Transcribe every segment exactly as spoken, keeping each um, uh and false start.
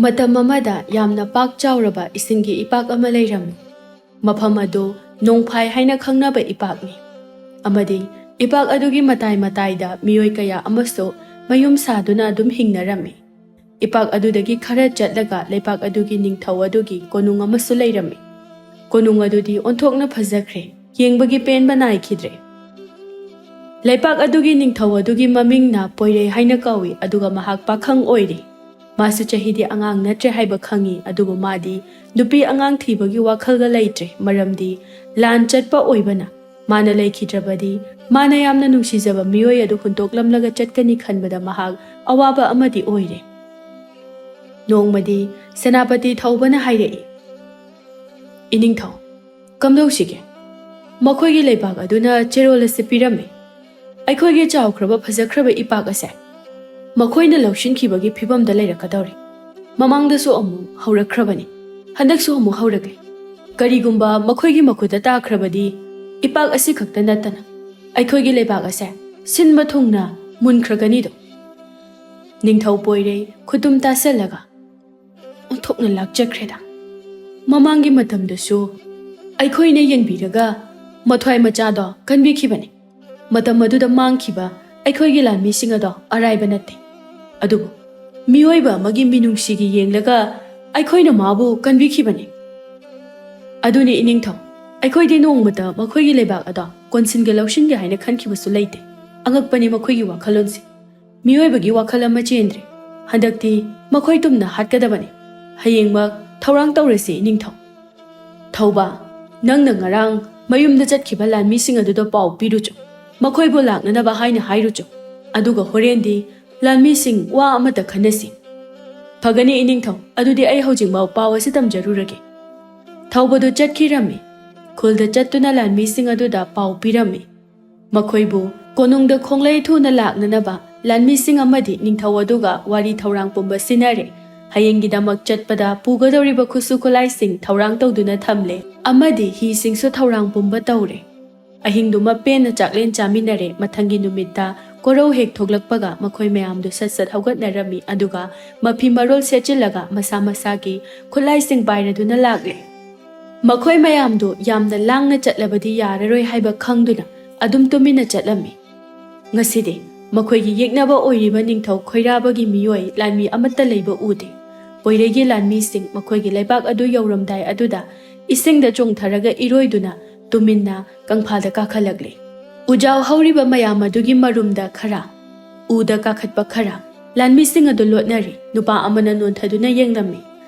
ꯃꯇꯝ ꯑꯃꯗ ꯌꯥꯝꯅ ꯄꯥꯛ ꯆꯥꯎꯔꯕ ꯏꯁꯤꯡꯒꯤ ꯏꯄꯥꯛ ꯑꯃ ꯂꯩꯔꯝꯃꯤ꯫ ꯃꯐꯝ ꯑꯗꯨ ꯅꯣꯡꯐꯥꯏ ꯍꯥꯏꯅ ꯈꯪꯅꯕ ꯏꯄꯥꯛꯅꯤ꯫ ꯑꯃꯗꯤ ꯏꯄꯥꯛ ꯑꯗꯨꯒꯤ ꯃꯇꯥꯏ ꯃꯇꯥꯏꯗ ꯃꯤꯑꯣꯏ ꯀꯌꯥ ꯑꯃꯁꯨ ꯃꯌꯨꯝ ꯁꯥꯗꯨꯅ ꯑꯗꯨꯝ ꯍꯤꯡꯅꯔꯝꯃꯤ꯫ ꯏꯄꯥꯛ ꯑꯗꯨꯗꯒꯤ ꯈꯔ ꯆꯠꯂꯒ ꯂꯩꯄꯥꯛ ꯑꯗꯨꯒꯤ ꯅꯤꯡꯊꯧ ꯑꯗꯨꯒꯤ ꯀꯣꯅꯨꯡ ꯑꯃꯁꯨ ꯂꯩꯔꯝꯃꯤ꯫ ꯀꯣꯅꯨꯡ ꯑꯗꯨꯗꯤ ꯑꯣꯟꯊꯣꯛꯅ ꯐꯖꯈ꯭ꯔꯦ, ꯌꯦꯡꯕꯒꯤ ꯄꯦꯟꯕ ꯅꯥꯏꯈꯤꯗ꯭ꯔꯦ꯫ ꯂꯩꯄꯥꯛ ꯑꯗꯨꯒꯤ ꯅꯤꯡꯊꯧ ꯑꯗꯨꯒꯤ ꯃꯃꯤꯡꯅ ꯄꯣꯏꯔꯩ ꯍꯥꯏꯅ ꯀꯧꯏ, ꯑꯗꯨꯒ ꯃꯍꯥꯛ ꯄꯥꯈꯪ ꯑꯣꯏꯔꯤ꯫ ꯃꯥꯁꯨ ꯆꯍꯤꯗꯤ ꯑꯉꯥꯡ ꯅꯠꯇ꯭ꯔꯦ ꯍꯥꯏꯕ ꯈꯪꯏ, ꯑꯗꯨꯕꯨ ꯃꯥꯗꯤ ꯅꯨꯄꯤ ꯑꯉꯥꯡ ꯊꯤꯕꯒꯤ ꯋꯥꯈꯜꯒ ꯂꯩꯇ꯭ꯔꯦ, ꯃꯔꯝꯗꯤ ꯂꯥꯟ ꯆꯠꯄ ꯑꯣꯏꯕꯅ꯫ ꯃꯥꯅ ꯂꯩꯈꯤꯗ꯭ꯔꯕꯗꯤ ꯃꯥꯅ ꯌꯥꯝꯅ ꯅꯨꯡꯁꯤꯖꯕ ꯃꯤꯑꯣꯏ ꯑꯗꯨ ꯍꯨꯟꯗꯣꯛꯂꯝꯂꯒ ꯆꯠꯀꯅꯤ ꯈꯟꯕꯗ ꯃꯍꯥꯛ ꯑꯋꯥꯕ ꯑꯃꯗꯤ ꯑꯣꯏꯔꯦ꯫ ꯅꯣꯡꯃꯗꯤ ꯁꯦꯅꯥꯄꯇꯤ ꯊꯧꯕꯅ ꯍꯥꯏꯔꯛꯏ, "ꯏꯅꯤꯡꯊꯧ, ꯀꯝꯗꯧꯁꯤꯒꯦ? ꯃꯈꯣꯏꯒꯤ ꯂꯩꯕꯥꯛ ꯑꯗꯨꯅ ꯆꯦꯔꯣꯜ ꯑꯁꯤ ꯄꯤꯔꯝꯃꯤ꯫ ꯑꯩꯈꯣꯏꯒꯤ ꯆꯥꯎꯈ꯭ꯔꯕ ꯐꯖꯈ꯭ꯔꯕ ꯏꯄꯥꯛ ꯑꯁꯦ ꯃꯈꯣꯏꯅ ꯂꯧꯁꯤꯟꯈꯤꯕꯒꯤ ꯐꯤꯕꯝꯗ ꯂꯩꯔꯛꯀꯗꯧꯔꯦ꯫ ꯃꯃꯥꯡꯗꯁꯨ ꯑꯃꯨꯛ ꯍꯧꯔꯛꯈ꯭ꯔꯕꯅꯤ, ꯍꯟꯗꯛꯁꯨ ꯑꯃꯨꯛ ꯍꯧꯔꯛꯂꯤ꯫ ꯀꯔꯤꯒꯨꯝꯕ ꯃꯈꯣꯏꯒꯤ ꯃꯈꯨꯠꯇ ꯇꯥꯈ꯭ꯔꯕꯗꯤ ꯏꯄꯥꯛ ꯑꯁꯤ ꯈꯛꯇ ꯅꯠꯇꯅ ꯑꯩꯈꯣꯏꯒꯤ ꯂꯩꯕꯥꯛ ꯑꯁꯦ ꯁꯤꯟꯕ ꯊꯨꯡꯅ ꯃꯨꯟꯈ꯭ꯔꯒꯅꯤꯗꯣ꯫" ꯅꯤꯡꯊꯧ ꯄꯣꯏꯔꯩ ꯈꯨꯇꯨꯝ ꯇꯥꯁꯜꯂꯒ, "ꯑꯣꯟꯊꯣꯛꯅ ꯂꯥꯛꯆꯈ꯭ꯔꯦꯗ꯫ ꯃꯃꯥꯡꯒꯤ ꯃꯇꯝꯗꯁꯨ ꯑꯩꯈꯣꯏꯅ ꯌꯦꯡꯕꯤꯔꯒ ꯃꯊ꯭ꯋꯥꯏ ꯃꯆꯥꯗꯣ ꯀꯟꯕꯤꯈꯤꯕꯅꯤ꯫ ꯃꯇꯝ ꯑꯗꯨꯗ ꯃꯥꯡꯈꯤꯕ ꯑꯩꯈꯣꯏꯒꯤ ꯂꯥꯟꯃꯤꯁꯤꯡ ꯑꯗꯣ ꯑꯔꯥꯏꯕ ꯅꯠꯇꯦ꯫ ꯑꯗꯨꯕꯨ ꯃꯤꯑꯣꯏꯕ ꯑꯃꯒꯤ ꯃꯤꯅꯨꯡꯁꯤꯒꯤ ꯌꯦꯡꯂꯒ ꯑꯩꯈꯣꯏꯅ ꯃꯥꯕꯨ ꯀꯟꯕꯤꯈꯤꯕꯅꯤ꯫ ꯑꯗꯨꯅꯤ ꯏꯅꯤꯡꯊꯧ, ꯑꯩꯈꯣꯏꯗꯤ ꯅꯣꯡꯃꯇ ꯃꯈꯣꯏꯒꯤ ꯂꯩꯕꯥꯛ ꯑꯗꯣ ꯀꯣꯟꯁꯤꯟꯒꯦ ꯂꯧꯁꯤꯟꯒꯦ ꯍꯥꯏꯅ ꯈꯟꯈꯤꯕꯁꯨ ꯂꯩꯇꯦ꯫ ꯑꯉꯛꯄꯅꯤ ꯃꯈꯣꯏꯒꯤ ꯋꯥꯈꯜꯂꯣꯟꯁꯦ꯫ ꯃꯤꯑꯣꯏꯕꯒꯤ ꯋꯥꯈꯜ ꯑꯃ ꯆꯦꯟꯗ꯭ꯔꯦ꯫ ꯍꯟꯗꯛꯇꯤ ꯃꯈꯣꯏ ꯇꯨꯝꯅ ꯍꯥꯠꯀꯗꯕꯅꯤ꯫ ꯍꯌꯦꯡꯃꯛ ꯊꯧꯔꯥꯡ ꯇꯧꯔꯁꯤ ꯏꯅꯤꯡꯊꯧ꯫" "ꯊꯧꯕ, ꯅꯪꯅ ꯉꯔꯥꯡ ꯃꯌꯨꯝꯗ ꯆꯠꯈꯤꯕ ꯂꯥꯟꯃꯤꯁꯤꯡ ꯑꯗꯨꯗ ꯄꯥꯎ ꯄꯤꯔꯨꯆꯣ꯫ ꯃꯈꯣꯏꯕꯨ ꯂꯥꯛꯅꯅꯕ ꯍꯥꯏꯅ ꯍꯥꯏꯔꯨꯆꯣ꯫ ꯑꯗꯨꯒ ꯍꯣꯔꯦꯟꯗꯤ ꯂꯥꯟꯃꯤꯁꯤꯡ ꯋꯥ ꯑꯃꯇ ꯈꯟꯅꯁꯤ꯫" "ꯐꯒꯅꯤ ꯏꯅꯤꯡꯊꯧ, ꯑꯗꯨꯗꯤ ꯑꯩ ꯍꯧꯖꯤꯛꯃꯛ ꯄꯥꯎ ꯑꯁꯤ ꯇꯝꯖꯔꯨꯔꯒꯦ꯫" ꯊꯧꯕꯗꯨ ꯆꯠꯈꯤꯔꯝꯃꯤ꯫ ꯈꯨꯜꯗ ꯆꯠꯇꯨꯅ ꯂꯥꯟꯃꯤꯁꯤꯡ ꯑꯗꯨꯗ ꯄꯥꯎ ꯄꯤꯔꯝꯃꯤ꯫ ꯃꯈꯣꯏꯕꯨ ꯀꯣꯅꯨꯡꯗ ꯈꯣꯡꯂꯩ ꯊꯨꯅ ꯂꯥꯛꯅꯅꯕ ꯂꯥꯟꯃꯤꯁꯤꯡ ꯑꯃꯗꯤ ꯅꯤꯡꯊꯧ ꯑꯗꯨꯒ ꯋꯥꯔꯤ ꯊꯧꯔꯥꯡ ꯄꯨꯝꯕ ꯁꯤꯟꯅꯔꯦ꯫ ꯍꯌꯦꯡꯒꯤꯗꯃꯛ ꯆꯠꯄꯗ ꯄꯨꯒꯗꯧꯔꯤꯕ ꯈꯨꯠꯁꯨ ꯈꯨꯠꯂꯥꯏꯁꯤꯡ ꯊꯧꯔꯥꯡ ꯇꯧꯗꯨꯅ ꯊꯝꯂꯦ, ꯑꯃꯗꯤ ꯍꯤꯁꯤꯡꯁꯨ ꯊꯧꯔꯥꯡ ꯄꯨꯝꯕ ꯇꯧꯔꯦ꯫ ꯑꯍꯤꯡꯗꯨꯃ ꯄꯦꯟꯅ ꯆꯥꯛꯂꯦꯟ ꯆꯥꯃꯤꯟꯅꯔꯦ꯫ ꯃꯊꯪꯒꯤ ꯅꯨꯃꯤꯠꯇ ꯀꯣꯔꯧ ꯍꯦꯛ ꯊꯣꯛꯂꯛꯄꯒ ꯃꯈꯣꯏ ꯃꯌꯥꯝꯗꯨ ꯁꯠ ꯁꯠ ꯍꯧꯒꯠꯅꯔꯝꯃꯤ, ꯑꯗꯨꯒ ꯃꯐꯤ ꯃꯔꯣꯜ ꯁꯦꯠꯆꯤꯜꯂꯒ ꯃꯁꯥ ꯃꯁꯥꯒꯤ ꯈꯨꯠꯂꯥꯏꯁꯤꯡ ꯄꯥꯏꯔꯗꯨꯅ ꯂꯥꯛꯂꯦ꯫ ꯃꯈꯣꯏ ꯃꯌꯥꯝꯗꯨ ꯌꯥꯝꯅ ꯂꯥꯡꯅ ꯆꯠꯂꯕꯗꯤ ꯌꯥꯔꯔꯣꯏ ꯍꯥꯏꯕ ꯈꯪꯗꯨꯅ ꯑꯗꯨꯝ ꯇꯨꯃꯤꯟꯅ ꯆꯠꯂꯝꯃꯤ꯫ ꯉꯁꯤꯗꯤ ꯃꯈꯣꯏꯒꯤ ꯌꯦꯛꯅꯕ ꯑꯣꯏꯔꯤꯕ ꯅꯤꯡꯊꯧ ꯈꯣꯏꯔꯥꯕꯒꯤ ꯃꯤꯑꯣꯏ ꯂꯥꯟꯃꯤ ꯑꯃꯠꯇ ꯂꯩꯕ ꯎꯗꯦ꯫ ꯄꯣꯏꯔꯩꯒꯤ ꯂꯥꯟꯃꯤꯁꯤꯡ ꯃꯈꯣꯏꯒꯤ ꯂꯩꯕꯥꯛ ꯑꯗꯨ ꯌꯧꯔꯝꯗꯥꯏ ꯑꯗꯨꯗ ꯏꯁꯤꯡꯗ ꯆꯣꯡꯊꯔꯒ ꯏꯔꯣꯏꯗꯨꯅ ꯇꯨꯃꯤꯟꯅ ꯀꯪꯐꯥꯜꯗ ꯀꯥꯈꯠꯂꯛꯂꯤ꯫ ꯎꯖꯥꯎ ꯍꯧꯔꯤꯕ ꯃꯌꯥꯝ ꯑꯗꯨꯒꯤ ꯃꯔꯨꯝꯗ ꯈꯔ, ꯎꯗ ꯀꯥꯈꯠꯄ ꯈꯔ, ꯂꯥꯟꯃꯤꯁꯤꯡ ꯑꯗꯨ ꯂꯣꯠꯅꯔꯤ꯫ ꯅꯨꯄꯥ ꯑꯃꯅ ꯅꯣꯟꯊꯗꯨꯅ ꯌꯦꯡꯂꯝꯃꯤ꯫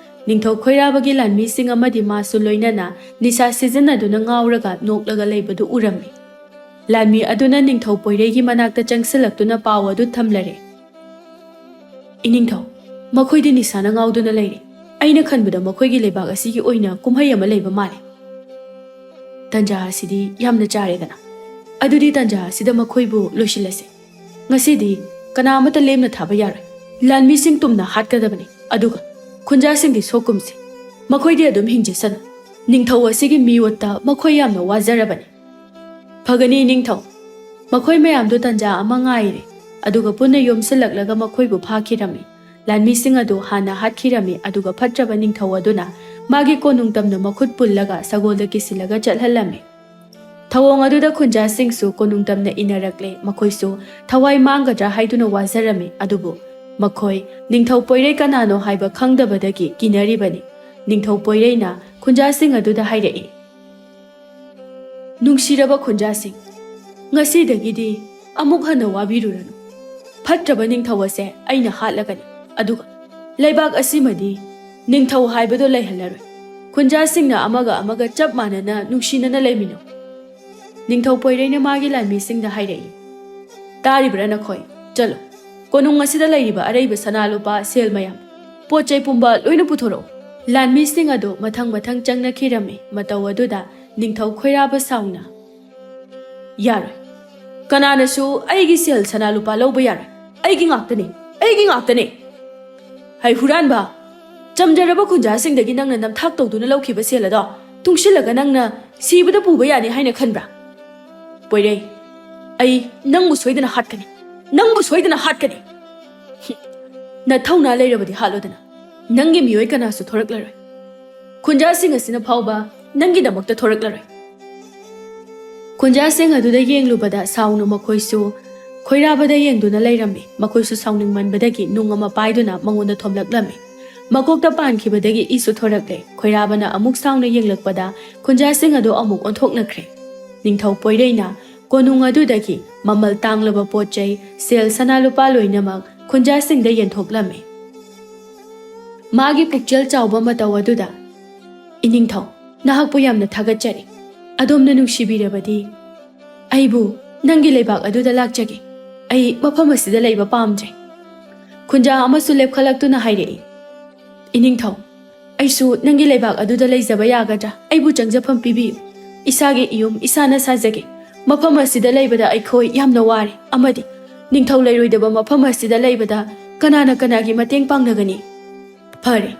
ꯅꯤꯡꯊꯧ ꯈꯣꯏꯔꯥꯕꯒꯤ ꯂꯥꯟꯃꯤꯁꯤꯡ ꯑꯃꯗꯤ ꯃꯥꯁꯨ ꯂꯣꯏꯅꯅ ꯅꯤꯁꯥ ꯁꯤꯖꯤꯟꯅꯗꯨꯅ ꯉꯥꯎꯔꯒ ꯅꯣꯛꯂꯒ ꯂꯩꯕꯗꯨ ꯎꯔꯝꯃꯤ꯫ ꯂꯥꯟꯃꯤ ꯑꯗꯨꯅ ꯅꯤꯡꯊꯧ ꯄꯣꯏꯔꯩꯒꯤ ꯃꯅꯥꯛꯇ ꯆꯪꯁꯤꯜꯂꯛꯇꯨꯅ ꯄꯥꯎ ꯑꯗꯨ ꯊꯝꯂꯔꯦ꯫ "ꯏꯅꯤꯡꯊꯧ, ꯃꯈꯣꯏꯗꯤ ꯅꯤꯁꯥꯅ ꯉꯥꯎꯗꯨꯅ ꯂꯩꯔꯦ꯫ ꯑꯩꯅ ꯈꯟꯕꯗ ꯃꯈꯣꯏꯒꯤ ꯂꯩꯕꯥꯛ ꯑꯁꯤꯒꯤ ꯑꯣꯏꯅ ꯀꯨꯝꯍꯩ ꯑꯃ ꯂꯩꯕ ꯃꯥꯜꯂꯦ꯫ ꯇꯟꯖꯥ ꯑꯁꯤꯗꯤ ꯌꯥꯝꯅ ꯆꯥꯔꯦꯗꯅ꯫ ꯑꯗꯨꯗꯤ ꯇꯟꯖꯥ ꯑꯁꯤꯗ ꯃꯈꯣꯏꯕꯨ ꯂꯣꯏꯁꯤꯜꯂꯁꯦ꯫ ꯉꯁꯤꯗꯤ ꯀꯅꯥ ꯑꯃꯠꯇ ꯂꯦꯝꯅ ꯊꯥꯕ ꯌꯥꯔꯣꯏ꯫ ꯂꯥꯟꯃꯤꯁꯤꯡ ꯇꯨꯝꯅ ꯍꯥꯠꯀꯗꯕꯅꯤ, ꯑꯗꯨꯒ ꯈꯨꯟꯖꯥꯁꯤꯡꯗꯤ ꯁꯣꯛꯀꯨꯝꯁꯤ꯫ ꯃꯈꯣꯏꯗꯤ ꯑꯗꯨꯝ ꯍꯤꯡꯖꯁꯅꯨ꯫ ꯅꯤꯡꯊꯧ ꯑꯁꯤꯒꯤ ꯃꯤꯑꯣꯠꯇ ꯃꯈꯣꯏ ꯌꯥꯝꯅ ꯋꯥꯖꯔꯕꯅꯤ꯫" "ꯐꯒꯅꯤ ꯅꯤꯡꯊꯧ꯫" ꯃꯈꯣꯏ ꯃꯌꯥꯝꯗꯨ ꯇꯟꯖꯥ ꯑꯃ ꯉꯥꯏꯔꯦ, ꯑꯗꯨꯒ ꯄꯨꯟꯅ ꯌꯣꯝꯁꯤꯜꯂꯛꯂꯒ ꯃꯈꯣꯏꯕꯨ ꯐꯥꯈꯤꯔꯝꯃꯤ꯫ ꯂꯥꯟꯃꯤꯁꯤꯡ ꯑꯗꯨ ꯍꯥꯟꯅ ꯍꯥꯠꯈꯤꯔꯝꯃꯤ, ꯑꯗꯨꯒ ꯐꯠꯇ꯭ꯔꯕ ꯅꯤꯡꯊꯧ ꯑꯗꯨꯅ ꯃꯥꯒꯤ ꯀꯣꯅꯨꯡ ꯇꯝꯅ ꯃꯈꯨꯠ ꯄꯨꯜꯂꯒ ꯁꯒꯣꯜꯗ ꯀꯤꯁꯤꯜꯂꯒ ꯆꯠꯍꯜꯂꯝꯃꯤ꯫ ꯊꯧꯑꯣꯡ ꯑꯗꯨꯗ ꯈꯨꯟꯖꯥꯁꯤꯡꯁꯨ ꯀꯣꯅꯨꯡ ꯇꯝꯅ ꯏꯟꯅꯔꯛꯂꯦ꯫ ꯃꯈꯣꯏꯁꯨ ꯊꯋꯥꯏ ꯃꯥꯡꯒꯗ꯭ꯔꯥ ꯍꯥꯏꯗꯨꯅ ꯋꯥꯖꯔꯝꯃꯤ, ꯑꯗꯨꯕꯨ ꯃꯈꯣꯏ ꯅꯤꯡꯊꯧ ꯄꯣꯏꯔꯩ ꯀꯅꯥꯅꯣ ꯍꯥꯏꯕ ꯈꯪꯗꯕꯗꯒꯤ ꯀꯤꯅꯔꯤꯕꯅꯤ꯫ ꯅꯤꯡꯊꯧ ꯄꯣꯏꯔꯩꯅ ꯈꯨꯟꯖꯥꯁꯤꯡ ꯑꯗꯨꯗ ꯍꯥꯏꯔꯛꯏ, "ꯅꯨꯡꯁꯤꯔꯕ ꯈꯨꯟꯖꯥꯁꯤꯡ, ꯉꯁꯤꯗꯒꯤꯗꯤ ꯑꯃꯨꯛ ꯍꯟꯅ ꯋꯥꯕꯤꯔꯨꯔꯅꯨ꯫ ꯐꯠꯇ꯭ꯔꯕ ꯅꯤꯡꯊꯧ ꯑꯁꯦ ꯑꯩꯅ ꯍꯥꯠꯂꯒꯅꯤ, ꯑꯗꯨꯒ ꯂꯩꯕꯥꯛ ꯑꯁꯤꯃꯗꯤ ꯅꯤꯡꯊꯧ ꯍꯥꯏꯕꯗꯣ ꯂꯩꯍꯜꯂꯔꯣꯏ꯫ ꯈꯨꯟꯖꯥꯁꯤꯡꯅ ꯑꯃꯒ ꯑꯃꯒ ꯆꯞ ꯃꯥꯟꯅꯅ ꯅꯨꯡꯁꯤꯅꯅ ꯂꯩꯃꯤꯟꯅꯧ꯫" ꯅꯤꯡꯊꯧ ꯄꯣꯏꯔꯩꯅ ꯃꯥꯒꯤ ꯂꯥꯟꯃꯤꯁꯤꯡꯗ ꯍꯥꯏꯔꯛꯏ, "ꯇꯥꯔꯤꯕ꯭ꯔꯥ ꯅꯈꯣꯏ? ꯆꯠꯂꯣ, ꯀꯣꯅꯨꯡ ꯑꯁꯤꯗ ꯂꯩꯔꯤꯕ ꯑꯔꯩꯕ ꯁꯅꯥ ꯂꯨꯄꯥ, ꯁꯦꯜ ꯃꯌꯥꯝ, ꯄꯣꯠ ꯆꯩ ꯄꯨꯝꯕ ꯂꯣꯏꯅ ꯄꯨꯊꯣꯔꯛꯎ꯫" ꯂꯥꯟꯃꯤꯁꯤꯡ ꯑꯗꯨ ꯃꯊꯪ ꯃꯊꯪ ꯆꯪꯅꯈꯤꯔꯝꯃꯤ꯫ ꯃꯇꯧ ꯑꯗꯨꯗ ꯅꯤꯡꯊꯧ ꯈꯣꯏꯔꯥꯕ ꯁꯥꯎꯅ, "ꯌꯥꯔꯣꯏ꯫ ꯀꯅꯥꯅꯁꯨ ꯑꯩꯒꯤ ꯁꯦꯜ ꯁꯅꯥ ꯂꯨꯄꯥ ꯂꯧꯕ ꯌꯥꯔꯣꯏ꯫ ꯑꯩꯒꯤ ꯉꯥꯛꯇꯅꯤ, ꯑꯩꯒꯤ ꯉꯥꯛꯇꯅꯤ꯫ ꯍꯩ ꯍꯨꯔꯥꯟꯕ, ꯆꯝꯖꯔꯕ ꯈꯨꯟꯖꯥꯁꯤꯡꯗꯒꯤ ꯅꯪꯅ ꯅꯝꯊꯥꯛ ꯇꯧꯗꯨꯅ ꯂꯧꯈꯤꯕ ꯁꯦꯜ ꯑꯗꯣ ꯇꯨꯡꯁꯤꯜꯂꯒ ꯅꯪꯅ ꯁꯤꯕꯗ ꯄꯨꯕ ꯌꯥꯅꯤ ꯍꯥꯏꯅ ꯈꯟꯕ꯭ꯔꯥ? ꯄꯣꯏꯔꯩ, ꯑꯩ ꯅꯪꯕꯨ ꯁꯣꯏꯗꯅ ꯍꯥꯠꯀꯅꯤ꯫ ꯅꯪꯕꯨ ꯁꯣꯏꯗꯅ ꯍꯥꯠꯀꯅꯤ꯫ ꯅꯊꯧꯅꯥ ꯂꯩꯔꯕꯗꯤ ꯍꯥꯠꯂꯣꯗꯅ꯫ ꯅꯪꯒꯤ ꯃꯤꯑꯣꯏ ꯀꯅꯥꯁꯨ ꯊꯣꯔꯛꯂꯔꯣꯏ꯫ ꯈꯨꯟꯖꯥꯁꯤꯡ ꯑꯁꯤꯅ ꯐꯥꯎꯕ ꯅꯪꯒꯤꯗꯃꯛꯇ ꯊꯣꯔꯛꯂꯔꯣꯏ꯫ ꯈꯨꯟꯖꯥꯁꯤꯡ ꯑꯗꯨꯗ ꯌꯦꯡꯂꯨꯕꯗ ꯁꯥꯎꯅ ꯃꯈꯣꯏꯁꯨ ꯈꯣꯏꯔꯥꯕꯗ ꯌꯦꯡꯗꯨꯅ ꯂꯩꯔꯝꯃꯤ꯫ ꯃꯈꯣꯏꯁꯨ ꯁꯥꯎꯅꯤꯡꯃꯟꯕꯗꯒꯤ ꯅꯨꯡ ꯑꯃ ꯄꯥꯏꯗꯨꯅ ꯃꯉꯣꯟꯗ ꯊꯣꯝꯂꯛꯂꯝꯃꯤ꯫ ꯃꯀꯣꯛꯇ ꯄꯥꯟꯈꯤꯕꯗꯒꯤ ꯏꯁꯨ ꯊꯣꯔꯛꯂꯦ꯫ ꯈꯣꯏꯔꯥꯕꯅ ꯑꯃꯨꯛ ꯁꯥꯎꯅ ꯌꯦꯡꯂꯛꯄꯗ ꯈꯨꯟꯖꯥꯁꯤꯡ ꯑꯗꯨ ꯑꯃꯨꯛ ꯑꯣꯟꯊꯣꯛꯅꯈ꯭ꯔꯦ꯫ ꯅꯤꯡꯊꯧ ꯄꯣꯏꯔꯩꯅ ꯀꯣꯅꯨꯡ ꯑꯗꯨꯗꯒꯤ ꯃꯃꯜ ꯇꯥꯡꯂꯕ ꯄꯣꯠ ꯆꯩ, ꯁꯦꯜ ꯁꯅꯥ ꯂꯨꯄꯥ ꯂꯣꯏꯅꯃꯛ ꯈꯨꯟꯖꯥꯁꯤꯡꯗ ꯌꯦꯟꯊꯣꯛꯂꯝꯃꯤ꯫ ꯃꯥꯒꯤ ꯄꯨꯛꯆꯦꯜ ꯆꯥꯎꯕ ꯃꯇꯧ ꯑꯗꯨꯗ, "ꯏꯅꯤꯡꯊꯧ, ꯅꯍꯥꯛꯄꯨ ꯌꯥꯝꯅ ꯊꯥꯒꯠꯆꯔꯤ꯫ ꯑꯗꯣꯝꯅ ꯅꯨꯡꯁꯤꯕꯤꯔꯕꯗꯤ ꯑꯩꯕꯨ ꯅꯪꯒꯤ ꯂꯩꯕꯥꯛ ꯑꯗꯨꯗ ꯂꯥꯛꯆꯒꯦ꯫ ꯑꯩ ꯃꯐꯝ ꯑꯁꯤꯗ ꯂꯩꯕ ꯄꯥꯝꯗ꯭ꯔꯦ꯫" ꯈꯨꯟꯖꯥ ꯑꯃꯁꯨ ꯂꯦꯞꯈꯠꯂꯛꯇꯨꯅ ꯍꯥꯏꯔꯛꯏ, "ꯏꯅꯤꯡꯊꯧ, ꯑꯩꯁꯨ ꯅꯪꯒꯤ ꯂꯩꯕꯥꯛ ꯑꯗꯨꯗ ꯂꯩꯖꯕ ꯌꯥꯒꯗ꯭ꯔꯥ? ꯑꯩꯕꯨ ꯆꯪꯖꯐꯝ ꯄꯤꯕꯤꯌꯨ꯫ ꯏꯁꯥꯒꯤ ꯏꯌꯨꯝ ꯏꯁꯥꯅ ꯁꯥꯖꯒꯦ꯫ ꯃꯐꯝ ꯑꯁꯤꯗ ꯂꯩꯕꯗ ꯑꯩꯈꯣꯏ ꯌꯥꯝꯅ ꯋꯥꯔꯦ, ꯑꯃꯗꯤ ꯅꯤꯡꯊꯧ ꯂꯩꯔꯣꯏꯗꯕ ꯃꯐꯝ ꯑꯁꯤꯗ ꯂꯩꯕꯗ ꯀꯅꯥꯅ ꯀꯅꯥꯒꯤ ꯃꯇꯦꯡ ꯄꯥꯡꯅꯒꯅꯤ?" "ꯐꯔꯦ,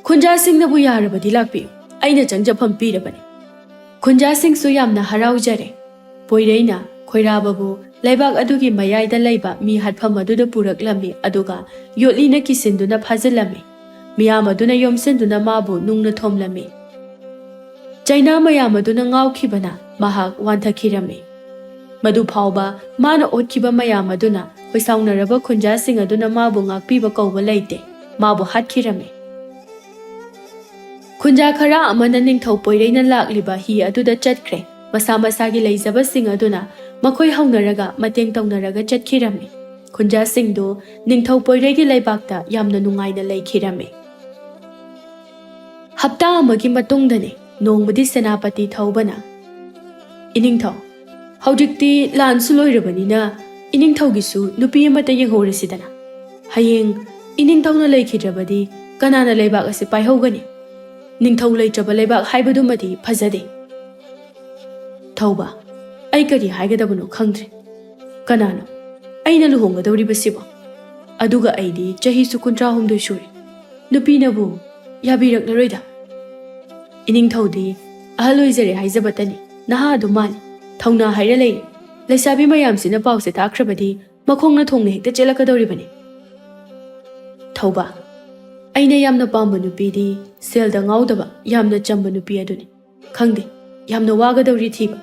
ꯈꯨꯟꯖꯥꯁꯤꯡꯅꯕꯨ ꯌꯥꯔꯕꯗꯤ ꯂꯥꯛꯄꯤꯌꯨ꯫ ꯑꯩꯅ ꯆꯪꯖꯐꯝ ꯄꯤꯔꯕꯅꯤ꯫" ꯈꯨꯟꯖꯥꯁꯤꯡꯁꯨ ꯌꯥꯝꯅ ꯍꯔꯥꯎꯖꯔꯦ꯫ ꯄꯣꯏꯔꯩꯅ ꯈꯣꯏꯔꯥꯕꯕꯨ ꯂꯩꯕꯥꯛ ꯑꯗꯨꯒꯤ ꯃꯌꯥꯏꯗ ꯂꯩꯕ ꯃꯤ ꯍꯥꯠꯐꯝ ꯑꯗꯨꯗ ꯄꯨꯔꯛꯂꯝꯃꯤ, ꯑꯗꯨꯒ ꯌꯣꯠꯂꯤꯅ ꯀꯤꯁꯤꯟꯗꯨꯅ ꯐꯥꯖꯤꯜꯂꯝꯃꯤ꯫ ꯃꯤꯌꯥꯝ ꯑꯗꯨꯅ ꯌꯣꯝꯁꯤꯟꯗꯨꯅ ꯃꯥꯕꯨ ꯅꯨꯡꯅ ꯊꯣꯝꯂꯝꯃꯤ꯫ ꯆꯩꯅꯥ ꯃꯌꯥꯝ ꯑꯗꯨꯅ ꯉꯥꯎꯈꯤꯕꯅ ꯃꯍꯥꯛ ꯋꯥꯟꯊꯈꯤꯔꯝꯃꯤ꯫ ꯃꯗꯨ ꯐꯥꯎꯕ ꯃꯥꯅ ꯑꯣꯠꯈꯤꯕ ꯃꯌꯥꯝ ꯑꯗꯨꯅ ꯈꯣꯏꯁꯥꯎꯅꯔꯕ ꯈꯨꯟꯖꯥꯁꯤꯡ ꯑꯗꯨꯅ ꯃꯥꯕꯨ ꯉꯥꯛꯄꯤꯕ ꯀꯧꯕ ꯂꯩꯇꯦ꯫ ꯃꯥꯕꯨ ꯍꯥꯠꯈꯤꯔꯝꯃꯤ꯫ ꯈꯨꯟꯖꯥ ꯈꯔ ꯑꯃꯅ ꯅꯤꯡꯊꯧ ꯄꯣꯏꯔꯩꯅ ꯂꯥꯛꯂꯤꯕ ꯍꯤ ꯑꯗꯨꯗ ꯆꯠꯈ꯭ꯔꯦ꯫ ꯃꯁꯥ ꯃꯁꯥꯒꯤ ꯂꯩꯖꯕꯁꯤꯡ ꯑꯗꯨꯅ ꯃꯈꯣꯏ ꯍꯧꯅꯔꯒ ꯃꯇꯦꯡ ꯇꯧꯅꯔꯒ ꯆꯠꯈꯤꯔꯝꯃꯤ꯫ ꯈꯨꯟꯖꯥꯁꯤꯡꯗꯨ ꯅꯤꯡꯊꯧ ꯄꯣꯏꯔꯩꯒꯤ ꯂꯩꯕꯥꯛꯇ ꯌꯥꯝꯅ ꯅꯨꯡꯉꯥꯏꯅ ꯂꯩꯈꯤꯔꯝꯃꯤ꯫ ꯍꯞꯇꯥ ꯑꯃꯒꯤ ꯃꯇꯨꯡꯗꯅꯤ꯫ ꯅꯣꯡꯃꯗꯤ ꯁꯦꯅꯥꯄꯇꯤ ꯊꯧꯕꯅ, "ꯏꯅꯤꯡꯊꯧ, ꯍꯧꯖꯤꯛꯇꯤ ꯂꯥꯟꯁꯨ ꯂꯣꯏꯔꯕꯅꯤꯅ ꯏꯅꯤꯡꯊꯧꯒꯤꯁꯨ ꯅꯨꯄꯤ ꯑꯃꯠꯇ ꯌꯦꯡꯍꯧꯔꯁꯤꯗꯅ꯫ ꯍꯌꯦꯡ ꯏꯅꯤꯡꯊꯧꯅ ꯂꯩꯈꯤꯗ꯭ꯔꯕꯗꯤ ꯀꯅꯥꯅ ꯂꯩꯕꯥꯛ ꯑꯁꯤ ꯄꯥꯏꯍꯧꯒꯅꯤ? ꯅꯤꯡꯊꯧ ꯂꯩꯇ꯭ꯔꯕ ꯂꯩꯕꯥꯛ ꯍꯥꯏꯕꯗꯨꯃꯗꯤ ꯐꯖꯗꯦ꯫" ꯊꯧꯕ, "ꯑꯩ ꯀꯔꯤ ꯍꯥꯏꯒꯗꯕꯅꯣ ꯈꯪꯗ꯭ꯔꯦ꯫ ꯀꯅꯥꯅꯣ ꯑꯩꯅ ꯂꯨꯍꯣꯡꯒꯗꯧꯔꯤꯕꯁꯤꯕꯣ? ꯑꯗꯨꯒ ꯑꯩꯗꯤ ꯆꯍꯤꯁꯨ ꯀꯨꯟꯊ꯭ꯔꯥ ꯍꯨꯝꯗꯣꯏ ꯁꯨꯔꯦ꯫ ꯅꯨꯄꯤꯅꯕꯨ ꯌꯥꯕꯤꯔꯛꯂꯔꯣꯏꯗ꯫ ꯏꯅꯤꯡꯊꯧꯗꯤ ꯑꯍꯜ ꯑꯣꯏꯖꯔꯦ ꯍꯥꯏꯖꯕꯇꯅꯤ, ꯅꯍꯥ ꯑꯗꯨꯝ ꯃꯥꯜꯂꯤ꯫ ꯊꯧꯅꯥ ꯍꯥꯏꯔ ꯂꯩꯔꯦ꯫ ꯂꯩꯁꯥꯕꯤ ꯃꯌꯥꯝꯁꯤꯅ ꯄꯥꯎꯁꯦ ꯇꯥꯈ꯭ꯔꯕꯗꯤ ꯃꯈꯣꯡꯅ ꯊꯣꯡꯅ ꯍꯦꯛꯇ ꯆꯦꯜꯂꯛꯀꯗꯧꯔꯤꯕꯅꯤ꯫ "ꯊꯧꯕ, ꯑꯩꯅ ꯌꯥꯝꯅ ꯄꯥꯝꯕ ꯅꯨꯄꯤꯗꯤ ꯁꯦꯜꯗ ꯉꯥꯎꯗꯕ, ꯌꯥꯝꯅ ꯆꯝꯕ ꯅꯨꯄꯤ ꯑꯗꯨꯅꯤ꯫ ꯈꯪꯗꯦ, ꯌꯥꯝꯅ ꯋꯥꯒꯗꯧꯔꯤ ꯊꯤꯕ꯫"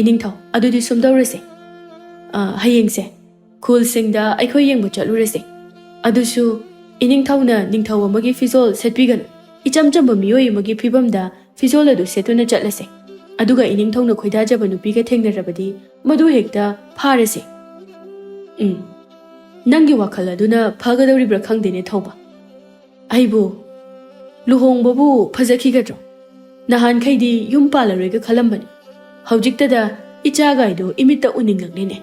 "ꯏꯅꯤꯡꯊꯧ, ꯑꯗꯨꯗꯤ ꯁꯨꯝ ꯇꯧꯔꯁꯦ꯫ ꯑ, ꯍꯌꯦꯡꯁꯦ ꯈꯨꯜꯁꯤꯡꯗ ꯑꯩꯈꯣꯏ ꯌꯦꯡꯕ ꯆꯠꯂꯨꯔꯁꯦ꯫ ꯑꯗꯨꯁꯨ ꯏꯅꯤꯡꯊꯧꯅ ꯅꯤꯡꯊꯧ ꯑꯃꯒꯤ ꯐꯤꯖꯣꯜ ꯁꯦꯠꯄꯤꯒꯅꯨ꯫ ꯏꯆꯝ ꯆꯝꯕ ꯃꯤꯑꯣꯏ ꯑꯃꯒꯤ ꯐꯤꯕꯝꯗ ꯐꯤꯖꯣꯜ ꯑꯗꯨ ꯁꯦꯠꯇꯨꯅ ꯆꯠꯂꯁꯦ꯫ ꯑꯗꯨꯒ ꯏꯅꯤꯡꯊꯧꯅ ꯈꯣꯏꯗꯥꯖꯕ ꯅꯨꯄꯤꯒ ꯊꯦꯡꯅꯔꯕꯗꯤ ꯃꯗꯨ ꯍꯦꯛꯇ ꯐꯥꯔꯁꯦ꯫" "ꯎꯝ, ꯅꯪꯒꯤ ꯋꯥꯈꯜ ꯑꯗꯨꯅ ꯐꯒꯗꯧꯔꯤꯕ꯭ꯔꯥ ꯈꯪꯗꯦꯅꯦ, ꯊꯧꯕ꯫ ꯑꯩꯕꯨ ꯂꯨꯍꯣꯡꯕꯕꯨ ꯐꯖꯈꯤꯒꯗ꯭ꯔꯣ? ꯅꯍꯥꯟꯈꯩꯗꯤ ꯌꯨꯝ ꯄꯥꯜꯂꯔꯣꯏꯒ ꯈꯜꯂꯝꯕꯅꯤ꯫ ꯍꯧꯖꯤꯛꯇꯗ ꯏꯆꯥꯒꯥꯏꯗꯣ ꯏꯃꯤꯠꯇ ꯎꯅꯤꯡꯂꯛꯂꯦꯅꯦ꯫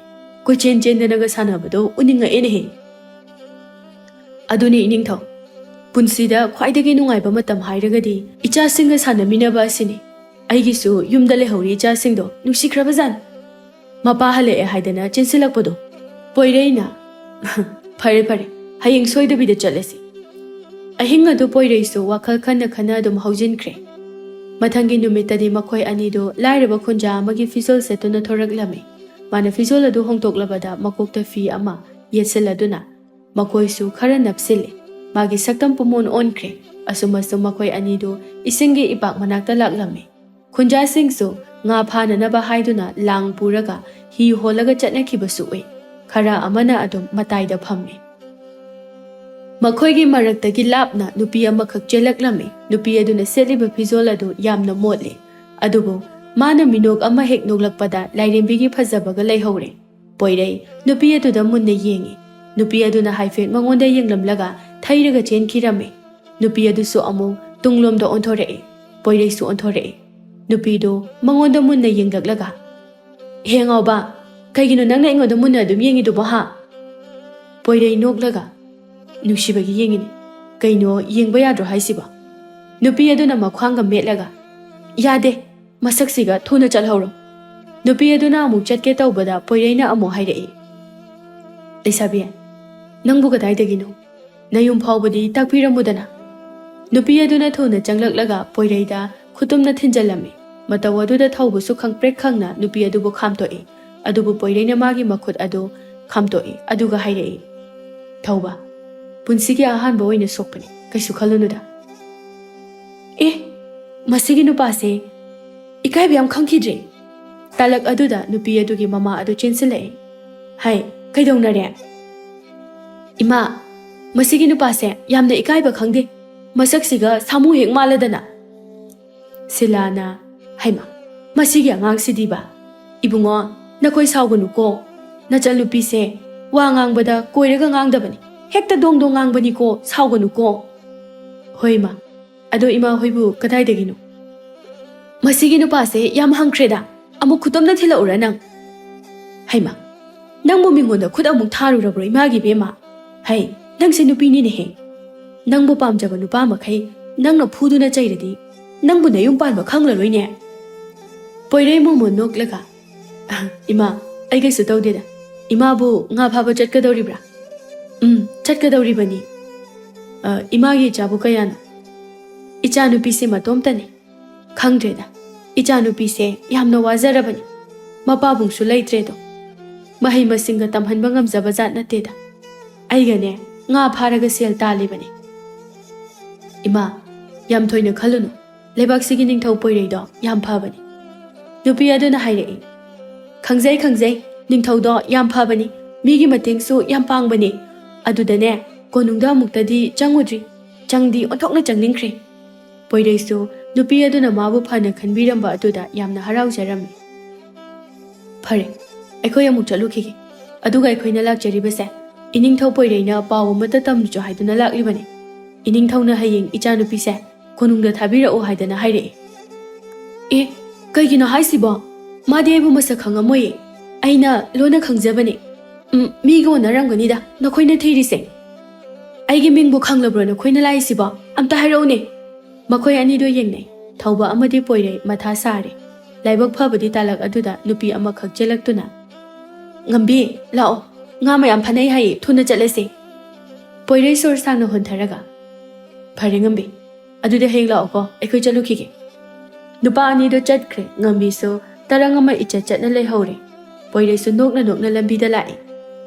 ꯀꯣꯏꯆꯦꯟ ꯆꯦꯟꯗꯅꯒ ꯁꯥꯟꯅꯕꯗꯣ ꯎꯅꯤꯡꯉꯛꯑꯦꯅꯦꯍꯦ꯫" "ꯑꯗꯨꯅꯤ ꯏꯅꯤꯡꯊꯧ, ꯄꯨꯟꯁꯤꯗ ꯈ꯭ꯋꯥꯏꯗꯒꯤ ꯅꯨꯡꯉꯥꯏꯕ ꯃꯇꯝ ꯍꯥꯏꯔꯒꯗꯤ ꯏꯆꯥꯁꯤꯡꯒ ꯁꯥꯟꯅꯃꯤꯟꯅꯕ ꯑꯁꯤꯅꯤ꯫ ꯑꯩꯒꯤꯁꯨ ꯌꯨꯝꯗ ꯂꯩꯍꯧꯔꯤ ꯏꯆꯥꯁꯤꯡꯗꯣ ꯅꯨꯡꯁꯤꯈ꯭ꯔꯕꯖꯥꯠꯅꯤ꯫ ꯃꯄꯥ ꯍꯜꯂꯛꯑꯦ ꯍꯥꯏꯗꯅ ꯆꯦꯟꯁꯤꯜꯂꯛꯄꯗꯣ꯫" ꯄꯣꯏꯔꯩꯅ, "ꯐꯔꯦ, ꯐꯔꯦ, ꯍꯌꯦꯡ ꯁꯣꯏꯗꯕꯤꯗ ꯆꯠꯂꯁꯤ꯫" ꯑꯍꯤꯡ ꯑꯗꯨ ꯄꯣꯏꯔꯩꯁꯨ ꯋꯥꯈꯜ ꯈꯟꯅ ꯈꯟꯅ ꯑꯗꯨꯝ ꯍꯧꯖꯤꯟꯈ꯭ꯔꯦ꯫ ꯃꯊꯪꯒꯤ ꯅꯨꯃꯤꯠꯇꯗꯤ ꯃꯈꯣꯏ ꯑꯅꯤꯗꯨ ꯂꯥꯏꯔꯕ ꯈꯨꯟꯖꯥ ꯑꯃꯒꯤ ꯐꯤꯖꯣꯜ ꯁꯦꯠꯇꯨꯅ ꯊꯣꯔꯛꯂꯝꯃꯤ꯫ ꯃꯥꯅ ꯐꯤꯖꯣꯜ ꯑꯗꯨ ꯍꯣꯡꯗꯣꯛꯂꯕꯗ ꯃꯀꯣꯛꯇ ꯐꯤ ꯑꯃ ꯌꯦꯠꯁꯤꯜꯂꯗꯨꯅ ꯃꯈꯣꯏꯁꯨ ꯈꯔ ꯅꯞꯁꯤꯜꯂꯦ꯫ ꯃꯥꯒꯤ ꯁꯛꯇꯝ ꯄꯨꯝꯑꯣꯟ ꯑꯣꯟꯈ꯭ꯔꯦ꯫ ꯑꯁꯨꯝ ꯑꯁꯨꯝ ꯃꯈꯣꯏ ꯑꯅꯤꯗꯨ ꯏꯁꯤꯡꯒꯤ ꯏꯄꯥꯛ ꯃꯅꯥꯛꯇ ꯂꯥꯛꯂꯝꯃꯤ꯫ ꯈꯨꯟꯖꯥꯁꯤꯡꯁꯨ ꯉꯥ ꯐꯥꯅꯅꯕ ꯍꯥꯏꯗꯨꯅ ꯂꯥꯡ ꯄꯨꯔꯒ ꯍꯤ ꯍꯣꯜꯂꯒ ꯆꯠꯅꯈꯤꯕꯁꯨ ꯎꯏ꯫ ꯈꯔ ꯑꯃꯅ ꯑꯗꯨꯝ ꯃꯇꯥꯏꯗ ꯐꯝꯃꯤ꯫ ꯃꯈꯣꯏꯒꯤ ꯃꯔꯛꯇꯒꯤ ꯂꯥꯞꯅ ꯅꯨꯄꯤ ꯑꯃꯈꯛ ꯆꯦꯜꯂꯛꯂꯝꯃꯤ꯫ ꯅꯨꯄꯤ ꯑꯗꯨꯅ ꯁꯦꯠꯂꯤꯕ ꯐꯤꯖꯣꯜ ꯑꯗꯨ ꯌꯥꯝꯅ ꯃꯣꯠꯂꯤ꯫ ꯑꯗꯨꯕꯨ ꯃꯥꯅ ꯃꯤꯅꯣꯛ ꯑꯃ ꯍꯦꯛ ꯅꯣꯛꯂꯛꯄꯗ ꯂꯥꯏꯔꯦꯝꯕꯤꯒꯤ ꯐꯖꯕꯒ ꯂꯩꯍꯧꯔꯦ꯫ ꯄꯣꯏꯔꯩ ꯅꯨꯄꯤ ꯑꯗꯨꯗ ꯃꯨꯟꯅ ꯌꯦꯡꯉꯤ꯫ ꯅꯨꯄꯤ ꯑꯗꯨꯅ ꯍꯥꯏꯐꯦꯠ ꯃꯉꯣꯟꯗ ꯌꯦꯡꯂꯝꯂꯒ ꯊꯩꯔꯒ ꯆꯦꯟꯈꯤꯔꯝꯃꯤ꯫ ꯅꯨꯄꯤ ꯑꯗꯨꯁꯨ ꯑꯃꯨꯛ ꯇꯨꯡꯂꯣꯝꯗ ꯑꯣꯟꯊꯣꯔꯛꯏ꯫ ꯄꯣꯏꯔꯩꯁꯨ ꯑꯣꯟꯊꯣꯔꯛꯏ꯫ ꯅꯨꯄꯤꯗꯨ ꯃꯉꯣꯟꯗ ꯃꯨꯟꯅ ꯌꯦꯡꯂꯛꯂꯒ, "ꯍꯦ ꯉꯥꯎꯕ, ꯀꯩꯒꯤꯅꯣ ꯅꯪꯅ ꯑꯩꯉꯣꯟꯗ ꯃꯨꯟꯅ ꯑꯗꯨꯝ ꯌꯦꯡꯉꯤꯗꯨꯕꯣ, ꯍꯥ?" ꯄꯣꯏꯔꯩ ꯅꯣꯛꯂꯒ, "ꯅꯨꯡꯁꯤꯕꯒꯤ ꯌꯦꯡꯉꯤꯅꯤ꯫ ꯀꯩꯅꯣ, ꯌꯦꯡꯕ ꯌꯥꯗ꯭ꯔꯣ ꯍꯥꯏꯁꯤꯕꯣ?" ꯅꯨꯄꯤ ꯑꯗꯨꯅ ꯃꯈ꯭ꯋꯥꯡꯒ ꯃꯦꯠꯂꯒ, "ꯌꯥꯗꯦ, ꯃꯁꯛꯁꯤꯒ ꯊꯨꯅ ꯆꯠꯍꯧꯔꯣ꯫" ꯅꯨꯄꯤ ꯑꯗꯨꯅ ꯑꯃꯨꯛ ꯆꯠꯀꯦ ꯇꯧꯕꯗ ꯄꯣꯏꯔꯩꯅ ꯑꯃꯨꯛ ꯍꯥꯏꯔꯛꯏ, "ꯂꯩꯁꯥꯕꯤ, ꯅꯪꯕꯨ ꯀꯗꯥꯏꯗꯒꯤꯅꯣ? ꯅꯌꯨꯝ ꯐꯥꯎꯕꯗꯤ ꯇꯥꯛꯄꯤꯔꯝꯃꯨꯗꯅ꯫" ꯅꯨꯄꯤ ꯑꯗꯨꯅ ꯊꯨꯅ ꯆꯪꯂꯛꯂꯒ ꯄꯣꯏꯔꯩꯗ ꯈꯨꯇꯨꯝꯅ ꯊꯤꯟꯖꯜꯂꯝꯃꯤ꯫ ꯃꯇꯧ ꯑꯗꯨꯗ ꯊꯧꯕꯁꯨ ꯈꯪꯄ꯭ꯔꯦꯛ ꯈꯪꯅ ꯅꯨꯄꯤ ꯑꯗꯨꯕꯨ ꯈꯥꯝꯇꯣꯛꯏ꯫ ꯑꯗꯨꯕꯨ ꯄꯣꯏꯔꯩꯅ ꯃꯥꯒꯤ ꯃꯈꯨꯠ ꯑꯗꯨ ꯈꯥꯝꯇꯣꯛꯏ꯫ ꯑꯗꯨꯒ ꯍꯥꯏꯔꯛꯏ, "ꯊꯧꯕ, ꯄꯨꯟꯁꯤꯒꯤ ꯑꯍꯥꯟꯕ ꯑꯣꯏꯅ ꯁꯣꯛꯄꯅꯤ, ꯀꯩꯁꯨ ꯈꯜꯂꯨꯅꯨꯗ꯫" "ꯑꯦ, ꯃꯁꯤꯒꯤ ꯅꯨꯄꯥꯁꯦ ꯏꯀꯥꯏꯕ ꯌꯥꯝ ꯈꯪꯈꯤꯗ꯭ꯔꯦ꯫" ꯇꯥꯂꯛ ꯑꯗꯨꯗ ꯅꯨꯄꯤ ꯑꯗꯨꯒꯤ ꯃꯃꯥ ꯑꯗꯨ ꯆꯦꯟꯁꯤꯜꯂꯛꯏ꯫ "ꯍꯥꯏ, ꯀꯩꯗꯧꯅꯔꯦ?" "ꯏꯃꯥ, ꯃꯁꯤꯒꯤ ꯅꯨꯄꯥꯁꯦ ꯌꯥꯝꯅ ꯏꯀꯥꯏꯕ ꯈꯪꯗꯦ, ꯃꯁꯛꯁꯤꯒ ꯁꯥꯃꯨ ꯍꯦꯛ ꯃꯥꯜꯂꯗꯅ꯫" ꯁꯤꯂꯥꯅ, "ꯍꯩꯃ, ꯃꯁꯤꯒꯤ ꯑꯉꯥꯡꯁꯤꯗꯤꯕ! ꯏꯕꯨꯡꯉꯣ, ꯅꯈꯣꯏ ꯁꯥꯎꯒꯅꯨꯀꯣ꯫ ꯅꯆꯟꯅꯨꯄꯤꯁꯦ ꯋꯥ ꯉꯥꯡꯕꯗ ꯀꯣꯏꯔꯒ ꯉꯥꯡꯗꯕꯅꯤ, ꯍꯦꯛꯇ ꯗꯣꯡ ꯗꯣꯡ ꯉꯥꯡꯕꯅꯤꯀꯣ, ꯁꯥꯎꯒꯅꯨꯀꯣ꯫" "ꯍꯣꯏ, ꯏꯃꯥ꯫ ꯑꯗꯣ ꯏꯃꯥ ꯍꯣꯏꯕꯨ ꯀꯗꯥꯏꯗꯒꯤꯅꯣ?" "ꯃꯁꯤꯒꯤ ꯅꯨꯄꯥꯁꯦ ꯌꯥꯝ ꯍꯪꯈ꯭ꯔꯦꯗ, ꯑꯃꯨꯛ ꯈꯨꯇꯝꯅ ꯊꯤꯜꯂꯛꯎꯔꯥ ꯅꯪ?" "ꯍꯩꯃ, ꯅꯪꯕꯨ ꯃꯤꯉꯣꯟꯗ ꯈꯨꯠ ꯑꯃꯨꯛ ꯊꯥꯔꯨꯔꯕ꯭ꯔꯣ, ꯏꯃꯥꯒꯤ ꯏꯕꯦꯝꯃ? ꯍꯩ, ꯅꯪꯁꯦ ꯅꯨꯄꯤꯅꯤꯅꯦꯍꯦ꯫ ꯅꯪꯕꯨ ꯄꯥꯝꯖꯕ ꯅꯨꯄꯥ ꯃꯈꯩ ꯅꯪꯅ ꯐꯨꯗꯨꯅ ꯆꯩꯔꯗꯤ, ꯅꯪꯕꯨ ꯅꯌꯨꯝ ꯄꯥꯟꯕ ꯈꯪꯂꯔꯣꯏꯅꯦ꯫" ꯄꯣꯏꯔꯩ ꯃꯣꯃꯣꯟ ꯅꯣꯛꯂꯒ, "ꯑꯍ, ꯏꯃꯥ, ꯑꯩ ꯀꯩꯁꯨ ꯇꯧꯗꯦꯗ꯫ ꯏꯃꯥꯕꯨ ꯉꯥ ꯐꯥꯕ ꯆꯠꯀꯗꯧꯔꯤꯕ꯭ꯔꯥ?" "ꯎꯝ, ꯆꯠꯀꯗꯧꯔꯤꯕꯅꯤ꯫" "ꯑ, ꯏꯃꯥꯒꯤ ꯏꯆꯥꯕꯨ ꯀꯌꯥꯅꯣ?" "ꯏꯆꯥꯅꯨꯄꯤꯁꯦ ꯃꯇꯣꯝꯇꯅꯤ꯫ ꯈꯪꯗ꯭ꯔꯦꯗ, ꯏꯆꯥꯅꯨꯄꯤꯁꯦ ꯌꯥꯝꯅ ꯋꯥꯖꯔꯕꯅꯤ꯫ ꯃꯄꯥꯕꯨꯡꯁꯨ ꯂꯩꯇ꯭ꯔꯦꯗꯣ꯫ ꯃꯍꯩ ꯃꯁꯤꯡꯒ ꯇꯝꯍꯟꯕ ꯉꯝꯖꯕ ꯖꯥꯠ ꯅꯠꯇꯦꯗ꯫ ꯑꯩꯒꯅꯦ, ꯉꯥ ꯐꯥꯔꯒ ꯁꯦꯜ ꯇꯥꯜꯂꯤꯕꯅꯤ꯫" "ꯏꯃꯥ, ꯌꯥꯝ ꯊꯣꯏꯅ ꯈꯜꯂꯨꯅꯨ꯫ ꯂꯩꯕꯥꯛꯁꯤꯒꯤ ꯅꯤꯡꯊꯧ ꯄꯣꯏꯔꯩꯗꯣ ꯌꯥꯝ ꯐꯕꯅꯤ꯫" ꯅꯨꯄꯤ ꯑꯗꯨꯅ ꯍꯥꯏꯔꯛꯏ, "ꯈꯪꯖꯩ, ꯈꯪꯖꯩ, ꯅꯤꯡꯊꯧꯗꯣ ꯌꯥꯝ ꯐꯕꯅꯤ, ꯃꯤꯒꯤ ꯃꯇꯦꯡꯁꯨ ꯌꯥꯝ ꯄꯥꯡꯕꯅꯤ꯫ ꯑꯗꯨꯗꯅꯦ, ꯀꯣꯅꯨꯡꯗ ꯑꯃꯨꯛꯇꯗꯤ ꯆꯪꯉꯨꯗ꯭ꯔꯤ, ꯆꯪꯗꯤ ꯑꯣꯟꯊꯣꯛꯅ ꯆꯪꯅꯤꯡꯈ꯭ꯔꯦ꯫" ꯄꯣꯏꯔꯩꯁꯨ ꯅꯨꯄꯤ ꯑꯗꯨꯅ ꯃꯥꯕꯨ ꯐꯅ ꯈꯟꯕꯤꯔꯝꯕ ꯑꯗꯨꯗ ꯌꯥꯝꯅ ꯍꯔꯥꯎꯖꯔꯝꯃꯤ꯫ "ꯐꯔꯦ, ꯑꯩꯈꯣꯏ ꯑꯃꯨꯛ ꯆꯠꯂꯨꯈꯤꯒꯦ꯫ ꯑꯗꯨꯒ ꯑꯩꯈꯣꯏꯅ ꯂꯥꯛꯆꯔꯤꯕꯁꯦ ꯏꯅꯤꯡꯊꯧ ꯄꯣꯏꯔꯩꯅ ꯄꯥꯎ ꯑꯃꯠꯇ ꯇꯝꯂꯨꯆꯣ ꯍꯥꯏꯗꯨꯅ ꯂꯥꯛꯂꯤꯕꯅꯤ꯫ ꯏꯅꯤꯡꯊꯧꯅ ꯍꯌꯦꯡ ꯏꯆꯥꯅꯨꯄꯤꯁꯦ ꯀꯣꯅꯨꯡꯗ ꯊꯥꯕꯤꯔꯛꯎ ꯍꯥꯏꯗꯅ ꯍꯥꯏꯔꯛꯑꯦ꯫" "ꯑꯦ, ꯀꯩꯒꯤꯅꯣ ꯍꯥꯏꯁꯤꯕꯣ? ꯃꯥꯗꯤ ꯑꯩꯕꯨ ꯃꯁꯛ ꯈꯪꯉꯝꯃꯣꯏꯌꯦ꯫ ꯑꯩꯅ ꯂꯣꯟꯅ ꯈꯪꯖꯕꯅꯦ꯫ ꯎꯝ, ꯃꯤꯒ ꯑꯣꯟꯅꯔꯝꯒꯅꯤꯗ ꯅꯈꯣꯏꯅ ꯊꯤꯔꯤꯁꯦ꯫ ꯑꯩꯒꯤ ꯃꯤꯡꯕꯨ ꯈꯪꯂꯕ꯭ꯔꯣ ꯅꯈꯣꯏꯅ ꯂꯥꯛꯏꯁꯤꯕꯣ? ꯑꯝꯇ ꯍꯥꯏꯔꯛꯎꯅꯦ꯫" ꯃꯈꯣꯏ ꯑꯅꯤꯗꯣ ꯌꯦꯡꯅꯩ꯫ ꯊꯧꯕ ꯑꯃꯗꯤ ꯄꯣꯏꯔꯩ ꯃꯊꯥ ꯁꯥꯔꯦ꯫ ꯂꯥꯏꯕꯛ ꯐꯕꯗꯤ ꯇꯥꯂꯛ ꯑꯗꯨꯗ ꯅꯨꯄꯤ ꯑꯃꯈꯛ ꯆꯦꯜꯂꯛꯇꯨꯅ, "ꯉꯝꯕꯤ, ꯂꯥꯛꯑꯣ, ꯉꯥ ꯃꯌꯥꯝ ꯐꯥꯅꯩ ꯍꯥꯏꯌꯦ, ꯊꯨꯅ ꯆꯠꯂꯁꯤ꯫" ꯄꯣꯏꯔꯩ ꯁꯣꯔ ꯁꯥꯡꯅ ꯍꯣꯟꯊꯔꯒ, "ꯐꯔꯦ ꯉꯝꯕꯤ, ꯑꯗꯨꯗꯤ ꯍꯌꯦꯡ ꯂꯥꯛꯑꯣꯀꯣ, ꯑꯩꯈꯣꯏ ꯆꯠꯂꯨꯈꯤꯒꯦ꯫" ꯅꯨꯄꯥ ꯑꯅꯤꯗꯣ ꯆꯠꯈ꯭ꯔꯦ꯫ ꯉꯝꯕꯤꯁꯨ ꯇꯔꯪ ꯑꯃ ꯏꯆꯠ ꯆꯠꯅ ꯂꯩꯍꯧꯔꯦ꯫ ꯄꯣꯏꯔꯩꯁꯨ ꯅꯣꯛꯅ ꯅꯣꯛꯅ ꯂꯝꯕꯤꯗ ꯂꯥꯛꯑꯦ꯫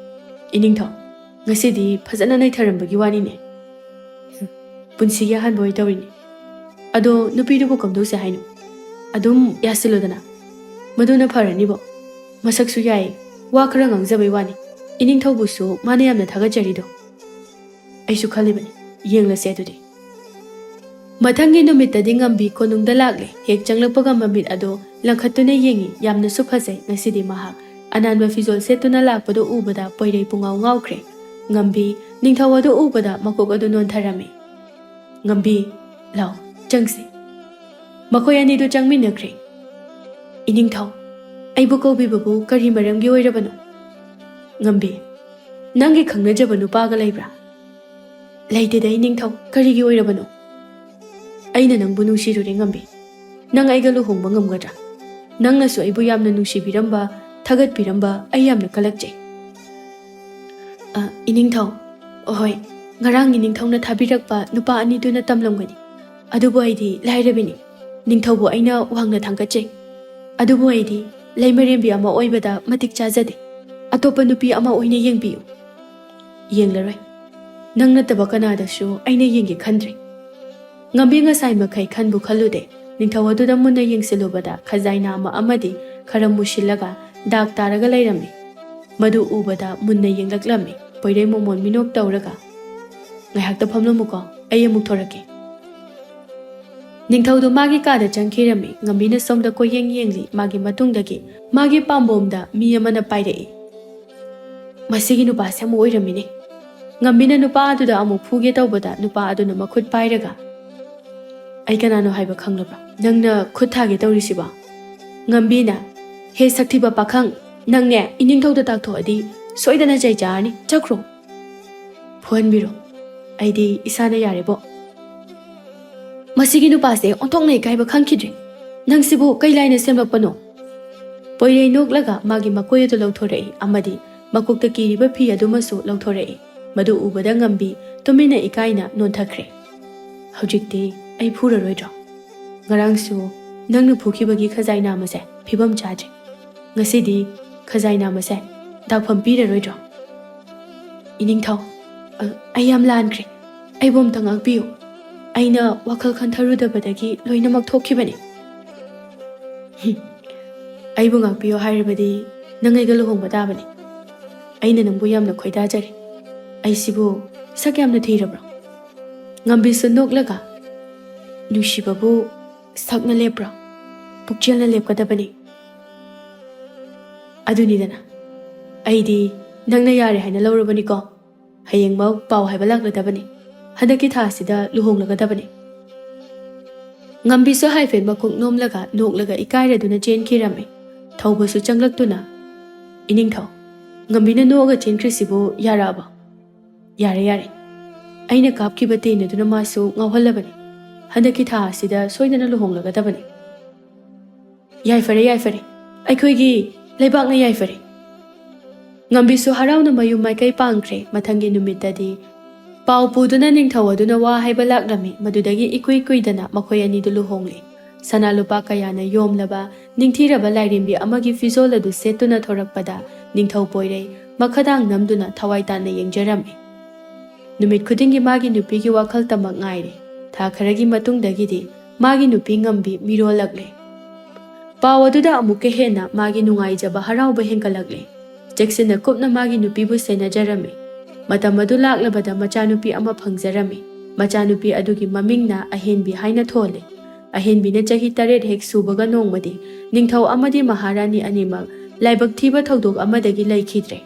"ꯏꯅꯤꯡꯊꯧ, ꯉꯁꯤꯗꯤ ꯐꯖꯅ ꯅꯩꯊꯔꯝꯕꯒꯤ ꯋꯥꯅꯤꯅꯦ꯫ ꯄꯨꯟꯁꯤꯒꯤ ꯑꯍꯥꯟꯕ ꯑꯣꯏ ꯇꯧꯔꯤꯅꯤ꯫ ꯑꯗꯣ ꯅꯨꯄꯤꯗꯨꯕꯨ ꯀꯝꯗꯧꯁꯦ ꯍꯥꯏꯅꯣ? ꯑꯗꯨꯝ ꯌꯥꯁꯤꯜꯂꯣꯗꯅ꯫ ꯃꯗꯨꯅ ꯐꯔꯅꯤꯕꯣ꯫ ꯃꯁꯛꯁꯨ ꯌꯥꯏ, ꯋꯥ ꯈꯔ ꯉꯥꯡꯖꯕꯩ ꯋꯥꯅꯤ꯫ ꯏꯅꯤꯡꯊꯧꯕꯨꯁꯨ ꯃꯥꯅ ꯌꯥꯝꯅ ꯊꯥꯒꯠꯆꯔꯤꯗꯣ꯫ ꯑꯩꯁꯨ ꯈꯜꯂꯤꯕꯅꯤ꯫ ꯌꯦꯡꯂꯁꯦ ꯑꯗꯨꯗꯤ꯫" ꯃꯊꯪꯒꯤ ꯅꯨꯃꯤꯠꯇꯗꯤ ꯉꯝꯕꯤ ꯀꯣꯅꯨꯡꯗ ꯂꯥꯛꯂꯦ꯫ ꯍꯦꯛ ꯆꯪꯂꯛꯄꯒ ꯃꯃꯤꯠ ꯑꯗꯣ ꯂꯪꯈꯠꯇꯨꯅ ꯌꯦꯡꯉꯤ꯫ ꯌꯥꯝꯅꯁꯨ ꯐꯖꯩ꯫ ꯉꯁꯤꯗꯤ ꯃꯍꯥꯛ ꯑꯅꯥꯟꯕ ꯐꯤꯖꯣꯜ ꯁꯦꯠꯇꯨꯅ ꯂꯥꯛꯄꯗꯨ ꯎꯕꯗ ꯄꯣꯏꯔꯩ ꯄꯨꯡꯉꯥꯎ ꯉꯥꯎꯈ꯭ꯔꯦ꯫ ꯉꯝꯕꯤ ꯅꯤꯡꯊꯧ ꯑꯗꯨ ꯎꯕꯗ ꯃꯀꯣꯛ ꯑꯗꯨ ꯅꯣꯟꯊꯔꯝꯃꯤ꯫ "ꯉꯝꯕꯤ, ꯂꯥꯎ, ꯆꯪꯁꯤ꯫" ꯃꯈꯣꯏ ꯑꯅꯤꯗꯨ ꯆꯪꯃꯤꯟꯅꯈ꯭ꯔꯦ꯫ "ꯏꯅꯤꯡꯊꯧ, ꯑꯩꯕꯨ ꯀꯧꯕꯤꯕꯕꯨ ꯀꯔꯤ ꯃꯔꯝꯒꯤ ꯑꯣꯏꯔꯕꯅꯣ?" ꯉꯝꯕꯤ, "ꯅꯪꯒꯤ ꯈꯪꯅꯖꯕ ꯅꯨꯄꯥꯒ ꯂꯩꯕ꯭ꯔꯥ?" "ꯂꯩꯇꯦꯗ ꯏꯅꯤꯡꯊꯧ, ꯀꯔꯤꯒꯤ ꯑꯣꯏꯔꯕꯅꯣ?" "ꯑꯩꯅ ꯅꯪꯕꯨ ꯅꯨꯡꯁꯤꯔꯨꯔꯦ ꯉꯝꯕꯤ꯫ ꯅꯪ ꯑꯩꯒ ꯂꯨꯍꯣꯡꯕ ꯉꯝꯒꯗ꯭ꯔꯥ? ꯅꯪꯅꯁꯨ ꯑꯩꯕꯨ ꯌꯥꯝꯅ ꯅꯨꯡꯁꯤꯕꯤꯔꯝꯕ, ꯊꯥꯒꯠꯄꯤꯔꯝꯕ ꯑꯩ ꯌꯥꯝꯅ ꯀꯜꯂꯛꯆꯩ꯫" "ꯑ, ꯏꯅꯤꯡꯊꯧ, ꯍꯣꯏ, ꯉꯔꯥꯡ ꯏꯅꯤꯡꯊꯧꯅ ꯊꯥꯕꯤꯔꯛꯄ ꯅꯨꯄꯥ ꯑꯅꯤꯗꯨꯅ ꯇꯝꯂꯝꯒꯅꯤ꯫ ꯑꯗꯨꯕꯨ ꯑꯩꯗꯤ ꯂꯥꯏꯔꯕꯤꯅꯤ꯫ ꯅꯤꯡꯊꯧꯕꯨ ꯑꯩꯅ ꯋꯥꯡꯅ ꯊꯥꯡꯒꯠꯆꯩ꯫ ꯑꯗꯨꯕꯨ ꯑꯩꯗꯤ ꯂꯩꯃꯔꯦꯝꯕꯤ ꯑꯃ ꯑꯣꯏꯕꯗ ꯃꯇꯤꯛ ꯆꯥꯖꯗꯦ꯫ ꯑꯇꯣꯞꯄ ꯅꯨꯄꯤ ꯑꯃ ꯑꯣꯏꯅ ꯌꯦꯡꯕꯤꯌꯨ꯫" "ꯌꯦꯡꯂꯔꯣꯏ꯫ ꯅꯪ ꯅꯠꯇꯕ ꯀꯅꯥꯗꯁꯨ ꯑꯩꯅ ꯌꯦꯡꯒꯦ ꯈꯟꯗ꯭ꯔꯦ꯫" ꯉꯝꯕꯤ ꯉꯁꯥꯏ ꯃꯈꯩ ꯈꯟꯕꯨ ꯈꯜꯂꯨꯗꯦ꯫ ꯅꯤꯡꯊꯧ ꯑꯗꯨꯗ ꯃꯨꯟꯅ ꯌꯦꯡꯁꯤꯜꯂꯨꯕꯗ ꯈꯖꯥꯏ ꯅꯥꯝꯃ ꯑꯃꯗꯤ ꯈꯔ ꯃꯨꯁꯤꯜꯂꯒ ꯗꯥꯛ ꯇꯥꯔꯒ ꯂꯩꯔꯝꯃꯤ꯫ ꯃꯗꯨ ꯎꯕꯗ ꯃꯨꯟꯅ ꯌꯦꯡꯂꯛꯂꯝꯃꯤ꯫ ꯄꯣꯏꯔꯩ ꯃꯣꯃꯣꯟ ꯃꯤꯅꯣꯛ ꯇꯧꯔꯒ, "ꯉꯥꯏꯍꯥꯛꯇ ꯐꯝꯂꯝꯃꯨꯀꯣ, ꯑꯩ ꯑꯃꯨꯛ ꯊꯣꯔꯛꯀꯦ꯫" ꯅꯤꯡꯊꯧꯗꯨ ꯃꯥꯒꯤ ꯀꯥꯗ ꯆꯪꯈꯤꯔꯝꯃꯤ꯫ ꯉꯝꯕꯤꯅ ꯁꯣꯝꯗ ꯀꯣꯏꯌꯦꯡ ꯌꯦꯡꯂꯤ꯫ ꯃꯥꯒꯤ ꯃꯇꯨꯡꯗꯒꯤ ꯃꯥꯒꯤ ꯄꯥꯝꯕꯣꯝꯗ ꯃꯤ ꯑꯃꯅ ꯄꯥꯏꯔꯛꯏ꯫ "ꯃꯁꯤꯒꯤ ꯅꯨꯄꯥꯁꯦ ꯑꯃꯨꯛ ꯑꯣꯏꯔꯝꯃꯤꯅꯦ꯫" ꯉꯝꯕꯤꯅ ꯅꯨꯄꯥ ꯑꯗꯨꯗ ꯑꯃꯨꯛ ꯐꯨꯒꯦ ꯇꯧꯕꯗ ꯅꯨꯄꯥ ꯑꯗꯨꯅ ꯃꯈꯨꯠ ꯄꯥꯏꯔꯒ, "ꯑꯩ ꯀꯅꯥꯅꯣ ꯍꯥꯏꯕ ꯈꯪꯂꯕ꯭ꯔꯥ? ꯅꯪꯅ ꯈꯨꯠ ꯊꯥꯒꯦ ꯇꯧꯔꯤꯁꯤꯕꯣ?" ꯉꯝꯕꯤꯅ, "ꯍꯦ ꯁꯛꯊꯤꯕ ꯄꯥꯈꯪ, ꯅꯪꯅꯦ ꯏꯅꯤꯡꯊꯧꯗ ꯇꯥꯛꯊꯣꯛꯑꯗꯤ ꯁꯣꯏꯗꯅ ꯆꯩ ꯆꯥꯔꯅꯤ꯫ ꯆꯠꯈ꯭ꯔꯣ꯫ ꯐꯨꯍꯟꯕꯤꯔꯣ꯫ ꯑꯩꯗꯤ ꯏꯁꯥꯅ ꯌꯥꯔꯦꯕꯣ꯫" "ꯃꯁꯤꯒꯤ ꯅꯨꯄꯥꯁꯦ ꯑꯣꯟꯊꯣꯛꯅ ꯏꯀꯥꯏꯕ ꯈꯪꯈꯤꯗ꯭ꯔꯦ꯫ ꯅꯪꯁꯤꯕꯨ ꯀꯩ ꯂꯥꯏꯅ ꯁꯦꯝꯂꯛꯄꯅꯣ?" ꯄꯣꯏꯔꯩ ꯅꯣꯛꯂꯒ ꯃꯥꯒꯤ ꯃꯀꯣꯏ ꯑꯗꯨ ꯂꯧꯊꯣꯔꯛꯏ ꯑꯃꯗꯤ ꯃꯀꯣꯛꯇ ꯀꯤꯔꯤꯕ ꯐꯤ ꯑꯗꯨꯃꯁꯨ ꯂꯧꯊꯣꯔꯛꯏ꯫ ꯃꯗꯨ ꯎꯕꯗ ꯉꯝꯕꯤ ꯇꯨꯃꯤꯟꯅ ꯏꯀꯥꯏꯅ ꯅꯣꯟꯊꯈ꯭ꯔꯦ꯫ "ꯍꯧꯖꯤꯛꯇꯤ ꯑꯩ ꯐꯨꯔꯔꯣꯏꯗ꯭ꯔꯣ? ꯉꯔꯥꯡꯁꯨ ꯅꯪꯅ ꯐꯨꯈꯤꯕꯒꯤ ꯈꯖꯥꯏ ꯅꯥꯝꯃꯁꯦ ꯐꯤꯕꯝ ꯆꯥꯗ꯭ꯔꯦ꯫ ꯉꯁꯤꯗꯤ ꯈꯖꯥꯏ ꯅꯥꯝꯃꯁꯦ ꯗꯥꯛꯐꯝ ꯄꯤꯔꯔꯣꯏꯗ꯭ꯔꯣ?" "ꯏꯅꯤꯡꯊꯧ, ꯑ, ꯑꯩ ꯌꯥꯝ ꯂꯥꯟꯈ꯭ꯔꯦ꯫ ꯑꯩꯕꯨ ꯑꯝꯇ ꯉꯥꯛꯄꯤꯌꯨ꯫ ꯑꯩꯅ ꯋꯥꯈꯜ ꯈꯟꯊꯔꯨꯗꯕꯗꯒꯤ ꯂꯣꯏꯅꯃꯛ ꯊꯣꯛꯈꯤꯕꯅꯤ꯫" "ꯍꯨꯝ, ꯑꯩꯕꯨ ꯉꯥꯛꯄꯤꯌꯨ ꯍꯥꯏꯔꯕꯗꯤ ꯅꯪ ꯑꯩꯒ ꯂꯨꯍꯣꯡꯕ ꯇꯥꯕꯅꯤ꯫ ꯑꯩꯅ ꯅꯪꯕꯨ ꯌꯥꯝꯅ ꯈꯣꯏꯗꯥꯖꯔꯦ꯫ ꯑꯩꯁꯤꯕꯨ ꯁꯛ ꯌꯥꯝꯅ ꯊꯤꯔꯕ꯭ꯔꯣ?" ꯉꯝꯕꯤꯁꯨ ꯅꯣꯛꯂꯒ, "ꯅꯨꯡꯁꯤꯕꯕꯨ ꯁꯛꯅ ꯂꯦꯞꯄ꯭ꯔꯣ? ꯄꯨꯛꯆꯦꯜꯅ ꯂꯦꯞꯀꯗꯕꯅꯤ꯫ ꯑꯗꯨꯅꯤꯗꯅ, ꯑꯩꯗꯤ ꯅꯪꯅ ꯌꯥꯔꯦ ꯍꯥꯏꯅ ꯂꯧꯔꯕꯅꯤꯀꯣ꯫ ꯍꯌꯦꯡꯃꯛ ꯄꯥꯎ ꯍꯥꯏꯕ ꯂꯥꯛꯂꯗꯕꯅꯤ꯫ ꯍꯟꯗꯛꯀꯤ ꯊꯥ ꯑꯁꯤꯗ ꯂꯨꯍꯣꯡꯂꯒꯗꯕꯅꯤ꯫" ꯉꯝꯕꯤꯁꯨ ꯍꯥꯏꯐꯦꯠ ꯃꯀꯣꯛ ꯅꯣꯝꯂꯒ, ꯅꯣꯛꯂꯒ ꯏꯀꯥꯏꯔꯗꯨꯅ ꯆꯦꯟꯈꯤꯔꯝꯃꯤ꯫ ꯊꯧꯕꯁꯨ ꯆꯪꯂꯛꯇꯨꯅ, "ꯏꯅꯤꯡꯊꯧ, ꯉꯝꯕꯤꯅ ꯅꯣꯛꯑꯒ ꯆꯦꯟꯈ꯭ꯔꯤꯁꯤꯕꯨ ꯌꯥꯔꯛꯑꯕꯣ?" "ꯌꯥꯔꯦ, ꯌꯥꯔꯦ꯫ ꯑꯩꯅ ꯀꯥꯞꯈꯤꯕ ꯇꯦꯟ ꯑꯗꯨꯅ ꯃꯥꯁꯨ ꯉꯥꯎꯍꯜꯂꯕꯅꯤ꯫ ꯍꯟꯗꯛꯀꯤ ꯊꯥ ꯑꯁꯤꯗ ꯁꯣꯏꯗꯅ ꯂꯨꯍꯣꯡꯂꯒꯗꯕꯅꯤ꯫" "ꯌꯥꯏꯐꯔꯦ, ꯌꯥꯏꯐꯔꯦ꯫ ꯑꯩꯈꯣꯏꯒꯤ ꯂꯩꯕꯥꯛꯅ ꯌꯥꯏꯐꯔꯦ꯫" ꯉꯝꯕꯤꯁꯨ ꯍꯔꯥꯎꯅ ꯃꯌꯨꯝ ꯃꯥꯏꯀꯩ ꯄꯥꯡꯈ꯭ꯔꯦ꯫ ꯃꯊꯪꯒꯤ ꯅꯨꯃꯤꯠꯇꯗꯤ ꯄꯥꯎ ꯄꯨꯗꯨꯅ ꯅꯤꯡꯊꯧ ꯑꯗꯨꯅ ꯋꯥ ꯍꯥꯏꯕ ꯂꯥꯛꯂꯝꯃꯤ꯫ ꯃꯗꯨꯗꯒꯤ ꯏꯀꯨꯏ ꯀꯨꯏꯗꯅ ꯃꯈꯣꯏ ꯑꯅꯤꯗꯨ ꯂꯨꯍꯣꯡꯂꯦ꯫ ꯁꯅꯥ ꯂꯨꯄꯥ ꯀꯌꯥꯅ ꯌꯣꯝꯂꯕ ꯅꯤꯡꯊꯤꯔꯕ ꯂꯥꯏꯔꯦꯝꯕꯤ ꯑꯃꯒꯤ ꯐꯤꯖꯣꯜ ꯑꯗꯨ ꯁꯦꯠꯇꯨꯅ ꯊꯣꯔꯛꯄꯗ ꯅꯤꯡꯊꯧ ꯄꯣꯏꯔꯩ ꯃꯈꯗꯥꯡ ꯅꯝꯗꯨꯅ ꯊꯋꯥꯏ ꯇꯥꯅ ꯌꯦꯡꯖꯔꯝꯃꯤ꯫ ꯅꯨꯃꯤꯠ ꯈꯨꯗꯤꯡꯒꯤ ꯃꯥꯒꯤ ꯅꯨꯄꯤꯒꯤ ꯋꯥꯈꯜꯇꯃꯛ ꯉꯥꯏꯔꯦ꯫ ꯊꯥ ꯈꯔꯒꯤ ꯃꯇꯨꯡꯗꯒꯤꯗꯤ ꯃꯥꯒꯤ ꯅꯨꯄꯤ ꯉꯝꯕꯤ ꯃꯤꯔꯣꯜꯂꯛꯂꯦ꯫ ꯄꯥꯎ ꯑꯗꯨꯗ ꯑꯃꯨꯛꯀ ꯍꯦꯟꯅ ꯃꯥꯒꯤ ꯅꯨꯡꯉꯥꯏꯖꯕ ꯍꯔꯥꯎꯕ ꯍꯦꯟꯒꯠꯂꯛꯂꯦ꯫ ꯆꯦꯛꯁꯤꯟꯅ ꯀꯨꯞꯅ ꯃꯥꯒꯤ ꯅꯨꯄꯤꯕꯨ ꯁꯦꯟꯅꯖꯔꯝꯃꯤ꯫ ꯃꯇꯝ ꯑꯗꯨ ꯂꯥꯛꯂꯕꯗ ꯃꯆꯥꯅꯨꯄꯤ ꯑꯃ ꯐꯪꯖꯔꯝꯃꯤ꯫ ꯃꯆꯥꯅꯨꯄꯤ ꯑꯗꯨꯒꯤ ꯃꯃꯤꯡꯅ ꯑꯍꯦꯟꯕꯤ ꯍꯥꯏꯅ ꯊꯣꯜꯂꯦ꯫ ꯑꯍꯦꯟꯕꯤꯅ ꯆꯍꯤ ꯇꯔꯦꯠ ꯍꯦꯛ ꯁꯨꯕꯒ ꯅꯣꯡꯃꯗꯤ ꯅꯤꯡꯊꯧ ꯑꯃꯗꯤ ꯃꯍꯥꯔꯥꯅꯤ ꯑꯅꯤꯃꯛ ꯂꯥꯏꯕꯛ ꯊꯤꯕ ꯊꯧꯗꯣꯛ ꯑꯃꯗꯒꯤ ꯂꯩꯈꯤꯗ꯭ꯔꯦ꯫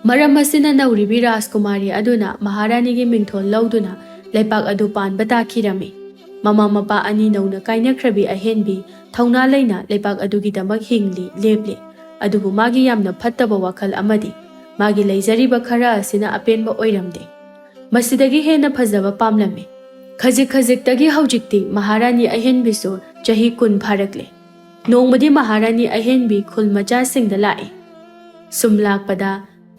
ꯃꯔꯝ ꯑꯁꯤꯅ ꯅꯧꯔꯤꯕꯤ ꯔꯥꯖꯀꯨꯃꯥꯔꯤ ꯑꯗꯨꯅ ꯃꯍꯥꯔꯥꯅꯤꯒꯤ ꯃꯤꯡꯊꯣꯜ ꯂꯧꯗꯨꯅ ꯂꯩꯄꯥꯛ ꯑꯗꯨ ꯄꯥꯟꯕ ꯇꯥꯈꯤꯔꯝꯃꯤ꯫ ꯃꯃꯥ ꯃꯄꯥ ꯑꯅꯤ ꯅꯧꯅ ꯀꯥꯏꯅꯈ꯭ꯔꯕꯤ ꯑꯍꯦꯟꯕꯤ ꯊꯧꯅꯥ ꯂꯩꯅ ꯂꯩꯄꯥꯛ ꯑꯗꯨꯒꯤꯗꯃꯛ ꯍꯤꯡꯂꯤ, ꯂꯦꯞꯂꯤ꯫ ꯑꯗꯨꯕꯨ ꯃꯥꯒꯤ ꯌꯥꯝꯅ ꯐꯠꯇꯕ ꯋꯥꯈꯜ ꯑꯃꯗꯤ ꯃꯥꯒꯤ ꯂꯩꯖꯔꯤꯕ ꯈꯔ ꯑꯁꯤꯅ ꯑꯄꯦꯟꯕ ꯑꯣꯏꯔꯝꯗꯦ꯫ ꯃꯁꯤꯗꯒꯤ ꯍꯦꯟꯅ ꯐꯖꯕ ꯄꯥꯝꯂꯝꯃꯤ꯫ ꯈꯖꯤꯛ ꯈꯖꯤꯛꯇꯒꯤ ꯍꯧꯖꯤꯛꯇꯤ ꯃꯍꯥꯔꯥꯅꯤ ꯑꯍꯦꯟꯕꯤꯁꯨ ꯆꯍꯤ ꯀꯨꯟ ꯐꯥꯔꯛꯂꯦ꯫ ꯅꯣꯡꯃꯗꯤ ꯃꯍꯥꯔꯥꯅꯤ ꯑꯍꯦꯟꯕꯤ ꯈꯨꯜ ꯃꯆꯥꯁꯤꯡꯗ ꯂꯥꯛꯏ꯫ ꯁꯨꯝ ꯂꯥꯛꯄꯗ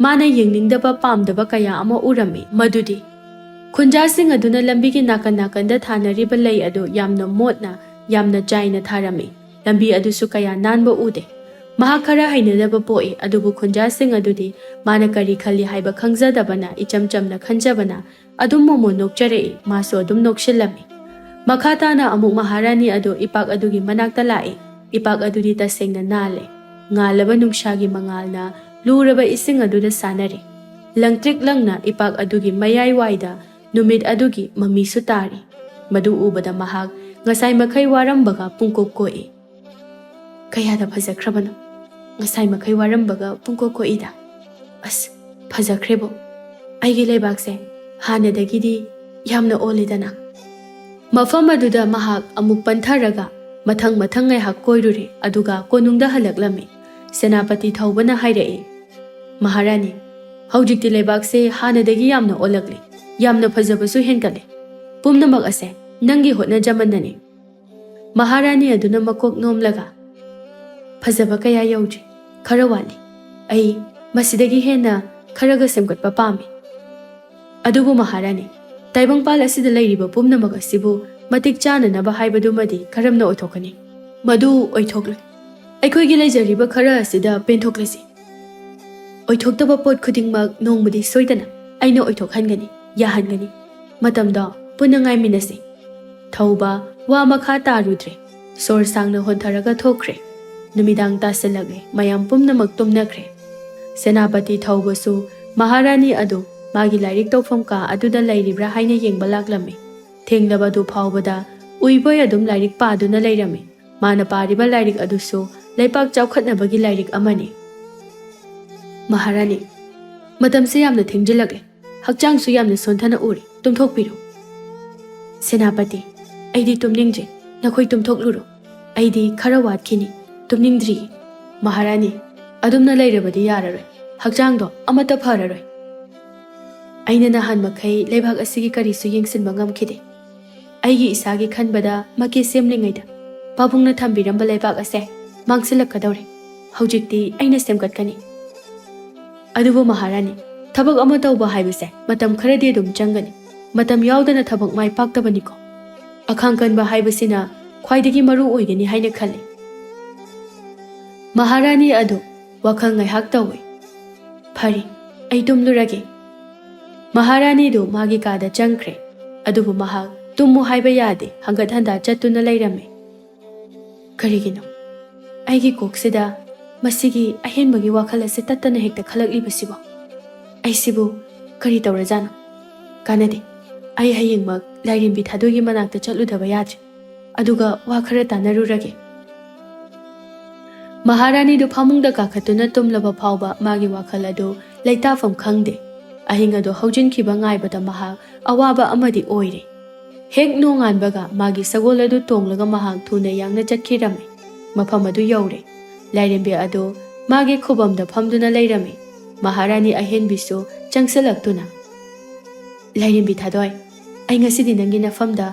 ꯃꯥꯅ ꯌꯦꯡꯅꯤꯡꯗꯕ ꯄꯥꯝꯗꯕ ꯀꯌꯥ ꯑꯃ ꯎꯔꯝꯃꯤ꯫ ꯃꯗꯨꯗꯤ ꯈꯨꯟꯖꯥꯁꯤꯡ ꯑꯗꯨꯅ ꯂꯝꯕꯤꯒꯤ ꯅꯥꯀꯟ ꯅꯥꯀꯟꯗ ꯊꯥꯅꯔꯤꯕ ꯂꯩ ꯑꯗꯨ ꯌꯥꯝꯅ ꯃꯣꯠꯅ, ꯌꯥꯝꯅ ꯆꯥꯏꯅ ꯊꯥꯔꯝꯃꯤ꯫ ꯂꯝꯕꯤ ꯑꯗꯨꯁꯨ ꯀꯌꯥ ꯅꯥꯟꯕ ꯎꯗꯦ꯫ ꯃꯍꯥꯛ ꯈꯔ ꯍꯩꯅꯗꯕ ꯄꯣꯛꯏ, ꯑꯗꯨꯕꯨ ꯈꯨꯟꯖꯥꯁꯤꯡ ꯑꯗꯨꯗꯤ ꯃꯥꯅ ꯀꯔꯤ ꯈꯜꯂꯤ ꯍꯥꯏꯕ ꯈꯪꯖꯗꯕꯅ, ꯏꯆꯝ ꯆꯝꯅ ꯈꯟꯖꯕꯅ ꯑꯗꯨꯝ ꯃꯣꯃꯣꯟ ꯅꯣꯛꯆꯔꯛꯏ꯫ ꯃꯥꯁꯨ ꯑꯗꯨꯝ ꯅꯣꯛꯁꯤꯜꯂꯝꯃꯤ꯫ ꯃꯈꯥ ꯇꯥꯅ ꯑꯃꯨꯛ ꯃꯍꯥꯔꯥꯅꯤ ꯑꯗꯨ ꯏꯄꯥꯛ ꯑꯗꯨꯒꯤ ꯃꯅꯥꯛꯇ ꯂꯥꯛꯏ꯫ ꯏꯄꯥꯛ ꯑꯗꯨꯗꯤ ꯇꯁꯦꯡꯅ ꯅꯥꯜꯂꯦ꯫ ꯉꯥꯜꯂꯕ ꯅꯨꯡꯁꯥꯒꯤ ꯃꯉꯥꯜꯅ ꯂꯨꯔꯕ ꯏꯁꯤꯡ ꯑꯗꯨꯗ ꯁꯥꯟꯅꯔꯤ꯫ ꯂꯪꯇ꯭ꯔꯤꯛ ꯂꯪꯅ ꯏꯄꯥꯛ ꯑꯗꯨꯒꯤ ꯃꯌꯥꯏꯋꯥꯏꯗ ꯅꯨꯃꯤꯠ ꯑꯗꯨꯒꯤ ꯃꯃꯤꯁꯨ ꯇꯥꯔꯤ꯫ ꯃꯗꯨ ꯎꯕꯗ ꯃꯍꯥꯛ ꯉꯁꯥꯏ ꯃꯈꯩ ꯋꯥꯔꯝꯕꯒ ꯄꯨꯡꯀꯣꯛ ꯀꯣꯛꯏ꯫ ꯀꯌꯥꯗ ꯐꯖꯈ꯭ꯔꯕꯅꯣ! ꯉꯁꯥꯏ ꯃꯈꯩ ꯋꯥꯔꯝꯕꯒ ꯄꯨꯡꯀꯣꯛ ꯀꯣꯛꯏꯗ꯫ ꯑꯁ, ꯐꯖꯈ꯭ꯔꯦꯕꯣ! ꯑꯩꯒꯤ ꯂꯩꯕꯥꯛꯁꯦ ꯍꯥꯟꯅꯗꯒꯤꯗꯤ ꯌꯥꯝꯅ ꯑꯣꯜꯂꯦꯗꯅ꯫ ꯃꯐꯝ ꯑꯗꯨꯗ ꯃꯍꯥꯛ ꯑꯃꯨꯛ ꯄꯟꯊꯔꯒ ꯃꯊꯪ ꯃꯊꯪ ꯉꯥꯏꯍꯥꯛ ꯀꯣꯏꯔꯨꯔꯦ, ꯑꯗꯨꯒ ꯀꯣꯅꯨꯡꯗ ꯍꯜꯂꯛꯂꯝꯃꯤ꯫ ꯁꯦꯅꯥꯄꯇꯤ ꯊꯧꯕꯅ ꯍꯥꯏꯔꯛꯏ, "ꯃꯍꯥꯔꯥꯅꯤ, ꯍꯧꯖꯤꯛꯇꯤ ꯂꯩꯕꯥꯛꯁꯦ ꯍꯥꯟꯅꯗꯒꯤ ꯌꯥꯝꯅ ꯑꯣꯜꯂꯛꯂꯦ, ꯌꯥꯝꯅ ꯐꯖꯕꯁꯨ ꯍꯦꯟꯒꯠꯂꯦ꯫ ꯄꯨꯝꯅꯃꯛ ꯑꯁꯦ ꯅꯪꯒꯤ ꯍꯣꯠꯅꯖꯃꯟꯅꯅꯤ꯫" ꯃꯍꯥꯔꯥꯅꯤ ꯑꯗꯨꯅ ꯃꯀꯣꯛ ꯅꯣꯝꯂꯒ, "ꯐꯖꯕ ꯀꯌꯥ ꯌꯧꯗ꯭ꯔꯤ, ꯈꯔ ꯋꯥꯠꯂꯤ꯫ ꯑꯩ ꯃꯁꯤꯗꯒꯤ ꯍꯦꯟꯅ ꯈꯔꯒ ꯁꯦꯝꯒꯠꯄ ꯄꯥꯝꯃꯤ꯫ ꯑꯗꯨꯕꯨ ꯃꯍꯥꯔꯥꯅꯤ, ꯇꯥꯏꯕꯪꯄꯥꯜ ꯑꯁꯤꯗ ꯂꯩꯔꯤꯕ ꯄꯨꯝꯅꯃꯛ ꯑꯁꯤꯕꯨ ꯃꯇꯤꯛ ꯆꯥꯅꯅꯕ ꯍꯥꯏꯕꯗꯨꯃꯗꯤ ꯀꯔꯝꯅ ꯑꯣꯏꯊꯣꯛꯀꯅꯤ? ꯃꯗꯨ ꯑꯣꯏꯊꯣꯛꯂꯣꯏ꯫ ꯑꯩꯈꯣꯏꯒꯤ ꯂꯩꯖꯔꯤꯕ ꯈꯔ ꯑꯁꯤꯗ ꯄꯦꯟꯊꯣꯛꯂꯁꯤ꯫ ꯑꯣꯏꯊꯣꯛꯇꯕ ꯄꯣꯠ ꯈꯨꯗꯤꯡꯃꯛ ꯅꯣꯡꯃꯗꯤ ꯁꯣꯏꯗꯅ ꯑꯩꯅ ꯑꯣꯏꯊꯣꯛꯍꯟꯒꯅꯤ, ꯌꯥꯍꯟꯒꯅꯤ꯫ ꯃꯇꯝꯗꯣ ꯄꯨꯟꯅ ꯉꯥꯏꯃꯤꯟꯅꯁꯤ꯫" ꯊꯧꯕ ꯋꯥ ꯃꯈꯥ ꯇꯥꯔꯨꯗ꯭ꯔꯦ꯫ ꯁꯣꯔ ꯁꯥꯡꯅ ꯍꯣꯟꯊꯔꯒ ꯊꯣꯛꯈ꯭ꯔꯦ꯫ ꯅꯨꯃꯤꯗꯥꯡ ꯇꯥꯁꯤꯜꯂꯛꯂꯦ꯫ ꯃꯌꯥꯝ ꯄꯨꯝꯅꯃꯛ ꯇꯨꯝꯅꯈ꯭ꯔꯦ꯫ ꯁꯦꯅꯥꯄꯇꯤ ꯊꯧꯕꯁꯨ ꯃꯍꯥꯔꯥꯅꯤ ꯑꯗꯨ ꯃꯥꯒꯤ ꯂꯥꯏꯔꯤꯛ ꯇꯧꯐꯝ ꯀꯥ ꯑꯗꯨꯗ ꯂꯩꯔꯤꯕ꯭ꯔꯥ ꯍꯥꯏꯅ ꯌꯦꯡꯕ ꯂꯥꯛꯂꯝꯃꯤ꯫ ꯊꯦꯡꯂꯕꯗꯨ ꯐꯥꯎꯕꯗ ꯎꯏꯕꯣꯏ ꯑꯗꯨꯝ ꯂꯥꯏꯔꯤꯛ ꯄꯥꯗꯨꯅ ꯂꯩꯔꯝꯃꯤ꯫ ꯃꯥꯅ ꯄꯥꯔꯤꯕ ꯂꯥꯏꯔꯤꯛ ꯑꯗꯨꯁꯨ ꯂꯩꯄꯥꯛ ꯆꯥꯎꯈꯠꯅꯕꯒꯤ ꯂꯥꯏꯔꯤꯛ ꯑꯃꯅꯤ꯫ "ꯃꯍꯥꯔꯥꯅꯤ, ꯃꯇꯝꯁꯦ ꯌꯥꯝꯅ ꯊꯦꯡꯖꯤꯜꯂꯛꯂꯦ꯫ ꯍꯛꯆꯥꯡꯁꯨ ꯌꯥꯝꯅ ꯁꯣꯟꯊꯅ ꯎꯔꯦ꯫ ꯇꯨꯝꯊꯣꯛꯄꯤꯔꯣ꯫" "ꯁꯦꯅꯥꯄꯇꯤ, ꯑꯩꯗꯤ ꯇꯨꯝꯅꯤꯡꯗ꯭ꯔꯦ꯫ ꯅꯈꯣꯏ ꯇꯨꯝꯊꯣꯛꯂꯨꯔꯣ꯫ ꯑꯩꯗꯤ ꯈꯔ ꯋꯥꯠꯈꯤꯅꯤ꯫ ꯇꯨꯝꯅꯤꯡꯗ꯭ꯔꯤꯌꯦ꯫" "ꯃꯍꯥꯔꯥꯅꯤ, ꯑꯗꯨꯝꯅ ꯂꯩꯔꯕꯗꯤ ꯌꯥꯔꯔꯣꯏ꯫ ꯍꯛꯆꯥꯡꯗꯣ ꯑꯃꯠꯇ ꯐꯔꯔꯣꯏ꯫ ꯑꯩꯅ ꯅꯍꯥꯟ ꯃꯈꯩ ꯂꯩꯕꯥꯛ ꯑꯁꯤꯒꯤ ꯀꯔꯤꯁꯨ ꯌꯦꯡꯁꯤꯟꯕ ꯉꯝꯈꯤꯗꯦ꯫ ꯑꯩꯒꯤ ꯏꯁꯥꯒꯤ ꯈꯟꯕꯗ ꯃꯀꯦ ꯁꯦꯝꯂꯤꯉꯩꯗ ꯄꯥꯕꯨꯡꯅ ꯊꯝꯕꯤꯔꯝꯕ ꯂꯩꯕꯥꯛ ꯑꯁꯦ ꯃꯥꯡꯁꯤꯜꯂꯛꯀꯗꯧꯔꯦ꯫ ꯍꯧꯖꯤꯛꯇꯤ ꯑꯩꯅ ꯁꯦꯝꯒꯠꯀꯅꯤ꯫" "ꯑꯗꯨꯕꯨ ꯃꯍꯥꯔꯥꯅꯤ, ꯊꯕꯛ ꯑꯃ ꯇꯧꯕ ꯍꯥꯏꯕꯁꯦ ꯃꯇꯝ ꯈꯔꯗꯤ ꯑꯗꯨꯝ ꯆꯪꯒꯅꯤ꯫ ꯃꯇꯝ ꯌꯥꯎꯗꯅ ꯊꯕꯛ ꯃꯥꯏ ꯄꯥꯛꯇꯕꯅꯤꯀꯣ꯫ ꯑꯈꯥꯡ ꯀꯟꯕ ꯍꯥꯏꯕꯁꯤꯅ ꯈ꯭ꯋꯥꯏꯗꯒꯤ ꯃꯔꯨ ꯑꯣꯏꯒꯅꯤ ꯍꯥꯏꯅ ꯈꯜꯂꯤ꯫" ꯃꯍꯥꯔꯥꯅꯤ ꯑꯗꯨ ꯋꯥꯈꯜ ꯉꯥꯏꯍꯥꯛ ꯇꯧꯏ꯫ "ꯐꯔꯦ, ꯑꯩ ꯇꯨꯝꯂꯨꯔꯒꯦ꯫" ꯃꯍꯥꯔꯥꯅꯤꯗꯨ ꯃꯥꯒꯤ ꯀꯥꯗ ꯆꯪꯈ꯭ꯔꯦ꯫ ꯑꯗꯨꯕꯨ ꯃꯍꯥꯛ ꯇꯨꯝꯃꯨ ꯍꯥꯏꯕ ꯌꯥꯗꯦ, ꯍꯪꯒꯠ ꯍꯟꯗꯥ ꯆꯠꯇꯨꯅ ꯂꯩꯔꯝꯃꯤ꯫ "ꯀꯔꯤꯒꯤꯅꯣ ꯑꯩꯒꯤ ꯀꯣꯛꯁꯤꯗ ꯃꯁꯤꯒꯤ ꯑꯍꯦꯟꯕꯒꯤ ꯋꯥꯈꯜ ꯑꯁꯤ ꯇꯠꯇꯅ ꯍꯦꯛꯇ ꯈꯜꯂꯛꯂꯤꯕꯁꯤꯕꯣ? ꯑꯩꯁꯤꯕꯨ ꯀꯔꯤ ꯇꯧꯔꯖꯥꯠꯅꯣ? ꯀꯥꯟꯅꯗꯦ, ꯑꯩ ꯍꯌꯦꯡꯃꯛ ꯂꯥꯏꯔꯦꯝꯕꯤ ꯊꯥꯗꯣꯏꯒꯤ ꯃꯅꯥꯛꯇ ꯆꯠꯂꯨꯗꯕ ꯌꯥꯗ꯭ꯔꯦ꯫ ꯑꯗꯨꯒ ꯋꯥ ꯈꯔ ꯇꯥꯟꯅꯔꯨꯔꯒꯦ꯫" ꯃꯍꯥꯔꯥꯅꯤꯗꯨ ꯐꯃꯨꯡꯗ ꯀꯥꯈꯠꯇꯨꯅ ꯇꯨꯝꯂꯕ ꯐꯥꯎꯕ ꯃꯥꯒꯤ ꯋꯥꯈꯜ ꯑꯗꯨ ꯂꯩꯇꯥꯐꯝ ꯈꯪꯗꯦ꯫ ꯑꯍꯤꯡ ꯑꯗꯨ ꯍꯧꯖꯤꯟꯈꯤꯕ ꯉꯥꯏꯕꯗ ꯃꯍꯥꯛ ꯑꯋꯥꯕ ꯑꯃꯗꯤ ꯑꯣꯏꯔꯦ꯫ ꯍꯦꯛ ꯅꯣꯡꯉꯥꯟꯕꯒ ꯃꯥꯒꯤ ꯁꯒꯣꯜ ꯑꯗꯨ ꯇꯣꯡꯂꯒ ꯃꯍꯥꯛ ꯊꯨꯅ ꯌꯥꯡꯅ ꯆꯠꯈꯤꯔꯝꯃꯤ꯫ ꯃꯐꯝ ꯑꯗꯨ ꯌꯧꯔꯦ꯫ ꯂꯥꯏꯔꯦꯝꯕꯤ ꯑꯗꯨ ꯃꯥꯒꯤ ꯈꯨꯕꯝꯗ ꯐꯝꯗꯨꯅ ꯂꯩꯔꯝꯃꯤ꯫ ꯃꯍꯥꯔꯥꯅꯤ ꯑꯍꯦꯟꯕꯤꯁꯨ ꯆꯪꯁꯤꯜꯂꯛꯇꯨꯅ, "ꯂꯥꯏꯔꯦꯝꯕꯤ ꯊꯥꯗꯣꯏ, ꯑꯩ ꯉꯁꯤꯗꯤ ꯅꯪꯒꯤ ꯅꯐꯝꯗ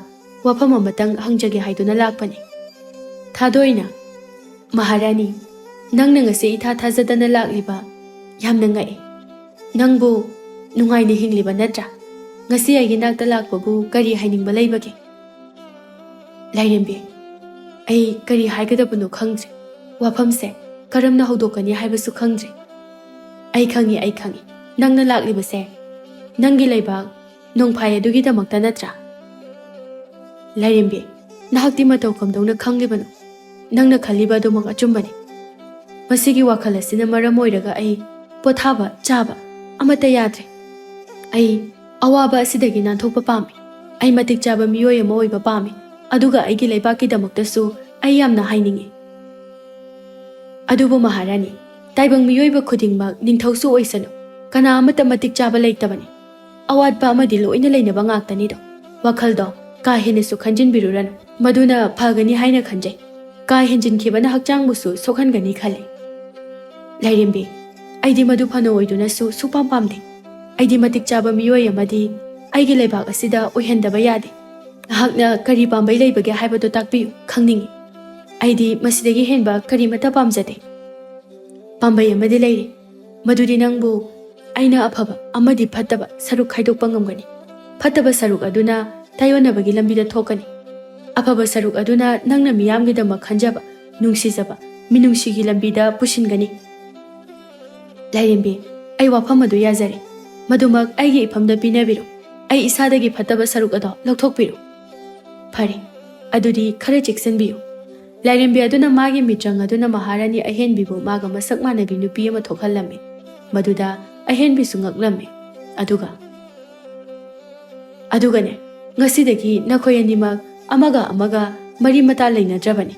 ꯋꯥꯐꯝ ꯑꯃꯇꯪ ꯍꯪꯖꯒꯦ ꯍꯥꯏꯗꯨꯅ ꯂꯥꯛꯄꯅꯤ꯫" ꯊꯥꯗꯣꯏꯅ, "ꯃꯍꯥꯔꯥꯅꯤ, ꯅꯪꯅ ꯉꯁꯤ ꯏꯊꯥ ꯊꯥꯖꯗꯅ ꯂꯥꯛꯂꯤꯕ ꯌꯥꯝꯅ ꯉꯛꯏ꯫ ꯅꯪꯕꯨ ꯅꯨꯡꯉꯥꯏꯅ ꯍꯤꯡꯂꯤꯕ ꯅꯠꯇ꯭ꯔꯥ? ꯉꯁꯤ ꯑꯩꯒꯤ ꯅꯥꯛꯇ ꯂꯥꯛꯄꯕꯨ ꯀꯔꯤ ꯍꯥꯏꯅꯤꯡꯕ ꯂꯩꯕꯒꯦ?" ꯂꯥꯏꯔꯦꯝꯕꯤ, ꯑꯩ ꯀꯔꯤ ꯍꯥꯏꯒꯗꯕꯅꯣ ꯈꯪꯗ꯭ꯔꯦ꯫ ꯋꯥꯐꯝꯁꯦ ꯀꯔꯝꯅ ꯍꯧꯗꯣꯛꯀꯅꯤ ꯍꯥꯏꯕꯁꯨ ꯈꯪꯗ꯭ꯔꯦ꯫ ꯑꯩ ꯈꯪꯉꯤ, ꯑꯩ ꯈꯪꯉꯤ꯫ ꯅꯪꯅ ꯂꯥꯛꯂꯤꯕꯁꯦ ꯅꯪꯒꯤ ꯂꯩꯕꯥꯛ ꯅꯣꯡꯐꯥꯏ ꯑꯗꯨꯒꯤꯗꯃꯛꯇ ꯅꯠꯇ꯭ꯔꯥ? ꯂꯥꯏꯔꯦꯝꯕꯤ, ꯅꯍꯥꯛꯇꯤ ꯃꯇꯧ ꯀꯝꯗꯧꯅ ꯈꯪꯂꯤꯕꯅꯣ? ꯅꯪꯅ ꯈꯜꯂꯤꯕ ꯑꯗꯨꯃꯛ ꯑꯆꯨꯝꯕꯅꯤ꯫ ꯃꯁꯤꯒꯤ ꯋꯥꯈꯜ ꯑꯁꯤꯅ ꯃꯔꯝ ꯑꯣꯏꯔꯒ ꯑꯩ ꯄꯣꯊꯥꯕ, ꯆꯥꯕ ꯑꯃꯠꯇ ꯌꯥꯗ꯭ꯔꯦ꯫ ꯑꯩ ꯑꯋꯥꯕ ꯑꯁꯤꯗꯒꯤ ꯅꯥꯟꯊꯣꯛꯄ ꯄꯥꯝꯃꯤ꯫ ꯑꯩ ꯃꯇꯤꯛ ꯆꯥꯕ ꯃꯤꯑꯣꯏ ꯑꯃ ꯑꯣꯏꯕ ꯄꯥꯝꯃꯤ, ꯑꯗꯨꯒ ꯑꯩꯒꯤ ꯂꯩꯕꯥꯛꯀꯤꯗꯃꯛꯇꯁꯨ ꯑꯩ ꯌꯥꯝꯅ ꯍꯥꯏꯅꯤꯡꯏ꯫ ꯑꯗꯨꯕꯨ ꯃꯍꯥꯔꯥꯅꯤ, ꯇꯥꯏꯕꯪ ꯃꯤꯑꯣꯏꯕ ꯈꯨꯗꯤꯡꯃꯛ ꯅꯤꯡꯊꯧꯁꯨ ꯑꯣꯏꯁꯅꯨ, ꯀꯅꯥ ꯑꯃꯠꯇ ꯃꯇꯤꯛ ꯆꯥꯕ ꯂꯩꯇꯕꯅꯤ꯫ ꯑꯋꯥꯠꯄ ꯑꯃꯗꯤ ꯂꯣꯏꯅ ꯂꯩꯅꯕ ꯉꯥꯛꯇꯅꯤꯗꯣ꯫ ꯋꯥꯈꯜꯗꯣ ꯀꯥ ꯍꯦꯟꯅꯁꯨ ꯈꯟꯖꯤꯟꯕꯤꯔꯨꯔꯅꯨ, ꯃꯗꯨꯅ ꯐꯒꯅꯤ ꯍꯥꯏꯅ ꯈꯟꯖꯩ꯫ ꯀꯥ ꯍꯦꯟꯖꯤꯟꯈꯤꯕꯅ ꯍꯛꯆꯥꯡꯕꯨꯁꯨ ꯁꯣꯛꯍꯟꯒꯅꯤ ꯈꯜꯂꯤ꯫ ꯂꯥꯏꯔꯦꯝꯕꯤ, ꯑꯩꯗꯤ ꯃꯗꯨ ꯐꯅ ꯑꯣꯏꯗꯨꯅꯁꯨ ꯁꯨꯛꯄꯥꯝ ꯄꯥꯝꯗꯦ꯫ ꯑꯩꯗꯤ ꯃꯇꯤꯛ ꯆꯥꯕ ꯃꯤꯑꯣꯏ ꯑꯃꯗꯤ ꯑꯩꯒꯤ ꯂꯩꯕꯥꯛ ꯑꯁꯤꯗ ꯑꯣꯏꯍꯟꯗꯕ ꯌꯥꯗꯦ꯫ ꯅꯍꯥꯛꯅ ꯀꯔꯤ ꯄꯥꯝꯕꯩ ꯂꯩꯕꯒꯦ ꯍꯥꯏꯕꯗꯨ ꯇꯥꯛꯄꯤꯌꯨ, ꯈꯪꯅꯤꯡꯏ꯫ ꯑꯩꯗꯤ ꯃꯁꯤꯗꯒꯤ ꯍꯦꯟꯕ ꯀꯔꯤꯃꯠꯇ ꯄꯥꯝꯖꯗꯦ꯫ ꯄꯥꯝꯕꯩ ꯑꯃꯗꯤ ꯂꯩꯔꯤ, ꯃꯗꯨꯗꯤ ꯅꯪꯕꯨ ꯑꯩꯅ ꯑꯐꯕ ꯑꯃꯗꯤ ꯐꯠꯇꯕ ꯁꯔꯨꯛ ꯈꯥꯏꯗꯣꯛꯄ ꯉꯝꯒꯅꯤ꯫ ꯐꯠꯇꯕ ꯁꯔꯨꯛ ꯑꯗꯨꯅ ꯇꯥꯏꯑꯣꯟꯅꯕꯒꯤ ꯂꯝꯕꯤꯗ ꯊꯣꯛꯀꯅꯤ꯫ ꯑꯐꯕ ꯁꯔꯨꯛ ꯑꯗꯨꯅ ꯅꯪꯅ ꯃꯤꯌꯥꯝꯒꯤꯗꯃꯛ ꯈꯟꯖꯕ, ꯅꯨꯡꯁꯤꯖꯕ, ꯃꯤꯅꯨꯡꯁꯤꯒꯤ ꯂꯝꯕꯤꯗ ꯄꯨꯁꯤꯟꯒꯅꯤ꯫ ꯂꯥꯏꯔꯦꯝꯕꯤ, ꯑꯩ ꯋꯥꯐꯝ ꯑꯗꯨ ꯌꯥꯖꯔꯦ꯫ ꯃꯗꯨꯃꯛ ꯑꯩꯒꯤ ꯏꯐꯝꯗ ꯄꯤꯅꯕꯤꯔꯣ꯫ ꯑꯩ ꯏꯁꯥꯗꯒꯤ ꯐꯠꯇꯕ ꯁꯔꯨꯛ ꯑꯗꯣ ꯂꯧꯊꯣꯛꯄꯤꯔꯣ꯫ ꯐꯔꯦ, ꯑꯗꯨꯗꯤ ꯈꯔ ꯆꯦꯛꯁꯤꯟꯕꯤꯌꯨ꯫ ꯂꯥꯏꯔꯦꯝꯕꯤ ꯑꯗꯨꯅ ꯃꯥꯒꯤ ꯃꯤꯇ꯭ꯔꯪ ꯑꯗꯨꯅ ꯃꯍꯥꯔꯥꯅꯤ ꯑꯍꯦꯟꯕꯤꯕꯨ ꯃꯥꯒ ꯃꯁꯛ ꯃꯥꯟꯅꯕꯤ ꯅꯨꯄꯤ ꯑꯃ ꯊꯣꯛꯍꯜꯂꯝꯃꯤ꯫ ꯃꯗꯨꯗ ꯑꯍꯦꯟꯕꯤꯁꯨ ꯉꯛꯂꯝꯃꯤ꯫ ꯑꯗꯨꯒ, "ꯑꯗꯨꯒꯅꯦ, ꯉꯁꯤꯗꯒꯤ ꯅꯈꯣꯏ ꯑꯅꯤꯃꯛ ꯑꯃꯒ ꯑꯃꯒ ꯃꯔꯤ ꯃꯇꯥ ꯂꯩꯅꯗ꯭ꯔꯕꯅꯤ꯫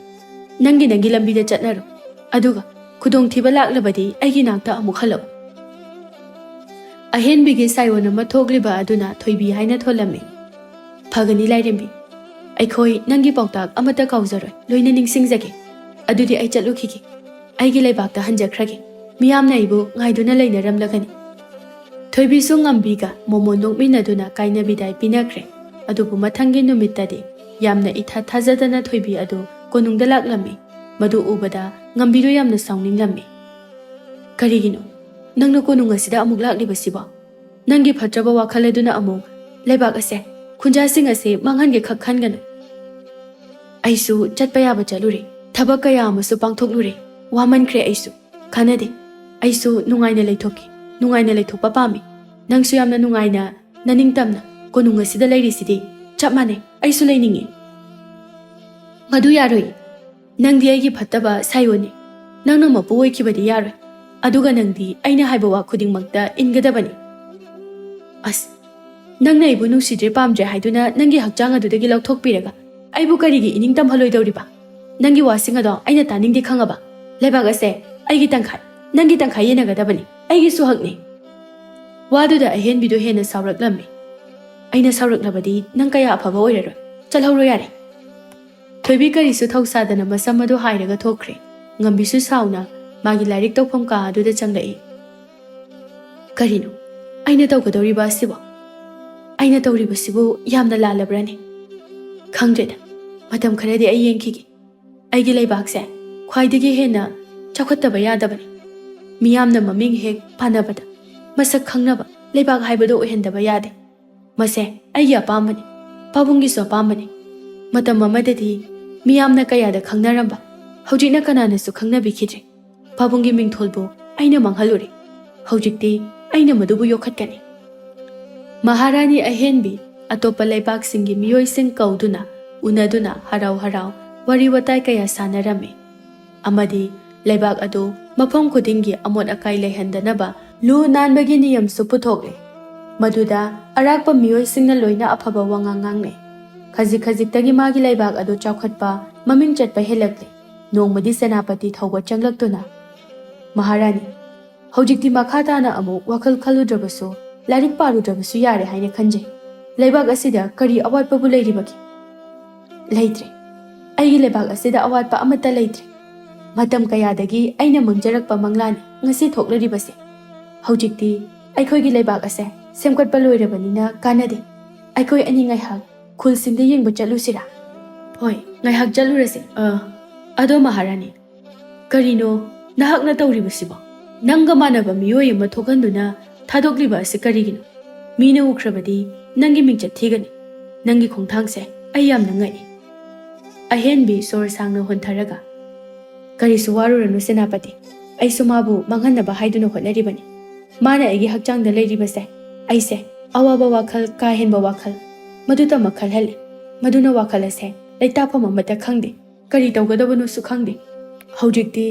ꯅꯪꯒꯤ ꯅꯪꯒꯤ ꯂꯝꯕꯤꯗ ꯆꯠꯅꯔꯣ꯫ ꯑꯗꯨꯒ ꯈꯨꯗꯣꯡꯊꯤꯕ ꯂꯥꯛꯂꯕꯗꯤ ꯑꯩꯒꯤ ꯅꯥꯛꯇ ꯑꯃꯨꯛ ꯍꯜꯂꯛꯎ"꯫ ꯑꯍꯦꯟꯕꯤꯒꯤ ꯁꯥꯏꯑꯣꯟ ꯑꯃ ꯊꯣꯛꯂꯤꯕ ꯑꯗꯨꯅ ꯊꯣꯏꯕꯤ ꯍꯥꯏꯅ ꯊꯣꯜꯂꯝꯃꯤ꯫ "ꯐꯒꯅꯤ ꯂꯥꯏꯔꯦꯝꯕꯤ, ꯑꯩꯈꯣꯏ ꯅꯪꯒꯤ ꯄꯥꯎꯇꯥꯛ ꯑꯃꯠꯇ ꯀꯥꯎꯖꯔꯣꯏ, ꯂꯣꯏꯅ ꯅꯤꯡꯁꯤꯡꯖꯒꯦ꯫ ꯑꯗꯨꯗꯤ ꯑꯩ ꯆꯠꯂꯨꯈꯤꯒꯦ꯫ ꯑꯩꯒꯤ ꯂꯩꯕꯥꯛꯇ ꯍꯟꯖꯈ꯭ꯔꯒꯦ꯫ ꯃꯤꯌꯥꯝꯅ ꯑꯩꯕꯨ ꯉꯥꯏꯗꯨꯅ ꯂꯩꯅꯔꯝꯂꯒꯅꯤ"꯫ ꯊꯣꯏꯕꯤꯁꯨ ꯉꯝꯕꯤꯒ ꯃꯣꯃꯣꯟ ꯅꯣꯛꯃꯤꯟꯅꯗꯨꯅ ꯀꯥꯏꯅ ꯕꯤꯗꯥꯏ ꯄꯤꯅꯈ꯭ꯔꯦ꯫ ꯑꯗꯨꯕꯨ ꯃꯊꯪꯒꯤ ꯅꯨꯃꯤꯠꯇꯗꯤ ꯌꯥꯝꯅ ꯏꯊꯥ ꯊꯥꯖꯗꯅ ꯊꯣꯏꯕꯤ ꯑꯗꯨ ꯀꯣꯅꯨꯡꯗ ꯂꯥꯛꯂꯝꯃꯤ꯫ ꯃꯗꯨ ꯎꯕꯗ ꯉꯝꯕꯤꯗꯨ ꯌꯥꯝꯅ ꯁꯥꯎꯅꯤꯡꯂꯝꯃꯤ꯫ "ꯀꯔꯤꯒꯤꯅꯣ ꯅꯪꯅ ꯀꯣꯅꯨꯡ ꯑꯁꯤꯗ ꯑꯃꯨꯛ ꯂꯥꯛꯂꯤꯕꯁꯤꯕꯣ? ꯅꯪꯒꯤ ꯐꯠꯇ꯭ꯔꯕ ꯋꯥꯈꯜ ꯑꯗꯨꯅ ꯑꯃꯨꯛ ꯂꯩꯕꯥꯛ ꯑꯁꯦ, ꯈꯨꯟꯖꯥꯁꯤꯡ ꯑꯁꯦ ꯃꯥꯡꯍꯟꯒꯦ ꯈꯛ ꯈꯟꯒꯅꯨ꯫ ꯑꯩꯁꯨ ꯆꯠꯄ ꯌꯥꯕ ꯆꯠꯂꯨꯔꯦ, ꯊꯕꯛ ꯀꯌꯥ ꯑꯃꯁꯨ ꯄꯥꯡꯊꯣꯛꯂꯨꯔꯦ, ꯋꯥꯃꯟꯈ꯭ꯔꯦ ꯑꯩꯁꯨ꯫ ꯀꯥꯟꯅꯗꯦ, ꯑꯩꯁꯨ ꯅꯨꯡꯉꯥꯏꯅ ꯂꯩꯊꯣꯛꯀꯦ, ꯅꯨꯡꯉꯥꯏꯅ ꯂꯩꯊꯣꯛꯄ ꯄꯥꯝꯃꯤ꯫ ꯅꯪꯁꯨ ꯌꯥꯝꯅ ꯅꯨꯡꯉꯥꯏꯅ, ꯅꯅꯤꯡꯇꯝꯅ ꯀꯣꯅꯨꯡ ꯑꯁꯤꯗ ꯂꯩꯔꯤꯁꯤꯗꯤ ꯆꯞ ꯃꯥꯟꯅꯩ, ꯑꯩꯁꯨ ꯂꯩꯅꯤꯡꯉꯤ"꯫ "ꯃꯗꯨ ꯌꯥꯔꯣꯏ꯫ ꯅꯪꯗꯤ ꯑꯩꯒꯤ ꯐꯠꯇꯕ ꯁꯥꯏꯑꯣꯟꯅꯤ꯫ ꯅꯪꯅ ꯃꯄꯨ ꯑꯣꯏꯈꯤꯕꯗꯤ ꯌꯥꯔꯣꯏ꯫ ꯑꯗꯨꯒ ꯅꯪꯗꯤ ꯑꯩꯅ ꯍꯥꯏꯕ ꯋꯥ ꯈꯨꯗꯤꯡꯃꯛꯇ ꯏꯟꯒꯗꯕꯅꯤ"꯫ "ꯑꯁ, ꯅꯪꯅ ꯑꯩꯕꯨ ꯅꯨꯡꯁꯤꯗ꯭ꯔꯦ ꯄꯥꯝꯗ꯭ꯔꯦ ꯍꯥꯏꯗꯨꯅ ꯅꯪꯒꯤ ꯍꯛꯆꯥꯡ ꯑꯗꯨꯗꯒꯤ ꯂꯧꯊꯣꯛꯄꯤꯔꯒ ꯑꯩꯕꯨ ꯀꯔꯤꯒꯤ ꯏꯅꯤꯡ ꯇꯝꯍꯜꯂꯣꯏꯗꯧꯔꯤꯕ? ꯅꯪꯒꯤ ꯋꯥꯁꯤꯡ ꯑꯗꯣ ꯑꯩꯅ ꯇꯥꯅꯤꯡꯗꯦ, ꯈꯪꯉꯕ? ꯂꯩꯕꯥꯛ ꯑꯁꯦ ꯑꯩꯒꯤ ꯇꯪꯈꯥꯏ, ꯅꯪꯒꯤ ꯇꯪꯈꯥꯏ ꯌꯦꯟꯅꯒꯗꯕꯅꯤ꯫ ꯑꯩꯒꯤꯁꯨ ꯍꯛꯅꯤ"꯫ ꯋꯥꯗꯨꯗ ꯑꯍꯦꯟꯕꯤꯗꯨ ꯍꯦꯟꯅ ꯁꯥꯎꯔꯛꯂꯝꯃꯤ꯫ "ꯑꯩꯅ ꯁꯥꯎꯔꯛꯂꯕꯗꯤ ꯅꯪ ꯀꯌꯥ ꯑꯐꯕ ꯑꯣꯏꯔꯔꯣꯏ꯫ ꯆꯠꯍꯧꯔꯣ ꯌꯥꯔꯦ"꯫ ꯊꯣꯏꯕꯤ ꯀꯔꯤꯁꯨ ꯊꯧꯁꯥꯗꯅ ꯃꯁꯝ ꯑꯗꯨ ꯍꯥꯏꯔꯒ ꯊꯣꯛꯈ꯭ꯔꯦ꯫ ꯉꯝꯕꯤꯁꯨ ꯁꯥꯎꯅ ꯃꯥꯒꯤ ꯂꯥꯏꯔꯤꯛ ꯇꯧꯐꯝ ꯀꯥ ꯑꯗꯨꯗ ꯆꯪꯂꯛꯏ꯫ "ꯀꯔꯤꯅꯣ ꯑꯩꯅ ꯇꯧꯒꯗꯧꯔꯤꯕ ꯑꯁꯤꯕꯣ? ꯑꯩꯅ ꯇꯧꯔꯤꯕꯁꯤꯕꯨ ꯌꯥꯝꯅ ꯂꯥꯜꯂꯕ꯭ꯔꯅꯦ? ꯈꯪꯗ꯭ꯔꯦꯗ, ꯃꯇꯝ ꯈꯔꯗꯤ ꯑꯩ ꯌꯦꯡꯈꯤꯒꯦ꯫ ꯑꯩꯒꯤ ꯂꯩꯕꯥꯛꯁꯦ ꯈ꯭ꯋꯥꯏꯗꯒꯤ ꯍꯦꯟꯅ ꯆꯥꯎꯈꯠꯇꯕ ꯌꯥꯗꯕꯅꯤ꯫ ꯃꯤꯌꯥꯝꯅ ꯃꯃꯤꯡ ꯍꯦꯛ ꯄꯥꯟꯅꯕꯗ ꯃꯁꯛ ꯈꯪꯅꯕ ꯂꯩꯕꯥꯛ ꯍꯥꯏꯕꯗꯣ ꯑꯣꯏꯍꯟꯗꯕ ꯌꯥꯗꯦ꯫ ꯃꯁꯦ ꯑꯩꯒꯤ ꯑꯄꯥꯝꯕꯅꯤ, ꯄꯥꯕꯨꯡꯒꯤꯁꯨ ꯑꯄꯥꯝꯕꯅꯤ꯫ ꯃꯇꯝ ꯑꯃꯗꯗꯤ ꯃꯤꯌꯥꯝꯅ ꯀꯌꯥꯗ ꯈꯪꯅꯔꯝꯕ, ꯍꯧꯖꯤꯛꯅ ꯀꯅꯥꯅꯁꯨ ꯈꯪꯅꯕꯤꯈꯤꯗ꯭ꯔꯦ꯫ ꯄꯥꯕꯨꯡꯒꯤ ꯃꯤꯡꯊꯣꯜꯕꯨ ꯑꯩꯅ ꯃꯥꯡꯍꯜꯂꯨꯔꯦ꯫ ꯍꯧꯖꯤꯛꯇꯤ ꯑꯩꯅ ꯃꯗꯨꯕꯨ ꯌꯣꯛꯈꯠꯀꯅꯤ꯫ ꯃꯍꯥꯔꯥꯅꯤ ꯑꯍꯦꯟꯕꯤ ꯑꯇꯣꯞꯄ ꯂꯩꯕꯥꯛꯁꯤꯡꯒꯤ ꯃꯤꯑꯣꯏꯁꯤꯡ ꯀꯧꯗꯨꯅ, ꯎꯅꯗꯨꯅ ꯍꯔꯥꯎ ꯍꯔꯥꯎ ꯋꯥꯔꯤ ꯋꯥꯇꯥꯏ ꯀꯌꯥ ꯁꯥꯟꯅꯔꯝꯃꯤ꯫ ꯑꯃꯗꯤ ꯂꯩꯕꯥꯛ ꯑꯗꯨ ꯃꯐꯝ ꯈꯨꯗꯤꯡꯒꯤ ꯑꯃꯣꯠ ꯑꯀꯥꯏ ꯂꯩꯍꯟꯗꯅꯕ ꯂꯨ ꯅꯥꯟꯕꯒꯤ ꯅꯤꯌꯝꯁꯨ ꯄꯨꯊꯣꯛꯂꯦ꯫ ꯃꯗꯨꯗ ꯑꯔꯥꯛꯄ ꯃꯤꯑꯣꯏꯁꯤꯡꯅ ꯂꯣꯏꯅ ꯑꯐꯕ ꯋꯥꯉꯥꯡ ꯉꯥꯡꯅꯩ꯫ ꯈꯖꯤꯛ ꯈꯖꯤꯛꯇꯒꯤ ꯃꯥꯒꯤ ꯂꯩꯕꯥꯛ ꯑꯗꯨ ꯆꯥꯎꯈꯠꯄ, ꯃꯃꯤꯡ ꯆꯠꯄ ꯍꯦꯜꯂꯛꯂꯦ꯫ ꯅꯣꯡꯃꯗꯤ ꯁꯦꯅꯥꯄꯇꯤ ꯊꯧꯕ ꯆꯪꯂꯛꯇꯨꯅ, "ꯃꯍꯥꯔꯥꯅꯤ, ꯍꯧꯖꯤꯛꯇꯤ ꯃꯈꯥ ꯇꯥꯅ ꯑꯃꯨꯛ ꯋꯥꯈꯜ ꯈꯜꯂꯨꯗ꯭ꯔꯕꯁꯨ, ꯂꯥꯏꯔꯤꯛ ꯄꯥꯔꯨꯗ꯭ꯔꯕꯁꯨ ꯌꯥꯔꯦ ꯍꯥꯏꯅ ꯈꯟꯖꯩ꯫ ꯂꯩꯕꯥꯛ ꯑꯁꯤꯗ ꯀꯔꯤ ꯑꯋꯥꯠꯄꯕꯨ ꯂꯩꯔꯤꯕꯒꯦ?" "ꯂꯩꯇ꯭ꯔꯦ꯫ ꯑꯩꯒꯤ ꯂꯩꯕꯥꯛ ꯑꯁꯤꯗ ꯑꯋꯥꯠꯄ ꯑꯃꯠꯇ ꯂꯩꯇ꯭ꯔꯦ꯫ ꯃꯇꯝ ꯀꯌꯥꯗꯒꯤ ꯑꯩꯅ ꯃꯪꯖꯔꯛꯄ ꯃꯪꯂꯥꯟꯅꯤ ꯉꯁꯤ ꯊꯣꯛꯂꯔꯤꯕꯁꯦ꯫ ꯍꯧꯖꯤꯛꯇꯤ ꯑꯩꯈꯣꯏꯒꯤ ꯂꯩꯕꯥꯛ ꯑꯁꯦ ꯁꯦꯝꯒꯠꯄ ꯂꯣꯏꯔꯕꯅꯤꯅ ꯀꯥꯟꯅꯗꯦ꯫ ꯑꯩꯈꯣꯏ ꯑꯅꯤ ꯉꯥꯏꯍꯥꯛ ꯈꯨꯜꯁꯤꯡꯗ ꯌꯦꯡꯕ ꯆꯠꯂꯨꯁꯤꯔꯥ?" "ꯍꯣꯏ, ꯉꯥꯏꯍꯥꯛ ꯆꯠꯂꯨꯔꯁꯤ꯫ ꯑ, ꯑꯗꯣ ꯃꯍꯥꯔꯥꯅꯤ, ꯀꯔꯤꯅꯣ ꯅꯍꯥꯛꯅ ꯇꯧꯔꯤꯕꯁꯤꯕꯣ? ꯅꯪꯒ ꯃꯥꯟꯅꯕ ꯃꯤꯑꯣꯏ ꯑꯃ ꯊꯣꯛꯍꯟꯗꯨꯅ ꯊꯥꯗꯣꯛꯂꯤꯕ ꯑꯁꯤ ꯀꯔꯤꯒꯤꯅꯣ? ꯃꯤꯅ ꯎꯈ꯭ꯔꯕꯗꯤ ꯅꯪꯒꯤ ꯃꯤꯡꯆꯠ ꯊꯤꯒꯅꯤ꯫ ꯅꯪꯒꯤ ꯈꯣꯡꯊꯥꯡꯁꯦ ꯑꯩ ꯌꯥꯝꯅ ꯉꯛꯏ꯫" ꯑꯍꯦꯟꯕꯤ ꯁꯣꯔ ꯁꯥꯡꯅ ꯍꯣꯟꯊꯔꯒ, "ꯀꯔꯤꯁꯨ ꯋꯥꯔꯨꯔꯅꯨ ꯁꯦꯅꯥꯄꯇꯤ, ꯑꯩꯁꯨ ꯃꯥꯕꯨ ꯃꯥꯡꯍꯟꯅꯕ ꯍꯥꯏꯗꯨꯅ ꯍꯣꯠꯅꯔꯤꯕꯅꯤ꯫ ꯃꯥꯅ ꯑꯩꯒꯤ ꯍꯛꯆꯥꯡꯗ ꯂꯩꯔꯤꯕꯁꯦ, ꯑꯩꯁꯦ ꯑꯋꯥꯕ ꯋꯥꯈꯜ, ꯀꯥ ꯍꯦꯟꯕ ꯋꯥꯈꯜ, ꯃꯗꯨꯇꯃꯛ ꯈꯜꯍꯜꯂꯤ꯫ ꯃꯗꯨꯅ ꯋꯥꯈꯜ ꯑꯁꯦ ꯂꯩꯇꯥꯐꯝ ꯑꯃꯠꯇ ꯈꯪꯗꯦ꯫ ꯀꯔꯤ ꯇꯧꯒꯗꯕꯅꯣꯁꯨ ꯈꯪꯗꯦ꯫ ꯍꯧꯖꯤꯛꯇꯤ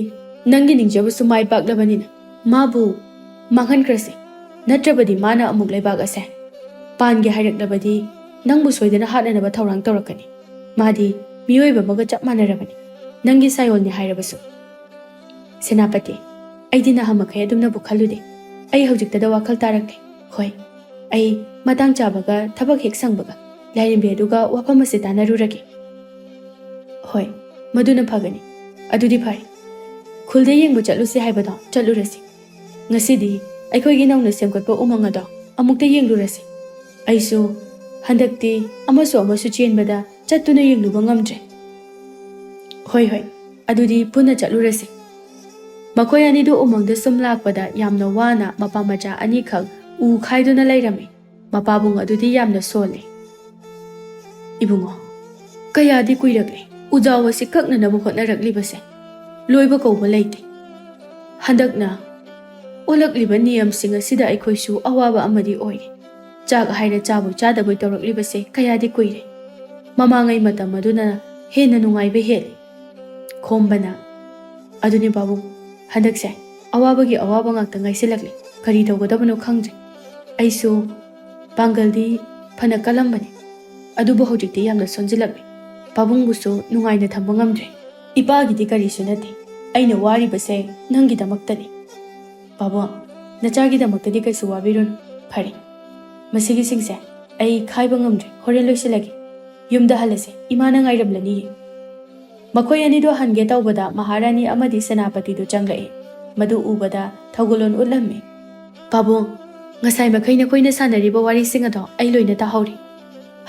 ꯅꯪꯒꯤ ꯅꯤꯡꯖꯕꯁꯨ ꯃꯥꯏ ꯄꯥꯛꯂꯕꯅꯤꯅ ꯃꯥꯕꯨ ꯃꯥꯡꯍꯟꯈ꯭ꯔꯁꯤ꯫ ꯅꯠꯇ꯭ꯔꯕꯗꯤ ꯃꯥꯅ ꯑꯃꯨꯛ ꯂꯩꯕꯥꯛ ꯑꯁꯦ ꯄꯥꯟꯒꯦ ꯍꯥꯏꯔꯛꯂꯕꯗꯤ ꯅꯪꯕꯨ ꯁꯣꯏꯗꯅ ꯍꯥꯠꯅꯅꯕ ꯊꯧꯔꯥꯡ ꯇꯧꯔꯛꯀꯅꯤ꯫ ꯃꯥꯗꯤ ꯃꯤꯑꯣꯏꯕ ꯑꯃꯒ ꯆꯞ ꯃꯥꯟꯅꯔꯕꯅꯤ, ꯅꯪꯒꯤ ꯁꯥꯌꯣꯜꯅꯤ ꯍꯥꯏꯔꯕꯁꯨ꯫" "ꯁꯦꯅꯥꯄꯇꯤ, ꯑꯩꯗꯤ ꯅꯍꯥꯃꯈꯩ ꯑꯗꯨꯝꯅꯕꯨ ꯈꯜꯂꯨꯗꯦ꯫ ꯑꯩ ꯍꯧꯖꯤꯛꯇꯗ ꯋꯥꯈꯜ ꯇꯥꯔꯛꯂꯦ꯫ ꯍꯣꯏ, ꯑꯩ ꯃꯇꯥꯡ ꯆꯥꯕꯒ ꯊꯕꯛ ꯍꯦꯛ ꯁꯪꯕꯒ ꯂꯥꯏꯔꯦꯝꯕꯤ ꯑꯗꯨꯒ ꯋꯥꯐꯝ ꯑꯁꯤ ꯇꯥꯟꯅꯔꯨꯔꯒꯦ꯫" "ꯍꯣꯏ, ꯃꯗꯨꯅ ꯐꯒꯅꯤ꯫ ꯑꯗꯨꯗꯤ ꯐꯔꯦ꯫ ꯈꯨꯜꯗ ꯌꯦꯡꯕ ꯆꯠꯂꯨꯁꯤ ꯍꯥꯏꯕꯗꯣ ꯆꯠꯂꯨꯔꯁꯤ꯫ ꯉꯁꯤꯗꯤ ꯑꯩꯈꯣꯏꯒꯤ ꯅꯧꯅ ꯁꯦꯝꯒꯠꯄ ꯎꯃꯪ ꯑꯗꯣ ꯑꯃꯨꯛꯇ ꯌꯦꯡꯂꯨꯔꯁꯤ꯫ ꯑꯩꯁꯨ ꯍꯟꯗꯛꯇꯤ ꯑꯃꯁꯨ ꯑꯃꯁꯨ ꯆꯦꯟꯕꯗ ꯆꯠꯇꯨꯅ ꯌꯦꯡꯂꯨꯕ ꯉꯝꯗ꯭ꯔꯦ꯫" "ꯍꯣꯏ, ꯍꯣꯏ, ꯑꯗꯨꯗꯤ ꯄꯨꯟꯅ ꯆꯠꯂꯨꯔꯁꯤ꯫" ꯃꯈꯣꯏ ꯑꯅꯤꯗꯨ ꯎꯃꯪꯗ ꯁꯨꯝ ꯂꯥꯛꯄꯗ ꯌꯥꯝꯅ ꯋꯥꯅ ꯃꯄꯥ ꯃꯆꯥ ꯑꯅꯤꯈꯛ ꯎ ꯈꯥꯏꯗꯨꯅ ꯂꯩꯔꯝꯃꯤ꯫ ꯃꯄꯥꯕꯨꯡ ꯑꯗꯨꯗꯤ ꯌꯥꯝꯅ ꯁꯣꯜꯂꯤ꯫ "ꯏꯕꯨꯡꯉꯣ, ꯀꯌꯥꯗꯤ ꯀꯨꯏꯔꯛꯂꯦ꯫ ꯎꯖꯥꯎ ꯑꯁꯤ ꯀꯛꯅꯅꯕ ꯍꯣꯠꯅꯔꯛꯂꯤꯕꯁꯦ ꯂꯣꯏꯕ ꯀꯧꯕ ꯂꯩꯇꯦ꯫ ꯍꯟꯗꯛꯅ ꯑꯣꯜꯂꯛꯂꯤꯕ ꯅꯤꯌꯝꯁꯤꯡ ꯑꯁꯤꯗ ꯑꯩꯈꯣꯏꯁꯨ ꯑꯋꯥꯕ ꯑꯃꯗꯤ ꯑꯣꯏꯔꯤ꯫ ꯆꯥꯛ ꯍꯥꯏꯔ ꯆꯥꯕꯣꯏ ꯆꯥꯗꯕꯣꯏ ꯇꯧꯔꯛꯂꯤꯕꯁꯦ ꯀꯌꯥꯗꯤ ꯀꯨꯏꯔꯦ꯫ ꯃꯃꯥꯡꯉꯩ ꯃꯇꯝ ꯑꯗꯨꯅ ꯍꯦꯟꯅ ꯅꯨꯡꯉꯥꯏꯕ ꯍꯦꯜꯂꯤ꯫ ꯈꯣꯝꯕꯅ, "ꯑꯗꯨꯅꯤ ꯄꯥꯕꯨꯡ, ꯍꯟꯗꯛꯁꯦ ꯑꯋꯥꯕꯒꯤ ꯑꯋꯥꯕ ꯉꯥꯛꯇ ꯉꯥꯏꯁꯤꯜꯂꯛꯂꯦ꯫ ꯀꯔꯤ ꯇꯧꯒꯗꯕꯅꯣ ꯈꯪꯗ꯭ꯔꯦ꯫ ꯑꯩꯁꯨ ꯄꯥꯡꯒꯜꯗꯤ ꯐꯅ ꯀꯜꯂꯝꯕꯅꯤ, ꯑꯗꯨꯕꯨ ꯍꯧꯖꯤꯛꯇꯤ ꯌꯥꯝꯅ ꯁꯣꯟꯖꯤꯜꯂꯛꯂꯦ꯫ ꯄꯥꯕꯨꯡꯕꯨꯁꯨ ꯅꯨꯡꯉꯥꯏꯅ ꯊꯝꯕ ꯉꯝꯗ꯭ꯔꯦ꯫ ꯏꯄꯥꯒꯤꯗꯤ ꯀꯔꯤꯁꯨ ꯅꯠꯇꯦ꯫ ꯑꯩꯅ ꯋꯥꯔꯤꯕꯁꯦ ꯅꯪꯒꯤꯗꯃꯛꯇꯅꯤ꯫ ꯄꯥꯕꯨꯡ, ꯅꯆꯥꯒꯤꯗꯃꯛꯇꯗꯤ ꯀꯩꯁꯨ ꯋꯥꯕꯤꯔꯨꯅꯨ꯫ ꯐꯔꯦ, ꯃꯁꯤꯒꯤꯁꯤꯡꯁꯦ ꯑꯩ ꯈꯥꯏꯕ ꯉꯝꯗ꯭ꯔꯦ꯫ ꯍꯣꯔꯦꯟ ꯂꯣꯏꯁꯤꯜꯂꯒꯦ꯫ ꯌꯨꯝꯗ ꯍꯜꯂꯁꯦ꯫ ꯏꯃꯥꯅ ꯉꯥꯏꯔꯝꯂꯅꯤꯌꯦ꯫" ꯃꯈꯣꯏ ꯑꯅꯤꯗꯨ ꯍꯟꯒꯦ ꯇꯧꯕꯗ ꯃꯍꯥꯔꯥꯅꯤ ꯑꯃꯗꯤ ꯁꯦꯅꯥꯄꯇꯤꯗꯨ ꯆꯪꯂꯛꯏ꯫ ꯃꯗꯨ ꯎꯕꯗ ꯊꯧꯒꯜꯂꯣꯟ ꯎꯠꯂꯝꯃꯤ꯫ "ꯄꯥꯕꯨꯡ, ꯉꯁꯥꯏ ꯃꯈꯩ ꯅꯈꯣꯏꯅ ꯁꯥꯟꯅꯔꯤꯕ ꯋꯥꯔꯤꯁꯤꯡ ꯑꯗꯣ ꯑꯩ ꯂꯣꯏꯅ ꯇꯥꯍꯧꯔꯤ꯫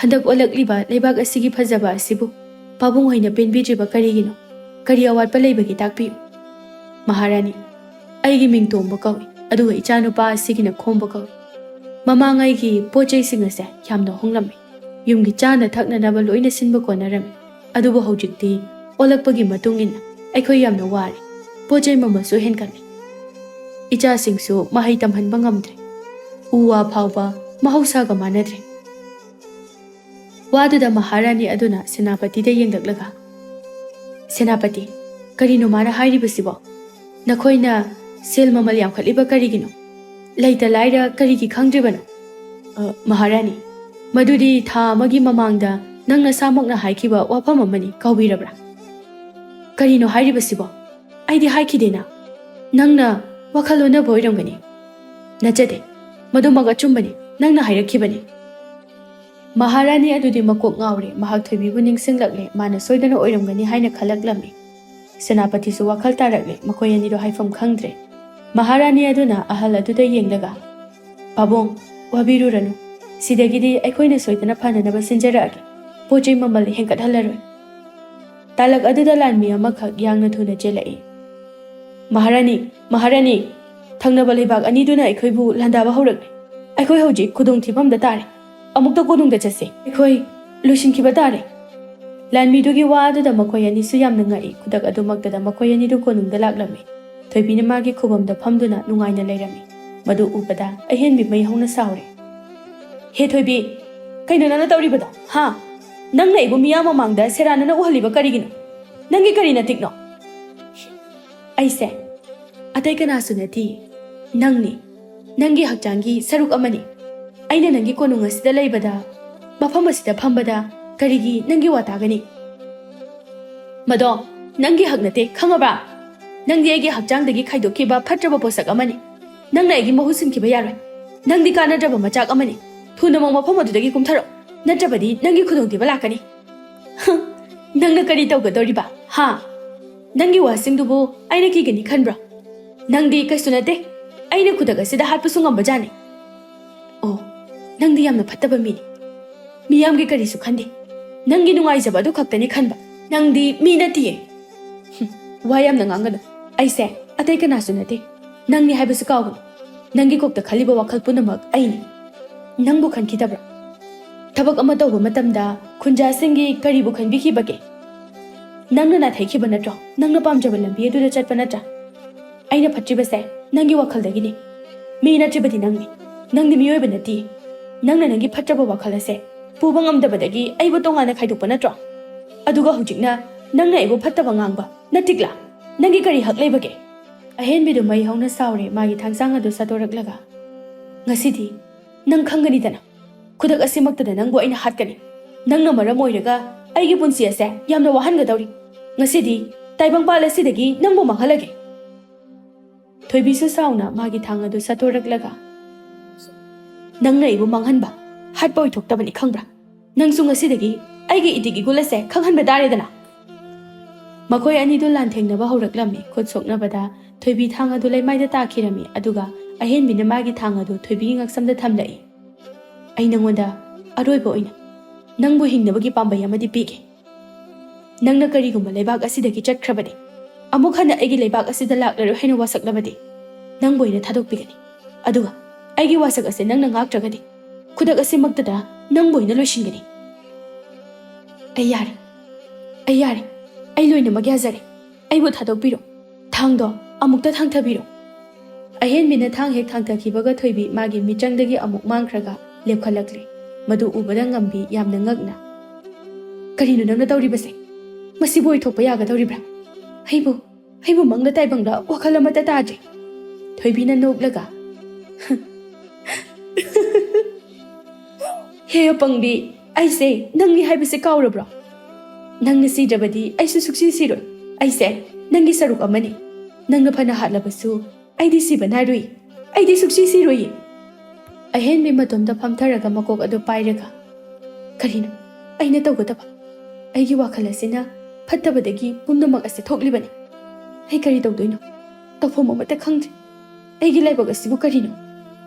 ꯍꯟꯗꯛ ꯑꯣꯜꯂꯛꯂꯤꯕ ꯂꯩꯕꯥꯛ ꯑꯁꯤꯒꯤ ꯐꯖꯕ ꯑꯁꯤꯕꯨ ꯄꯥꯕꯨꯡ ꯍꯣꯏꯅ ꯄꯦꯟꯕꯤꯗ꯭ꯔꯤꯕ ꯀꯔꯤꯒꯤꯅꯣ? ꯀꯔꯤ ꯑꯋꯥꯠꯄ ꯂꯩꯕꯒꯦ, ꯇꯥꯛꯄꯤꯌꯨ꯫" "ꯃꯍꯥꯔꯥꯅꯤ, ꯑꯩꯒꯤ ꯃꯤꯡ ꯇꯣꯝꯕ ꯀꯧꯏ, ꯑꯗꯨꯒ ꯏꯆꯥꯅꯨꯄꯥ ꯑꯁꯤꯒꯤꯅ ꯈꯣꯝꯕ ꯀꯧꯏ꯫ ꯃꯃꯥꯡꯉꯩꯒꯤ ꯄꯣꯠ ꯆꯩꯁꯤꯡ ꯑꯁꯦ ꯌꯥꯝꯅ ꯍꯣꯡꯂꯝꯃꯤ꯫ ꯌꯨꯝꯒꯤ ꯆꯥꯅ ꯊꯛꯅꯅꯕ ꯂꯣꯏꯅ ꯁꯤꯟꯕ ꯀꯣꯟꯅꯔꯝꯃꯤ꯫ ꯑꯗꯨꯕꯨ ꯍꯧꯖꯤꯛꯇꯤ ꯑꯣꯜꯂꯛꯄꯒꯤ ꯃꯇꯨꯡ ꯏꯟꯅ ꯑꯩꯈꯣꯏ ꯌꯥꯝꯅ ꯋꯥꯔꯦ꯫ ꯄꯣꯠ ꯆꯩ ꯃꯃꯜꯁꯨ ꯍꯦꯟꯒꯠꯂꯦ꯫ ꯏꯆꯥꯁꯤꯡꯁꯨ ꯃꯍꯩ ꯇꯝꯍꯟꯕ ꯉꯝꯗ꯭ꯔꯦ꯫ ꯎ ꯋꯥ ꯐꯥꯎꯕ ꯃꯍꯧꯁꯥꯒ ꯃꯥꯟꯅꯗ꯭ꯔꯦ꯫" ꯋꯥꯗꯨꯗ ꯃꯍꯥꯔꯥꯅꯤ ꯑꯗꯨꯅ ꯁꯦꯅꯥꯄꯇꯤꯗ ꯌꯦꯡꯂꯛꯂꯒ, "ꯁꯦꯅꯥꯄꯇꯤ, ꯀꯔꯤꯅꯣ ꯃꯥꯅ ꯍꯥꯏꯔꯤꯕꯁꯤꯕꯣ? ꯅꯈꯣꯏꯅ ꯁꯦꯜ ꯃꯃꯜ ꯌꯥꯝꯈꯠꯂꯤꯕ ꯀꯔꯤꯒꯤꯅꯣ? ꯂꯩꯇ ꯂꯥꯏꯔ ꯀꯔꯤꯒꯤ ꯈꯪꯗ꯭ꯔꯤꯕꯅꯣ?" "ꯑ, ꯃꯍꯥꯔꯥꯅꯤ, ꯃꯗꯨꯗꯤ ꯊꯥ ꯑꯃꯒꯤ ꯃꯃꯥꯡꯗ ꯅꯪ ꯅꯁꯥꯃꯛꯅ ꯍꯥꯏꯈꯤꯕ ꯋꯥꯐꯝ ꯑꯃꯅꯤ, ꯀꯥꯎꯕꯤꯔꯕ꯭ꯔꯥ?" "ꯀꯔꯤꯅꯣ ꯍꯥꯏꯔꯤꯕꯁꯤꯕꯣ? ꯑꯩꯗꯤ ꯍꯥꯏꯈꯤꯗꯦꯅ꯫" "ꯅꯪꯅ ꯋꯥꯈꯜ ꯑꯣꯟꯅꯕ ꯑꯣꯏꯔꯝꯒꯅꯤ꯫" "ꯅꯠꯆꯗꯦ, ꯃꯗꯨꯃꯛ ꯑꯆꯨꯝꯕꯅꯤ, ꯅꯪꯅ ꯍꯥꯏꯔꯛꯈꯤꯕꯅꯤ꯫" ꯃꯍꯥꯔꯥꯅꯤ ꯑꯗꯨꯗꯤ ꯃꯀꯣꯛ ꯉꯥꯎꯔꯦ꯫ ꯃꯍꯥꯛ ꯊꯣꯏꯕꯤꯕꯨ ꯅꯤꯡꯁꯤꯡꯂꯛꯂꯦ꯫ ꯃꯥꯅ ꯁꯣꯏꯗꯅ ꯑꯣꯏꯔꯝꯒꯅꯤ ꯍꯥꯏꯅ ꯈꯜꯂꯛꯂꯝꯃꯤ꯫ ꯁꯦꯅꯥꯄꯇꯤꯁꯨ ꯋꯥꯈꯜ ꯇꯥꯔꯛꯂꯦ꯫ ꯃꯈꯣꯏ ꯑꯅꯤꯗꯣ ꯍꯥꯏꯐꯝ ꯈꯪꯗ꯭ꯔꯦ꯫ ꯃꯍꯥꯔꯥꯅꯤ ꯑꯗꯨꯅ ꯑꯍꯜ ꯑꯗꯨꯗ ꯌꯦꯡꯂꯒ, "ꯄꯥꯕꯨꯡ, ꯋꯥꯕꯤꯔꯨꯔꯅꯨ꯫ ꯁꯤꯗꯒꯤꯗꯤ ꯑꯩꯈꯣꯏꯅ ꯁꯣꯏꯗꯅ ꯐꯅꯅꯕ ꯁꯤꯟꯖꯔꯛꯑꯒꯦ꯫ ꯄꯣꯠ ꯆꯩ ꯃꯃꯜ ꯍꯦꯟꯒꯠꯍꯜꯂꯔꯣꯏ꯫" ꯇꯥꯂꯛ ꯑꯗꯨꯗ ꯂꯥꯟꯃꯤ ꯑꯃꯈꯛ ꯌꯥꯡꯅ ꯊꯨꯅ ꯆꯦꯜꯂꯛꯏ꯫ "ꯃꯍꯥꯔꯥꯅꯤ, ꯃꯍꯥꯔꯥꯅꯤ, ꯊꯪꯅꯕ ꯂꯩꯕꯥꯛ ꯑꯅꯤꯗꯨꯅ ꯑꯩꯈꯣꯏꯕꯨ ꯂꯥꯟꯗꯥꯕ ꯍꯧꯔꯛꯂꯦ꯫ ꯑꯩꯈꯣꯏ ꯍꯧꯖꯤꯛ ꯈꯨꯗꯣꯡ ꯊꯤꯐꯝꯗ ꯇꯥꯔꯦ꯫ ꯑꯃꯨꯛꯇ ꯀꯣꯅꯨꯡꯗ ꯆꯠꯁꯦ꯫ ꯑꯩꯈꯣꯏ ꯂꯣꯏꯁꯤꯟꯈꯤꯕ ꯇꯥꯔꯦ꯫" ꯂꯥꯟꯃꯤꯗꯨꯒꯤ ꯋꯥ ꯑꯗꯨꯗ ꯃꯈꯣꯏ ꯑꯅꯤꯁꯨ ꯌꯥꯝꯅ ꯉꯛꯏ꯫ ꯈꯨꯗꯛ ꯑꯗꯨꯃꯛꯇꯗ ꯃꯈꯣꯏ ꯑꯅꯤꯗꯨ ꯀꯣꯅꯨꯡꯗ ꯂꯥꯛꯂꯝꯃꯤ꯫ ꯊꯣꯏꯕꯤꯅ ꯃꯥꯒꯤ ꯈꯨꯕꯝꯗ ꯐꯝꯗꯨꯅ ꯅꯨꯡꯉꯥꯏꯅ ꯂꯩꯔꯝꯃꯤ꯫ ꯃꯗꯨ ꯎꯕꯗ ꯑꯍꯦꯟꯕꯤ ꯃꯩ ꯍꯧꯅ ꯁꯥꯎꯔꯦ꯫ "ꯍꯦ ꯊꯣꯏꯕꯤ, ꯀꯩꯅꯣ ꯅꯪꯅ ꯇꯧꯔꯤꯕꯗꯣ? ꯍꯥ? ꯅꯪꯅ ꯑꯩꯕꯨ ꯃꯤꯌꯥꯝ ꯃꯃꯥꯡꯗ ꯁꯦꯔꯥꯟꯅꯅ ꯎꯍꯜꯂꯤꯕ ꯀꯔꯤꯒꯤꯅꯣ? ꯅꯪꯒꯤ ꯀꯔꯤ ꯅꯇꯤꯛꯅꯣ?" "ꯑꯩꯁꯦ ꯑꯇꯩ ꯀꯅꯥꯁꯨ ꯅꯠꯇꯦ, ꯅꯪꯅꯤ꯫ ꯅꯪꯒꯤ ꯍꯛꯆꯥꯡꯒꯤ ꯁꯔꯨꯛ ꯑꯃꯅꯤ꯫ ꯑꯩꯅ ꯅꯪꯒꯤ ꯀꯣꯅꯨꯡ ꯑꯁꯤꯗ ꯂꯩꯕꯗ, ꯃꯐꯝ ꯑꯁꯤꯗ ꯐꯝꯕꯗ ꯀꯔꯤꯒꯤ ꯅꯪꯒꯤ ꯋꯥ ꯇꯥꯒꯅꯤ? ꯃꯗꯣ ꯅꯪꯒꯤ ꯍꯛ ꯅꯠꯇꯦ, ꯈꯪꯉꯕ꯭ꯔꯥ? ꯅꯪꯗꯤ ꯑꯩꯒꯤ ꯍꯛꯆꯥꯡꯗꯒꯤ ꯈꯥꯏꯗꯣꯛꯈꯤꯕ ꯐꯠꯇ꯭ꯔꯕ ꯄꯣꯠꯁꯛ ꯑꯃꯅꯤ꯫ ꯅꯪꯅ ꯑꯩꯒꯤ ꯃꯍꯨꯠ ꯁꯤꯟꯈꯤꯕ ꯌꯥꯔꯣꯏ꯫ ꯅꯪꯗꯤ ꯀꯥꯟꯅꯗ꯭ꯔꯕ ꯃꯆꯥꯛ ꯑꯃꯅꯤ꯫ ꯊꯨꯅꯃꯛ ꯃꯐꯝ ꯑꯗꯨꯗꯒꯤ ꯀꯨꯝꯊꯔꯣ, ꯅꯠꯇ꯭ꯔꯕꯗꯤ ꯅꯪꯒꯤ ꯈꯨꯗꯣꯡꯊꯤꯕ ꯂꯥꯛꯀꯅꯤ꯫" "ꯍ, ꯅꯪꯅ ꯀꯔꯤ ꯇꯧꯒꯗꯧꯔꯤꯕ? ꯍꯥ? ꯅꯪꯒꯤ ꯋꯥꯁꯤꯡꯗꯨꯕꯨ ꯑꯩꯅ ꯀꯤꯒꯅꯤ ꯈꯟꯕ꯭ꯔꯥ? ꯅꯪꯗꯤ ꯀꯩꯁꯨ ꯅꯠꯇꯦ꯫ ꯑꯩꯅ ꯈꯨꯗꯛ ꯑꯁꯤꯗ ꯍꯥꯠꯄꯁꯨ ꯉꯝꯕ ꯖꯥꯠꯅꯤ꯫ ꯑꯣ, ꯅꯪꯗꯤ ꯌꯥꯝꯅ ꯐꯠꯇꯕ ꯃꯤꯅꯤ꯫ ꯃꯤꯌꯥꯝꯒꯤ ꯀꯔꯤꯁꯨ ꯈꯟꯗꯦ꯫ ꯅꯪꯒꯤ ꯅꯨꯡꯉꯥꯏꯖꯕ ꯑꯗꯨ ꯈꯛꯇꯅꯤ ꯈꯟꯕ꯫ ꯅꯪꯗꯤ ꯃꯤ ꯅꯠꯇꯤꯌꯦ꯫" "ꯍꯨꯝ, ꯋꯥ ꯌꯥꯝꯅ ꯉꯥꯡꯒꯅꯨ꯫ ꯑꯩꯁꯦ ꯑꯇꯩ ꯀꯅꯥꯁꯨ ꯅꯠꯇꯦ, ꯅꯪꯅꯤ ꯍꯥꯏꯕꯁꯨ ꯀꯥꯎꯒꯅꯨ꯫ ꯅꯪꯒꯤ ꯀꯣꯛꯇ ꯈꯜꯂꯤꯕ ꯋꯥꯈꯜ ꯄꯨꯝꯅꯃꯛ ꯑꯩꯅꯤ꯫ ꯅꯪꯕꯨ ꯈꯟꯈꯤꯗꯕ꯭ꯔꯥ? ꯊꯕꯛ ꯑꯃ ꯇꯧꯕ ꯃꯇꯝꯗ ꯈꯨꯟꯖꯥꯁꯤꯡꯒꯤ ꯀꯔꯤꯕꯨ ꯈꯟꯕꯤꯈꯤꯕꯒꯦ? ꯅꯪꯅ ꯅꯥꯊꯩꯈꯤꯕ ꯅꯠꯇ꯭ꯔꯣ? ꯅꯪꯅ ꯄꯥꯝꯖꯕ ꯂꯝꯕꯤ ꯑꯗꯨꯗ ꯆꯠꯄ ꯅꯠꯇ꯭ꯔꯥ? ꯑꯩꯅ ꯐꯠꯇ꯭ꯔꯤꯕꯁꯦ ꯅꯪꯒꯤ ꯋꯥꯈꯜꯗꯒꯤꯅꯤ꯫ ꯃꯤ ꯅꯠꯇ꯭ꯔꯤꯕꯗꯤ ꯅꯪꯅꯤ꯫ ꯅꯪꯗꯤ ꯃꯤꯑꯣꯏꯕ ꯅꯠꯇꯦ꯫ ꯅꯪꯅ ꯅꯪꯒꯤ ꯐꯠꯇ꯭ꯔꯕ ꯋꯥꯈꯜ ꯑꯁꯦ ꯄꯨꯕ ꯉꯝꯗꯕꯗꯒꯤ ꯑꯩꯕꯨ ꯇꯣꯉꯥꯟꯅ ꯈꯥꯏꯗꯣꯛꯄ ꯅꯠꯇ꯭ꯔꯣ? ꯑꯗꯨꯒ ꯍꯧꯖꯤꯛꯅ ꯅꯪꯅ ꯑꯩꯕꯨ ꯐꯠꯇꯕ ꯉꯥꯡꯕ ꯅꯠꯇꯤꯛꯂꯥ? ꯅꯪꯒꯤ ꯀꯔꯤ ꯍꯛ ꯂꯩꯕꯒꯦ?" ꯑꯍꯦꯟꯕꯤꯗꯨ ꯃꯩ ꯍꯧꯅ ꯁꯥꯎꯔꯦ, ꯃꯥꯒꯤ ꯊꯥꯡꯁꯥꯡ ꯑꯗꯨ ꯁꯠꯇꯣꯔꯛꯂꯒ꯫ "ꯉꯁꯤꯗꯤ ꯅꯪ ꯈꯪꯒꯅꯤꯗꯅ꯫ ꯈꯨꯗꯛ ꯑꯁꯤꯃꯛꯇꯗ ꯅꯪꯕꯨ ꯑꯩꯅ ꯍꯥꯠꯀꯅꯤ꯫ ꯅꯪꯅ ꯃꯔꯝ ꯑꯣꯏꯔꯒ ꯑꯩꯒꯤ ꯄꯨꯟꯁꯤ ꯑꯁꯦ ꯌꯥꯝꯅ ꯋꯥꯍꯟꯒꯗꯧꯔꯤ꯫ ꯉꯁꯤꯗꯤ ꯇꯥꯏꯕꯪꯄꯥꯜ ꯑꯁꯤꯗꯒꯤ ꯅꯪꯕꯨ ꯃꯥꯡꯍꯜꯂꯒꯦ꯫" ꯊꯣꯏꯕꯤꯁꯨ ꯁꯥꯎꯅ ꯃꯥꯒꯤ ꯊꯥꯡ ꯑꯗꯨ ꯁꯠꯇꯣꯔꯛꯂꯒ, "ꯅꯪꯅ ꯑꯩꯕꯨ ꯃꯥꯡꯍꯟꯕ, ꯍꯥꯠꯄ ꯑꯣꯏꯊꯣꯛꯇꯕꯅꯤ ꯈꯪꯕ꯭ꯔꯥ? ꯅꯪꯁꯨ ꯉꯁꯤꯗꯒꯤ ꯑꯩꯒꯤ ꯏꯇꯤꯛ ꯏꯒꯨꯜ ꯑꯁꯦ ꯈꯪꯍꯟꯕ ꯇꯥꯔꯦꯗꯅ꯫" ꯃꯈꯣꯏ ꯑꯅꯤꯗꯨ ꯂꯥꯟꯊꯦꯡꯅꯕ ꯍꯧꯔꯛꯂꯝꯃꯤ꯫ ꯈꯨꯠ ꯁꯣꯛꯅꯕꯗ ꯊꯣꯏꯕꯤ ꯊꯥꯡ ꯑꯗꯨ ꯂꯩꯃꯥꯏꯗ ꯇꯥꯈꯤꯔꯝꯃꯤ, ꯑꯗꯨꯒ ꯑꯍꯦꯟꯕꯤꯅ ꯃꯥꯒꯤ ꯊꯥꯡ ꯑꯗꯨ ꯊꯣꯏꯕꯤꯒꯤ ꯉꯛꯁꯝꯗ ꯊꯝꯂꯛꯏ꯫ "ꯑꯩ ꯅꯪꯉꯣꯟꯗ ꯑꯔꯣꯏꯕ ꯑꯣꯏꯅ ꯅꯪꯕꯨ ꯍꯤꯡꯅꯕꯒꯤ ꯄꯥꯝꯕꯩ ꯑꯃꯗꯤ ꯄꯤꯒꯦ꯫ ꯅꯪꯅ ꯀꯔꯤꯒꯨꯝꯕ ꯂꯩꯕꯥꯛ ꯑꯁꯤꯗꯒꯤ ꯆꯠꯈ꯭ꯔꯕꯗꯤ, ꯑꯃꯨꯛ ꯍꯟꯅ ꯑꯩꯒꯤ ꯂꯩꯕꯥꯛ ꯑꯁꯤꯗ ꯂꯥꯛꯂꯔꯣꯏ ꯍꯥꯏꯅ ꯋꯥꯁꯛꯂꯕꯗꯤ, ꯅꯪꯕꯨ ꯑꯩꯅ ꯊꯥꯗꯣꯛꯄꯤꯒꯅꯤ꯫ ꯑꯗꯨꯒ ꯑꯩꯒꯤ ꯋꯥꯁꯛ ꯑꯁꯤ ꯅꯪꯅ ꯉꯥꯛꯇ꯭ꯔꯒꯗꯤ, ꯈꯨꯗꯛ ꯑꯁꯤꯃꯛꯇꯗ ꯅꯪꯕꯨ ꯑꯩꯅ ꯂꯣꯏꯁꯤꯟꯒꯅꯤ꯫" "ꯑꯩ ꯌꯥꯔꯦ, "ꯑꯩ ꯌꯥꯔꯦ, ꯑꯩ ꯂꯣꯏꯅꯃꯛ ꯌꯥꯖꯔꯦ꯫ ꯑꯩꯕꯨ ꯊꯥꯗꯣꯛꯄꯤꯔꯣ꯫ ꯊꯥꯡꯗꯣ ꯑꯃꯨꯛꯇ ꯊꯥꯡꯊꯕꯤꯔꯣ꯫" ꯑꯍꯦꯟꯕꯤꯅ ꯊꯥꯡ ꯍꯦꯛ ꯊꯥꯡꯊꯈꯤꯕꯒ ꯊꯣꯏꯕꯤ ꯃꯥꯒꯤ ꯃꯤꯆꯪꯗꯒꯤ ꯑꯃꯨꯛ ꯃꯥꯡꯈ꯭ꯔꯒ ꯂꯦꯞꯈꯠꯂꯛꯂꯦ꯫ ꯃꯗꯨ ꯎꯕꯗ ꯉꯝꯕꯤ ꯌꯥꯝꯅ ꯉꯛꯅ, "ꯀꯔꯤꯅꯣ ꯅꯪꯅ ꯇꯧꯔꯤꯕꯁꯦ? ꯃꯁꯤꯕꯨ ꯑꯣꯏꯊꯣꯛꯄ ꯌꯥꯒꯗꯧꯔꯤꯕ꯭ꯔꯥ? ꯑꯩꯕꯨ, ꯑꯩꯕꯨ ꯃꯪꯂ ꯇꯥꯏꯕꯪꯂ ꯋꯥꯈꯜ ꯑꯃꯠꯇ ꯇꯥꯗ꯭ꯔꯦ꯫" ꯊꯣꯏꯕꯤꯅ ꯅꯣꯛꯂꯒ, "ꯍꯦ ꯑꯄꯪꯕꯤ, ꯑꯩꯁꯦ ꯅꯪꯅꯤ ꯍꯥꯏꯕꯁꯦ ꯀꯥꯎꯔꯕ꯭ꯔꯣ? ꯅꯪꯅ ꯁꯤꯗ꯭ꯔꯕꯗꯤ ꯑꯩꯁꯨ ꯁꯨꯛꯁꯤ ꯁꯤꯔꯣꯏ꯫ ꯑꯩꯁꯦ ꯅꯪꯒꯤ ꯁꯔꯨꯛ ꯑꯃꯅꯤ꯫ ꯅꯪꯅ ꯐꯅ ꯍꯥꯠꯂꯕꯁꯨ ꯑꯩꯗꯤ ꯁꯤꯕ ꯅꯥꯏꯔꯣꯏ꯫ ꯑꯩꯗꯤ ꯁꯨꯛꯁꯤ ꯁꯤꯔꯣꯏꯌꯦ꯫" ꯑꯍꯦꯟꯕꯤ ꯃꯇꯣꯝꯇ ꯐꯝꯊꯔꯒ ꯃꯀꯣꯛ ꯑꯗꯨ ꯄꯥꯏꯔꯒ, "ꯀꯔꯤꯅꯣ ꯑꯩꯅ ꯇꯧꯒꯗꯕ? ꯑꯩꯒꯤ ꯋꯥꯈꯜ ꯑꯁꯤꯅ ꯐꯠꯇꯕꯗꯒꯤ ꯄꯨꯝꯅꯃꯛ ꯑꯁꯤ ꯊꯣꯛꯂꯤꯕꯅꯤ꯫ ꯑꯩ ꯀꯔꯤ ꯇꯧꯗꯣꯏꯅꯣ? ꯇꯧꯐꯝ ꯑꯃꯠꯇ ꯈꯪꯗ꯭ꯔꯦ꯫ ꯑꯩꯒꯤ ꯂꯥꯏꯕꯛ ꯑꯁꯤꯕꯨ ꯀꯔꯤꯅꯣ?"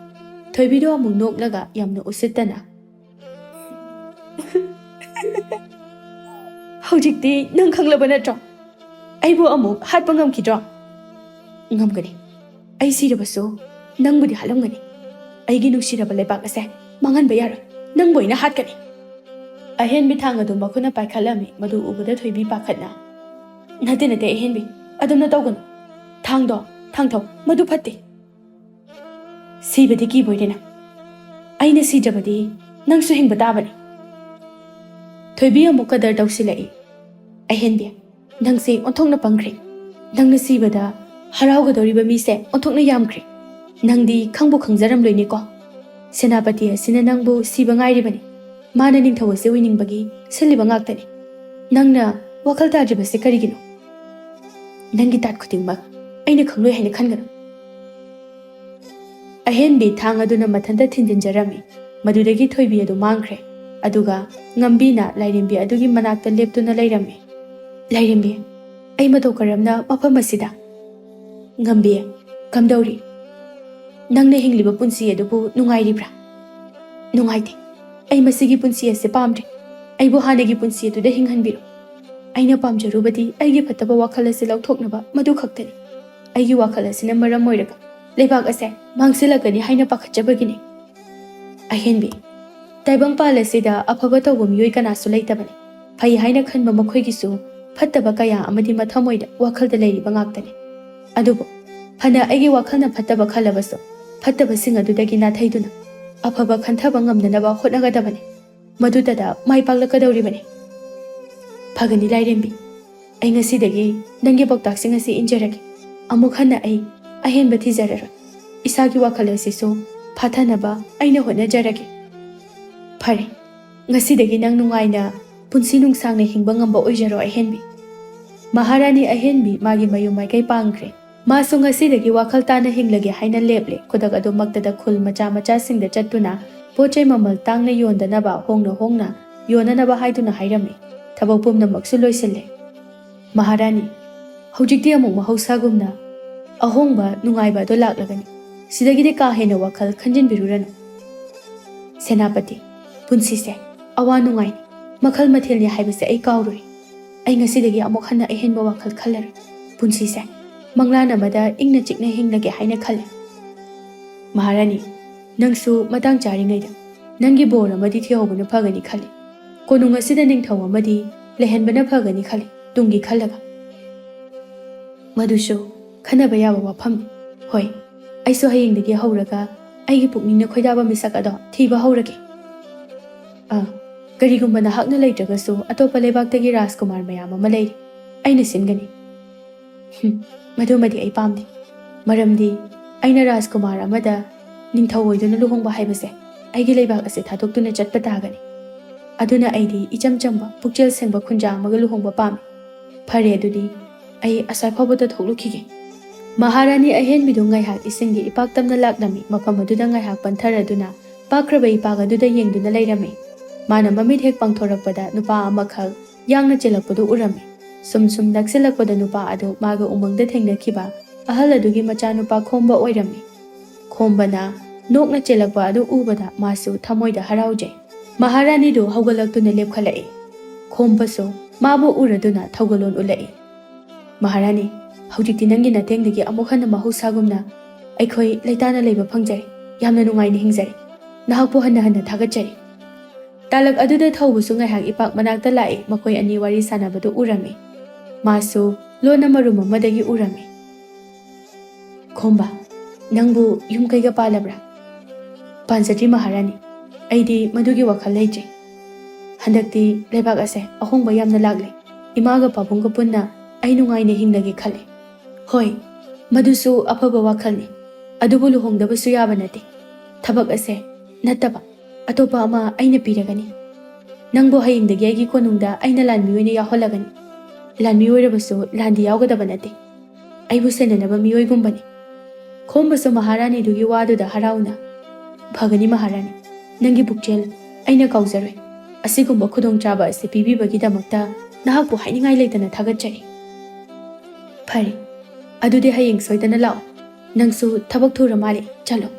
ꯊꯣꯏꯕꯤꯗꯣ ꯑꯃꯨꯛ ꯅꯣꯛꯂꯒ ꯌꯥꯝꯅ ꯎꯁꯤꯠꯇꯅ, "ꯍꯧꯖꯤꯛꯇꯤ ꯅꯪ ꯈꯪꯂꯕ ꯅꯠꯇ꯭ꯔꯣ? ꯑꯩꯕꯨ ꯑꯃꯨꯛ ꯍꯥꯠꯄ ꯉꯝꯈꯤꯗ꯭ꯔꯣ?" "ꯉꯝꯒꯅꯤ꯫ ꯑꯩ ꯁꯤꯔꯕꯁꯨ ꯅꯪꯕꯨꯗꯤ ꯍꯥꯠꯂꯝꯒꯅꯤ꯫ ꯑꯩꯒꯤ ꯅꯨꯡꯁꯤꯔꯕ ꯂꯩꯕꯥꯛ ꯑꯁꯦ ꯃꯥꯡꯍꯟꯕ ꯌꯥꯔꯣꯏ꯫ ꯅꯪꯕꯨ ꯑꯩꯅ ꯍꯥꯠꯀꯅꯤ꯫" ꯑꯍꯦꯟꯕꯤ ꯊꯥꯡ ꯑꯗꯨ ꯃꯈꯨꯠꯅ ꯄꯥꯏꯈꯠꯂꯝꯃꯤ꯫ ꯃꯗꯨ ꯎꯕꯗ ꯊꯣꯏꯕꯤ ꯄꯥꯈꯠꯅ, "ꯅꯠꯇꯦ, ꯅꯠꯇꯦ ꯑꯍꯦꯟꯕꯤ, ꯑꯗꯨꯝꯅ ꯇꯧꯒꯅꯨ꯫ ꯊꯥꯡꯗꯣ ꯊꯥꯡꯊꯧ, ꯃꯗꯨ ꯐꯠꯇꯦ꯫" "ꯁꯤꯕꯗꯤ ꯀꯤꯕꯣꯏꯗꯅ꯫ ꯑꯩꯅ ꯁꯤꯗ꯭ꯔꯕꯗꯤ ꯅꯪꯁꯨ ꯍꯤꯡꯕ ꯇꯥꯕꯅꯤ꯫" ꯊꯣꯏꯕꯤ ꯑꯃꯨꯛ ꯀꯗꯔ ꯇꯧꯁꯤꯜꯂꯛꯏ꯫ "ꯑꯍꯦꯟꯕꯤ, ꯅꯪꯁꯦ ꯑꯣꯟꯊꯣꯛꯅ ꯄꯪꯈ꯭ꯔꯦ꯫ ꯅꯪꯅ ꯁꯤꯕꯗ ꯍꯔꯥꯎꯒꯗꯧꯔꯤꯕ ꯃꯤꯁꯦ ꯑꯣꯟꯊꯣꯛꯅ ꯌꯥꯝꯈ꯭ꯔꯦ꯫ ꯅꯪꯗꯤ ꯈꯪꯕꯨ ꯈꯪꯖꯔꯝꯂꯣꯏꯅꯦꯀꯣ꯫ ꯁꯦꯅꯥꯄꯇꯤ ꯑꯁꯤꯅ ꯅꯪꯕꯨ ꯁꯤꯕ ꯉꯥꯏꯔꯤꯕꯅꯤ꯫ ꯃꯥꯅ ꯅꯤꯡꯊꯧ ꯑꯁꯤ ꯑꯣꯏꯅꯤꯡꯕꯒꯤ ꯁꯤꯜꯂꯤꯕ ꯉꯥꯛꯇꯅꯤ꯫ ꯅꯪꯅ ꯋꯥꯈꯜ ꯇꯥꯗ꯭ꯔꯤꯕꯁꯦ ꯀꯔꯤꯒꯤꯅꯣ? ꯅꯪꯒꯤ ꯇꯥꯠ ꯈꯨꯗꯤꯡꯃꯛ ꯑꯩꯅ ꯈꯪꯂꯣꯏ ꯍꯥꯏꯅ ꯈꯟꯒꯅꯨ꯫" ꯑꯍꯦꯟꯕꯤ ꯊꯥꯡ ꯑꯗꯨꯅ ꯃꯊꯟꯇ ꯊꯤꯟꯖꯤꯟꯖꯔꯝꯃꯤ꯫ ꯃꯗꯨꯗꯒꯤ ꯊꯣꯏꯕꯤ ꯑꯗꯨ ꯃꯥꯡꯈ꯭ꯔꯦ꯫ ꯑꯗꯨꯒ ꯉꯝꯕꯤꯅ ꯂꯥꯏꯔꯦꯝꯕꯤ ꯑꯗꯨꯒꯤ ꯃꯅꯥꯛꯇ ꯂꯦꯞꯇꯨꯅ ꯂꯩꯔꯝꯃꯤ꯫ "ꯂꯥꯏꯔꯦꯝꯕꯤ, ꯑꯩ ꯃꯇꯧ ꯀꯔꯝꯅ ꯃꯐꯝ ꯑꯁꯤꯗ?" "ꯉꯝꯕꯤ, ꯀꯝꯗꯧꯔꯤ? ꯅꯪꯅ ꯍꯤꯡꯂꯤꯕ ꯄꯨꯟꯁꯤ ꯑꯗꯨꯕꯨ ꯅꯨꯡꯉꯥꯏꯔꯤꯕ꯭ꯔꯥ?" "ꯅꯨꯡꯉꯥꯏꯇꯦ꯫ ꯑꯩ ꯃꯁꯤꯒꯤ ꯄꯨꯟꯁꯤ ꯑꯁꯤ ꯄꯥꯝꯗ꯭ꯔꯦ꯫ ꯑꯩꯕꯨ ꯍꯥꯟꯅꯒꯤ ꯄꯨꯟꯁꯤ ꯑꯗꯨꯗ ꯍꯤꯡꯍꯟꯕꯤꯔꯣ꯫ ꯑꯩꯅ ꯄꯥꯝꯖꯔꯨꯕꯗꯤ ꯑꯩꯒꯤ ꯐꯠꯇꯕ ꯋꯥꯈꯜ ꯑꯁꯤ ꯂꯧꯊꯣꯛꯅꯕ ꯃꯗꯨ ꯈꯛꯇꯅꯤ꯫ ꯑꯩꯒꯤ ꯋꯥꯈꯜ ꯑꯁꯤꯅ ꯃꯔꯝ ꯑꯣꯏꯔꯒ ꯂꯩꯕꯥꯛ ꯑꯁꯦ ꯃꯥꯡꯁꯤꯜꯂꯛꯀꯅꯤ ꯍꯥꯏꯅ ꯄꯥꯈꯠꯆꯕꯒꯤꯅꯤ꯫" "ꯑꯍꯦꯟꯕꯤ, ꯇꯥꯏꯕꯪꯄꯥꯜ ꯑꯁꯤꯗ ꯑꯐꯕ ꯇꯧꯕ ꯃꯤꯑꯣꯏ ꯀꯅꯥꯁꯨ ꯂꯩꯇꯕꯅꯤ꯫ ꯐꯩ ꯍꯥꯏꯅ ꯈꯟꯕ ꯃꯈꯣꯏꯒꯤꯁꯨ ꯐꯠꯇꯕ ꯀꯌꯥ ꯑꯃꯗꯤ ꯃꯊꯃꯣꯏꯗ, ꯋꯥꯈꯜꯗ ꯂꯩꯔꯤꯕ ꯉꯥꯛꯇꯅꯤ꯫ ꯑꯗꯨꯕꯨ ꯐꯅ ꯑꯩꯒꯤ ꯋꯥꯈꯜꯅ ꯐꯠꯇꯕ ꯈꯜꯂꯕꯁꯨ, ꯐꯠꯇꯕꯁꯤꯡ ꯑꯗꯨꯗꯒꯤ ꯅꯥꯊꯩꯗꯨꯅ ꯑꯐꯕ ꯈꯟꯊꯕ ꯉꯝꯅꯅꯕ ꯍꯣꯠꯅꯒꯗꯕꯅꯤ꯫ ꯃꯗꯨꯗꯗ ꯃꯥꯏ ꯄꯥꯛꯂꯛꯀꯗꯧꯔꯤꯕꯅꯤ꯫ ꯐꯒꯅꯤ ꯂꯥꯏꯔꯦꯝꯕꯤ, ꯑꯩ ꯉꯁꯤꯗꯒꯤ ꯅꯪꯒꯤ ꯄꯥꯎꯇꯥꯛꯁꯤꯡ ꯑꯁꯤ ꯏꯟꯖꯔꯒꯦ꯫ ꯑꯃꯨꯛ ꯍꯟꯅ ꯑꯩ ꯑꯍꯦꯟꯕ ꯊꯤꯖꯔꯔꯣꯏ꯫ ꯏꯁꯥꯒꯤ ꯋꯥꯈꯜ ꯑꯁꯤꯁꯨ ꯐꯥꯊꯅꯕ ꯑꯩꯅ ꯍꯣꯠꯅꯖꯔꯒꯦ꯫ ꯐꯔꯦ, ꯉꯁꯤꯗꯒꯤ ꯅꯪ ꯅꯨꯡꯉꯥꯏꯅ ꯄꯨꯟꯁꯤ ꯅꯨꯡꯁꯥꯡꯅ ꯍꯤꯡꯕ ꯉꯝꯕ ꯑꯣꯏꯖꯔꯣ ꯑꯍꯦꯟꯕꯤ꯫ ꯃꯍꯥꯔꯥꯅꯤ ꯑꯍꯦꯟꯕꯤ ꯃꯥꯒꯤ ꯃꯌꯨꯝ ꯃꯥꯏꯀꯩ ꯄꯥꯡꯈ꯭ꯔꯦ꯫ ꯃꯥꯁꯨ ꯉꯁꯤꯗꯒꯤ ꯋꯥꯈꯜ ꯇꯥꯅ ꯍꯤꯡꯂꯒꯦ ꯍꯥꯏꯅ ꯂꯦꯞꯂꯦ꯫ ꯈꯨꯗꯛ ꯑꯗꯨꯃꯛꯇꯗ ꯈꯨꯜ ꯃꯆꯥ ꯃꯆꯥꯁꯤꯡꯗ ꯆꯠꯇꯨꯅ ꯄꯣꯠ ꯆꯩ ꯃꯃꯜ ꯇꯥꯡꯅ ꯌꯣꯟꯗꯅꯕ, ꯍꯣꯡꯅ ꯍꯣꯡꯅ ꯌꯣꯟꯅꯅꯕ ꯍꯥꯏꯗꯨꯅ ꯍꯥꯏꯔꯝꯃꯤ꯫ ꯊꯕꯛ ꯄꯨꯝꯅꯃꯛꯁꯨ ꯂꯣꯏꯁꯤꯜꯂꯦ꯫ ꯃꯍꯥꯔꯥꯅꯤ, ꯍꯧꯖꯤꯛꯇꯤ ꯑꯃꯨꯛ ꯃꯍꯧꯁꯥꯒꯨꯝꯅ ꯑꯍꯣꯡꯕ, ꯅꯨꯡꯉꯥꯏꯕ ꯑꯗꯨ ꯂꯥꯛꯂꯒꯅꯤ꯫ ꯁꯤꯗꯒꯤꯗꯤ ꯀꯥ ꯍꯦꯟꯅ ꯋꯥꯈꯜ ꯈꯟꯖꯤꯟꯕꯤꯔꯨꯔꯅꯨ꯫ ꯁꯦꯅꯥꯄꯇꯤ, ꯄꯨꯟꯁꯤꯁꯦ ꯑꯋꯥ ꯅꯨꯡꯉꯥꯏ ꯃꯈꯜ ꯃꯊꯦꯜꯅꯤ ꯍꯥꯏꯕꯁꯦ ꯑꯩ ꯀꯥꯎꯔꯨꯔꯦ꯫ ꯑꯩ ꯉꯁꯤꯗꯒꯤ ꯑꯃꯨꯛ ꯍꯟꯅ ꯑꯍꯦꯟꯕ ꯋꯥꯈꯜ ꯈꯜꯂꯔꯣꯏ꯫ ꯄꯨꯟꯁꯤꯁꯦ ꯃꯪꯂꯥꯟ ꯑꯃꯗ ꯏꯪꯅ ꯆꯤꯛꯅ ꯍꯤꯡꯂꯒꯦ ꯍꯥꯏꯅ ꯈꯜꯂꯦ꯫ ꯃꯍꯥꯔꯥꯅꯤ, ꯅꯪꯁꯨ ꯃꯇꯥꯡ ꯆꯥꯔꯤꯉꯩꯗ ꯅꯪꯒꯤ ꯕꯣꯔ ꯑꯃꯗꯤ ꯊꯤꯍꯧꯕꯅ ꯐꯒꯅꯤ ꯈꯜꯂꯤ꯫ ꯀꯣꯅꯨꯡ ꯑꯁꯤꯗ ꯅꯤꯡꯊꯧ ꯑꯃꯗꯤ ꯂꯩꯍꯟꯕꯅ ꯐꯒꯅꯤ ꯈꯜꯂꯤ, ꯇꯨꯡꯒꯤ ꯈꯜꯂꯒ꯫ ꯃꯗꯨꯁꯨ ꯈꯟꯅꯕ ꯌꯥꯕ ꯋꯥꯐꯝꯅꯤ꯫ ꯍꯣꯏ, ꯑꯩꯁꯨ ꯍꯌꯦꯡꯗꯒꯤ ꯍꯧꯔꯒ ꯑꯩꯒꯤ ꯄꯨꯛꯅꯤꯡꯅ ꯈꯣꯏꯗꯥꯕ ꯃꯤꯁꯛ ꯑꯗꯣ ꯊꯤꯕ ꯍꯧꯔꯒꯦ꯫ ꯑꯥ, ꯀꯔꯤꯒꯨꯝꯕ ꯅꯍꯥꯛꯅ ꯂꯩꯇ꯭ꯔꯒꯁꯨ, ꯑꯇꯣꯞꯄ ꯂꯩꯕꯥꯛꯇꯒꯤ ꯔꯥꯖꯀꯨꯃꯥꯔ ꯃꯌꯥꯝ ꯑꯃ ꯂꯩꯔꯤ꯫ ꯑꯩꯅ ꯁꯤꯟꯒꯅꯤ꯫ ꯍꯨꯝ, ꯃꯗꯨꯃꯗꯤ ꯑꯩ ꯄꯥꯝꯗꯦ꯫ ꯃꯔꯝꯗꯤ ꯑꯩꯅ ꯔꯥꯖꯀꯨꯃꯥꯔ ꯑꯃꯗ ꯅꯤꯡꯊꯧ ꯑꯣꯏꯗꯨꯅ ꯂꯨꯍꯣꯡꯕ ꯍꯥꯏꯕꯁꯦ ꯑꯩꯒꯤ ꯂꯩꯕꯥꯛ ꯑꯁꯤ ꯊꯥꯗꯣꯛꯇꯨꯅ ꯆꯠꯄ ꯇꯥꯒꯅꯤ꯫ ꯑꯗꯨꯅ ꯑꯩꯗꯤ ꯏꯆꯝ ꯆꯝꯕ, ꯄꯨꯛꯆꯦꯜ ꯁꯦꯡꯕ ꯈꯨꯟꯖꯥ ꯑꯃꯒ ꯂꯨꯍꯣꯡꯕ ꯄꯥꯝꯃꯤ꯫ ꯐꯔꯦ, ꯑꯗꯨꯗꯤ ꯑꯩ ꯑꯁ꯭ꯋꯥꯏ ꯐꯥꯎꯕꯗ ꯊꯣꯛꯂꯨꯈꯤꯒꯦ꯫ ꯃꯍꯥꯔꯥꯅꯤ ꯑꯍꯦꯟꯕꯤꯗꯨ ꯉꯥꯏꯍꯥꯛ ꯏꯁꯤꯡꯒꯤ ꯏꯄꯥꯛ ꯇꯝꯅ ꯂꯥꯛꯂꯝꯃꯤ꯫ ꯃꯐꯝ ꯑꯗꯨꯗ ꯉꯥꯏꯍꯥꯛ ꯄꯟꯊꯔꯗꯨꯅ ꯄꯥꯛꯈ꯭ꯔꯕ ꯏꯄꯥꯛ ꯑꯗꯨꯗ ꯌꯦꯡꯗꯨꯅ ꯂꯩꯔꯝꯃꯤ꯫ ꯃꯥꯅ ꯃꯃꯤꯠ ꯍꯦꯛ ꯄꯥꯡꯊꯣꯔꯛꯄꯗ ꯅꯨꯄꯥ ꯑꯃꯈꯛ ꯌꯥꯡꯅ ꯆꯦꯜꯂꯛꯄꯗꯨ ꯎꯔꯝꯃꯤ꯫ ꯁꯨꯝ ꯁꯨꯝ ꯅꯛꯁꯤꯜꯂꯛꯄꯗ ꯅꯨꯄꯥ ꯑꯗꯨ ꯃꯥꯒ ꯎꯃꯪꯗ ꯊꯦꯡꯅꯈꯤꯕ ꯑꯍꯜ ꯑꯗꯨꯒꯤ ꯃꯆꯥꯅꯨꯄꯥ ꯈꯣꯝꯕ ꯑꯣꯏꯔꯝꯃꯤ꯫ ꯈꯣꯝꯕꯅ ꯅꯣꯛꯅ ꯆꯦꯜꯂꯛꯄ ꯑꯗꯨ ꯎꯕꯗ ꯃꯥꯁꯨ ꯊꯃꯣꯏꯗ ꯍꯔꯥꯎꯖꯩ꯫ ꯃꯍꯥꯔꯥꯅꯤꯗꯨ ꯍꯧꯒꯠꯂꯛꯇꯨꯅ ꯂꯦꯞꯈꯠꯂꯛꯏ꯫ ꯈꯣꯝꯕꯁꯨ ꯃꯥꯕꯨ ꯎꯔꯗꯨꯅ ꯊꯧꯒꯜꯂꯣꯟ ꯎꯠꯂꯛꯏ꯫ "ꯃꯍꯥꯔꯥꯅꯤ, ꯍꯧꯖꯤꯛꯇꯤ ꯅꯪꯒꯤ ꯅꯇꯦꯡꯗꯒꯤ ꯑꯃꯨꯛ ꯍꯟꯅ ꯃꯍꯧꯁꯥꯒꯨꯝꯅ ꯑꯩꯈꯣꯏ ꯂꯩꯇꯥꯅ ꯂꯩꯕ ꯐꯪꯖꯔꯦ꯫ ꯌꯥꯝꯅ ꯅꯨꯡꯉꯥꯏꯅ ꯍꯤꯡꯖꯔꯦ꯫ ꯅꯍꯥꯛꯄꯨ ꯍꯟꯅ ꯍꯟꯅ ꯊꯥꯒꯠꯆꯔꯤ"꯫ ꯇꯥꯂꯛ ꯑꯗꯨꯗ ꯊꯧꯕꯁꯨ ꯉꯥꯏꯍꯥꯛ ꯏꯄꯥꯛ ꯃꯅꯥꯛꯇ ꯂꯥꯛꯏ꯫ ꯃꯈꯣꯏ ꯑꯅꯤ ꯋꯥꯔꯤ ꯁꯥꯟꯅꯕꯗꯨ ꯎꯔꯝꯃꯤ꯫ ꯃꯥꯁꯨ ꯂꯣꯟꯅ ꯃꯔꯨꯝ ꯑꯃꯗꯒꯤ ꯎꯔꯝꯃꯤ꯫ "ꯈꯣꯝꯕ, ꯅꯪꯕꯨ ꯌꯨꯝ ꯀꯩꯒ ꯄꯥꯜꯂꯕ꯭ꯔꯥ?" "ꯄꯥꯟꯖꯗ꯭ꯔꯤ ꯃꯍꯥꯔꯥꯅꯤ, ꯑꯩꯗꯤ ꯃꯗꯨꯒꯤ ꯋꯥꯈꯜ ꯂꯩꯇ꯭ꯔꯤ꯫ ꯍꯟꯗꯛꯇꯤ ꯂꯩꯕꯥꯛ ꯑꯁꯦ ꯑꯍꯣꯡꯕ ꯌꯥꯝꯅ ꯂꯥꯛꯂꯦ꯫ ꯏꯃꯥꯒ ꯄꯥꯕꯨꯡꯒ ꯄꯨꯟꯅ ꯑꯩ ꯅꯨꯡꯉꯥꯏꯅ ꯍꯤꯡꯂꯒꯦ ꯈꯜꯂꯦ꯫" "ꯍꯣꯏ, ꯃꯗꯨꯁꯨ ꯑꯐꯕ ꯋꯥꯈꯜꯅꯤ꯫ ꯑꯗꯨꯕꯨ ꯂꯨꯍꯣꯡꯗꯕꯁꯨ ꯌꯥꯕ ꯅꯠꯇꯦ꯫ ꯊꯕꯛ ꯑꯁꯦ ꯅꯠꯇꯕ ꯑꯇꯣꯞꯄ ꯑꯃ ꯑꯩꯅ ꯄꯤꯔꯒꯅꯤ꯫ ꯅꯪꯕꯨ ꯍꯌꯦꯡꯗꯒꯤ ꯑꯩꯒꯤ ꯀꯣꯅꯨꯡꯗ ꯑꯩꯅ ꯂꯥꯟꯃꯤ ꯑꯣꯏꯅ ꯌꯥꯎꯍꯜꯂꯒꯅꯤ꯫ ꯂꯥꯟꯃꯤ ꯑꯣꯏꯔꯕꯁꯨ ꯂꯥꯟꯗꯤ ꯌꯥꯎꯒꯗꯕ ꯅꯠꯇꯦ꯫ ꯑꯩꯕꯨ ꯁꯦꯟꯅꯅꯕ ꯃꯤꯑꯣꯏꯒꯨꯝꯕꯅꯤ꯫" ꯈꯣꯝꯕꯁꯨ ꯃꯍꯥꯔꯥꯅꯤꯗꯨꯒꯤ ꯋꯥꯗꯨꯗ ꯍꯔꯥꯎꯅ, "ꯐꯒꯅꯤ ꯃꯍꯥꯔꯥꯅꯤ, ꯅꯪꯒꯤ ꯄꯨꯛꯆꯦꯜ ꯑꯩꯅ ꯀꯥꯎꯖꯔꯣꯏ꯫ ꯑꯁꯤꯒꯨꯝꯕ ꯈꯨꯗꯣꯡꯆꯥꯕ ꯑꯁꯤ ꯄꯤꯕꯤꯕꯒꯤꯗꯃꯛꯇ ꯅꯍꯥꯛꯄꯨ ꯍꯥꯏꯅꯤꯡꯉꯥꯏ ꯂꯩꯇꯅ ꯊꯥꯒꯠꯆꯔꯤ꯫" "ꯐꯔꯦ, ꯑꯗꯨꯗꯤ ꯍꯌꯦꯡ ꯁꯣꯏꯗꯅ ꯂꯥꯛꯑꯣ꯫ ꯅꯪꯁꯨ ꯊꯕꯛ ꯊꯨꯔ ꯃꯥꯜꯂꯦ, ꯆꯠꯂꯣ꯫"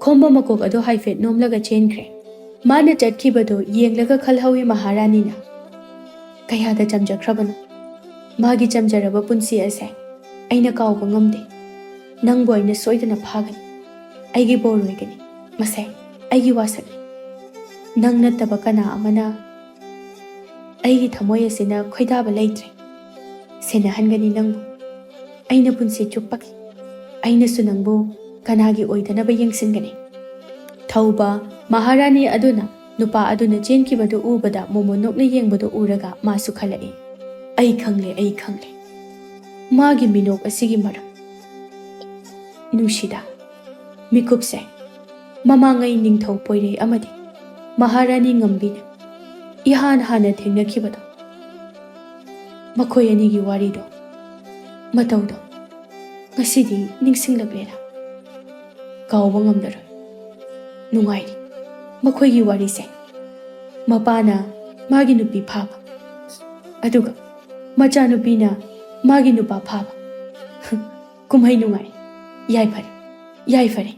ꯈꯣꯝꯕ ꯃꯀꯣꯛ ꯑꯗꯨ ꯍꯥꯏꯐꯦꯠ ꯅꯣꯝꯂꯒ ꯆꯦꯟꯈ꯭ꯔꯦ꯫ ꯃꯥꯅ ꯆꯠꯈꯤꯕꯗꯨ ꯌꯦꯡꯂꯒ ꯈꯜꯍꯧꯏ ꯃꯍꯥꯔꯥꯅꯤꯅ, "ꯀꯌꯥꯗ ꯆꯝꯖꯈ꯭ꯔꯕꯅꯣ ꯃꯥꯒꯤ ꯆꯝꯖꯔꯕ ꯄꯨꯟꯁꯤ ꯑꯁꯦ꯫ ꯑꯩꯅ ꯀꯥꯎꯕ ꯉꯝꯗꯦ꯫ ꯅꯪꯕꯨ ꯑꯩꯅ ꯁꯣꯏꯗꯅ ꯐꯥꯒꯅꯤ꯫ ꯑꯩꯒꯤ ꯕꯣꯔ ꯑꯣꯏꯒꯅꯤ꯫ ꯃꯁꯦ ꯑꯩꯒꯤ ꯋꯥꯁꯛꯅꯤ꯫ ꯅꯪ ꯅꯠꯇꯕ ꯀꯅꯥ ꯑꯃꯅ ꯑꯩꯒꯤ ꯊꯃꯣꯏ ꯑꯁꯤꯅ ꯈꯣꯏꯗꯥꯕ ꯂꯩꯇ꯭ꯔꯦ꯫ ꯁꯦꯟꯅꯍꯟꯒꯅꯤ ꯅꯪꯕꯨ꯫ ꯑꯩꯅ ꯄꯨꯟꯁꯤ ꯆꯨꯞꯄꯒꯤ꯫ ꯑꯩꯅꯁꯨ ꯅꯪꯕꯨ ꯀꯅꯥꯒꯤ ꯑꯣꯏꯗꯅꯕ ꯌꯦꯡꯁꯤꯟꯒꯅꯤ꯫" ꯊꯧꯕ ꯃꯍꯥꯔꯥꯅꯤ ꯑꯗꯨꯅ ꯅꯨꯄꯥ ꯑꯗꯨꯅ ꯆꯦꯟꯈꯤꯕꯗꯨ ꯎꯕꯗ ꯃꯣꯃꯣꯟ ꯅꯣꯛꯅ ꯌꯦꯡꯕꯗꯨ ꯎꯔꯒ ꯃꯥꯁꯨ ꯈꯜꯂꯛꯏ, "ꯑꯩ ꯈꯪꯂꯦ, ꯑꯩ ꯈꯪꯂꯦ꯫ ꯃꯥꯒꯤ ꯃꯤꯅꯣꯛ ꯑꯁꯤꯒꯤ ꯃꯔꯝ꯫ ꯅꯨꯡꯁꯤꯗ, ꯃꯤꯀꯨꯞꯁꯦ ꯃꯃꯥꯡꯉꯩ ꯅꯤꯡꯊꯧ ꯄꯣꯏꯔꯩ ꯑꯃꯗꯤ ꯃꯍꯥꯔꯥꯅꯤ ꯉꯝꯕꯤꯅ ꯏꯍꯥꯟ ꯍꯥꯟꯅ ꯊꯦꯡꯅꯈꯤꯕꯗꯣ, ꯃꯈꯣꯏ ꯑꯅꯤꯒꯤ ꯋꯥꯔꯤꯗꯣ, ꯃꯇꯧꯗꯣ ꯉꯁꯤꯗꯤ ꯅꯤꯡꯁꯤꯡꯂꯛꯂꯦꯗ꯫ ꯀꯥꯎꯕ ꯉꯝꯂꯔꯣꯏ꯫ ꯅꯨꯡꯉꯥꯏꯔꯤ ꯃꯈꯣꯏꯒꯤ ꯋꯥꯔꯤꯁꯦ꯫ ꯃꯄꯥꯅ ꯃꯥꯒꯤ ꯅꯨꯄꯤ ꯐꯥꯕ, ꯑꯗꯨꯒ ꯃꯆꯥꯅꯨꯄꯤꯅ ꯃꯥꯒꯤ ꯅꯨꯄꯥ ꯐꯥꯕ꯫ ꯀꯨꯝꯍꯩ ꯅꯨꯡꯉꯥꯏ꯫ ꯌꯥꯏꯐꯔꯦ, ꯌꯥꯏꯐꯔꯦ꯫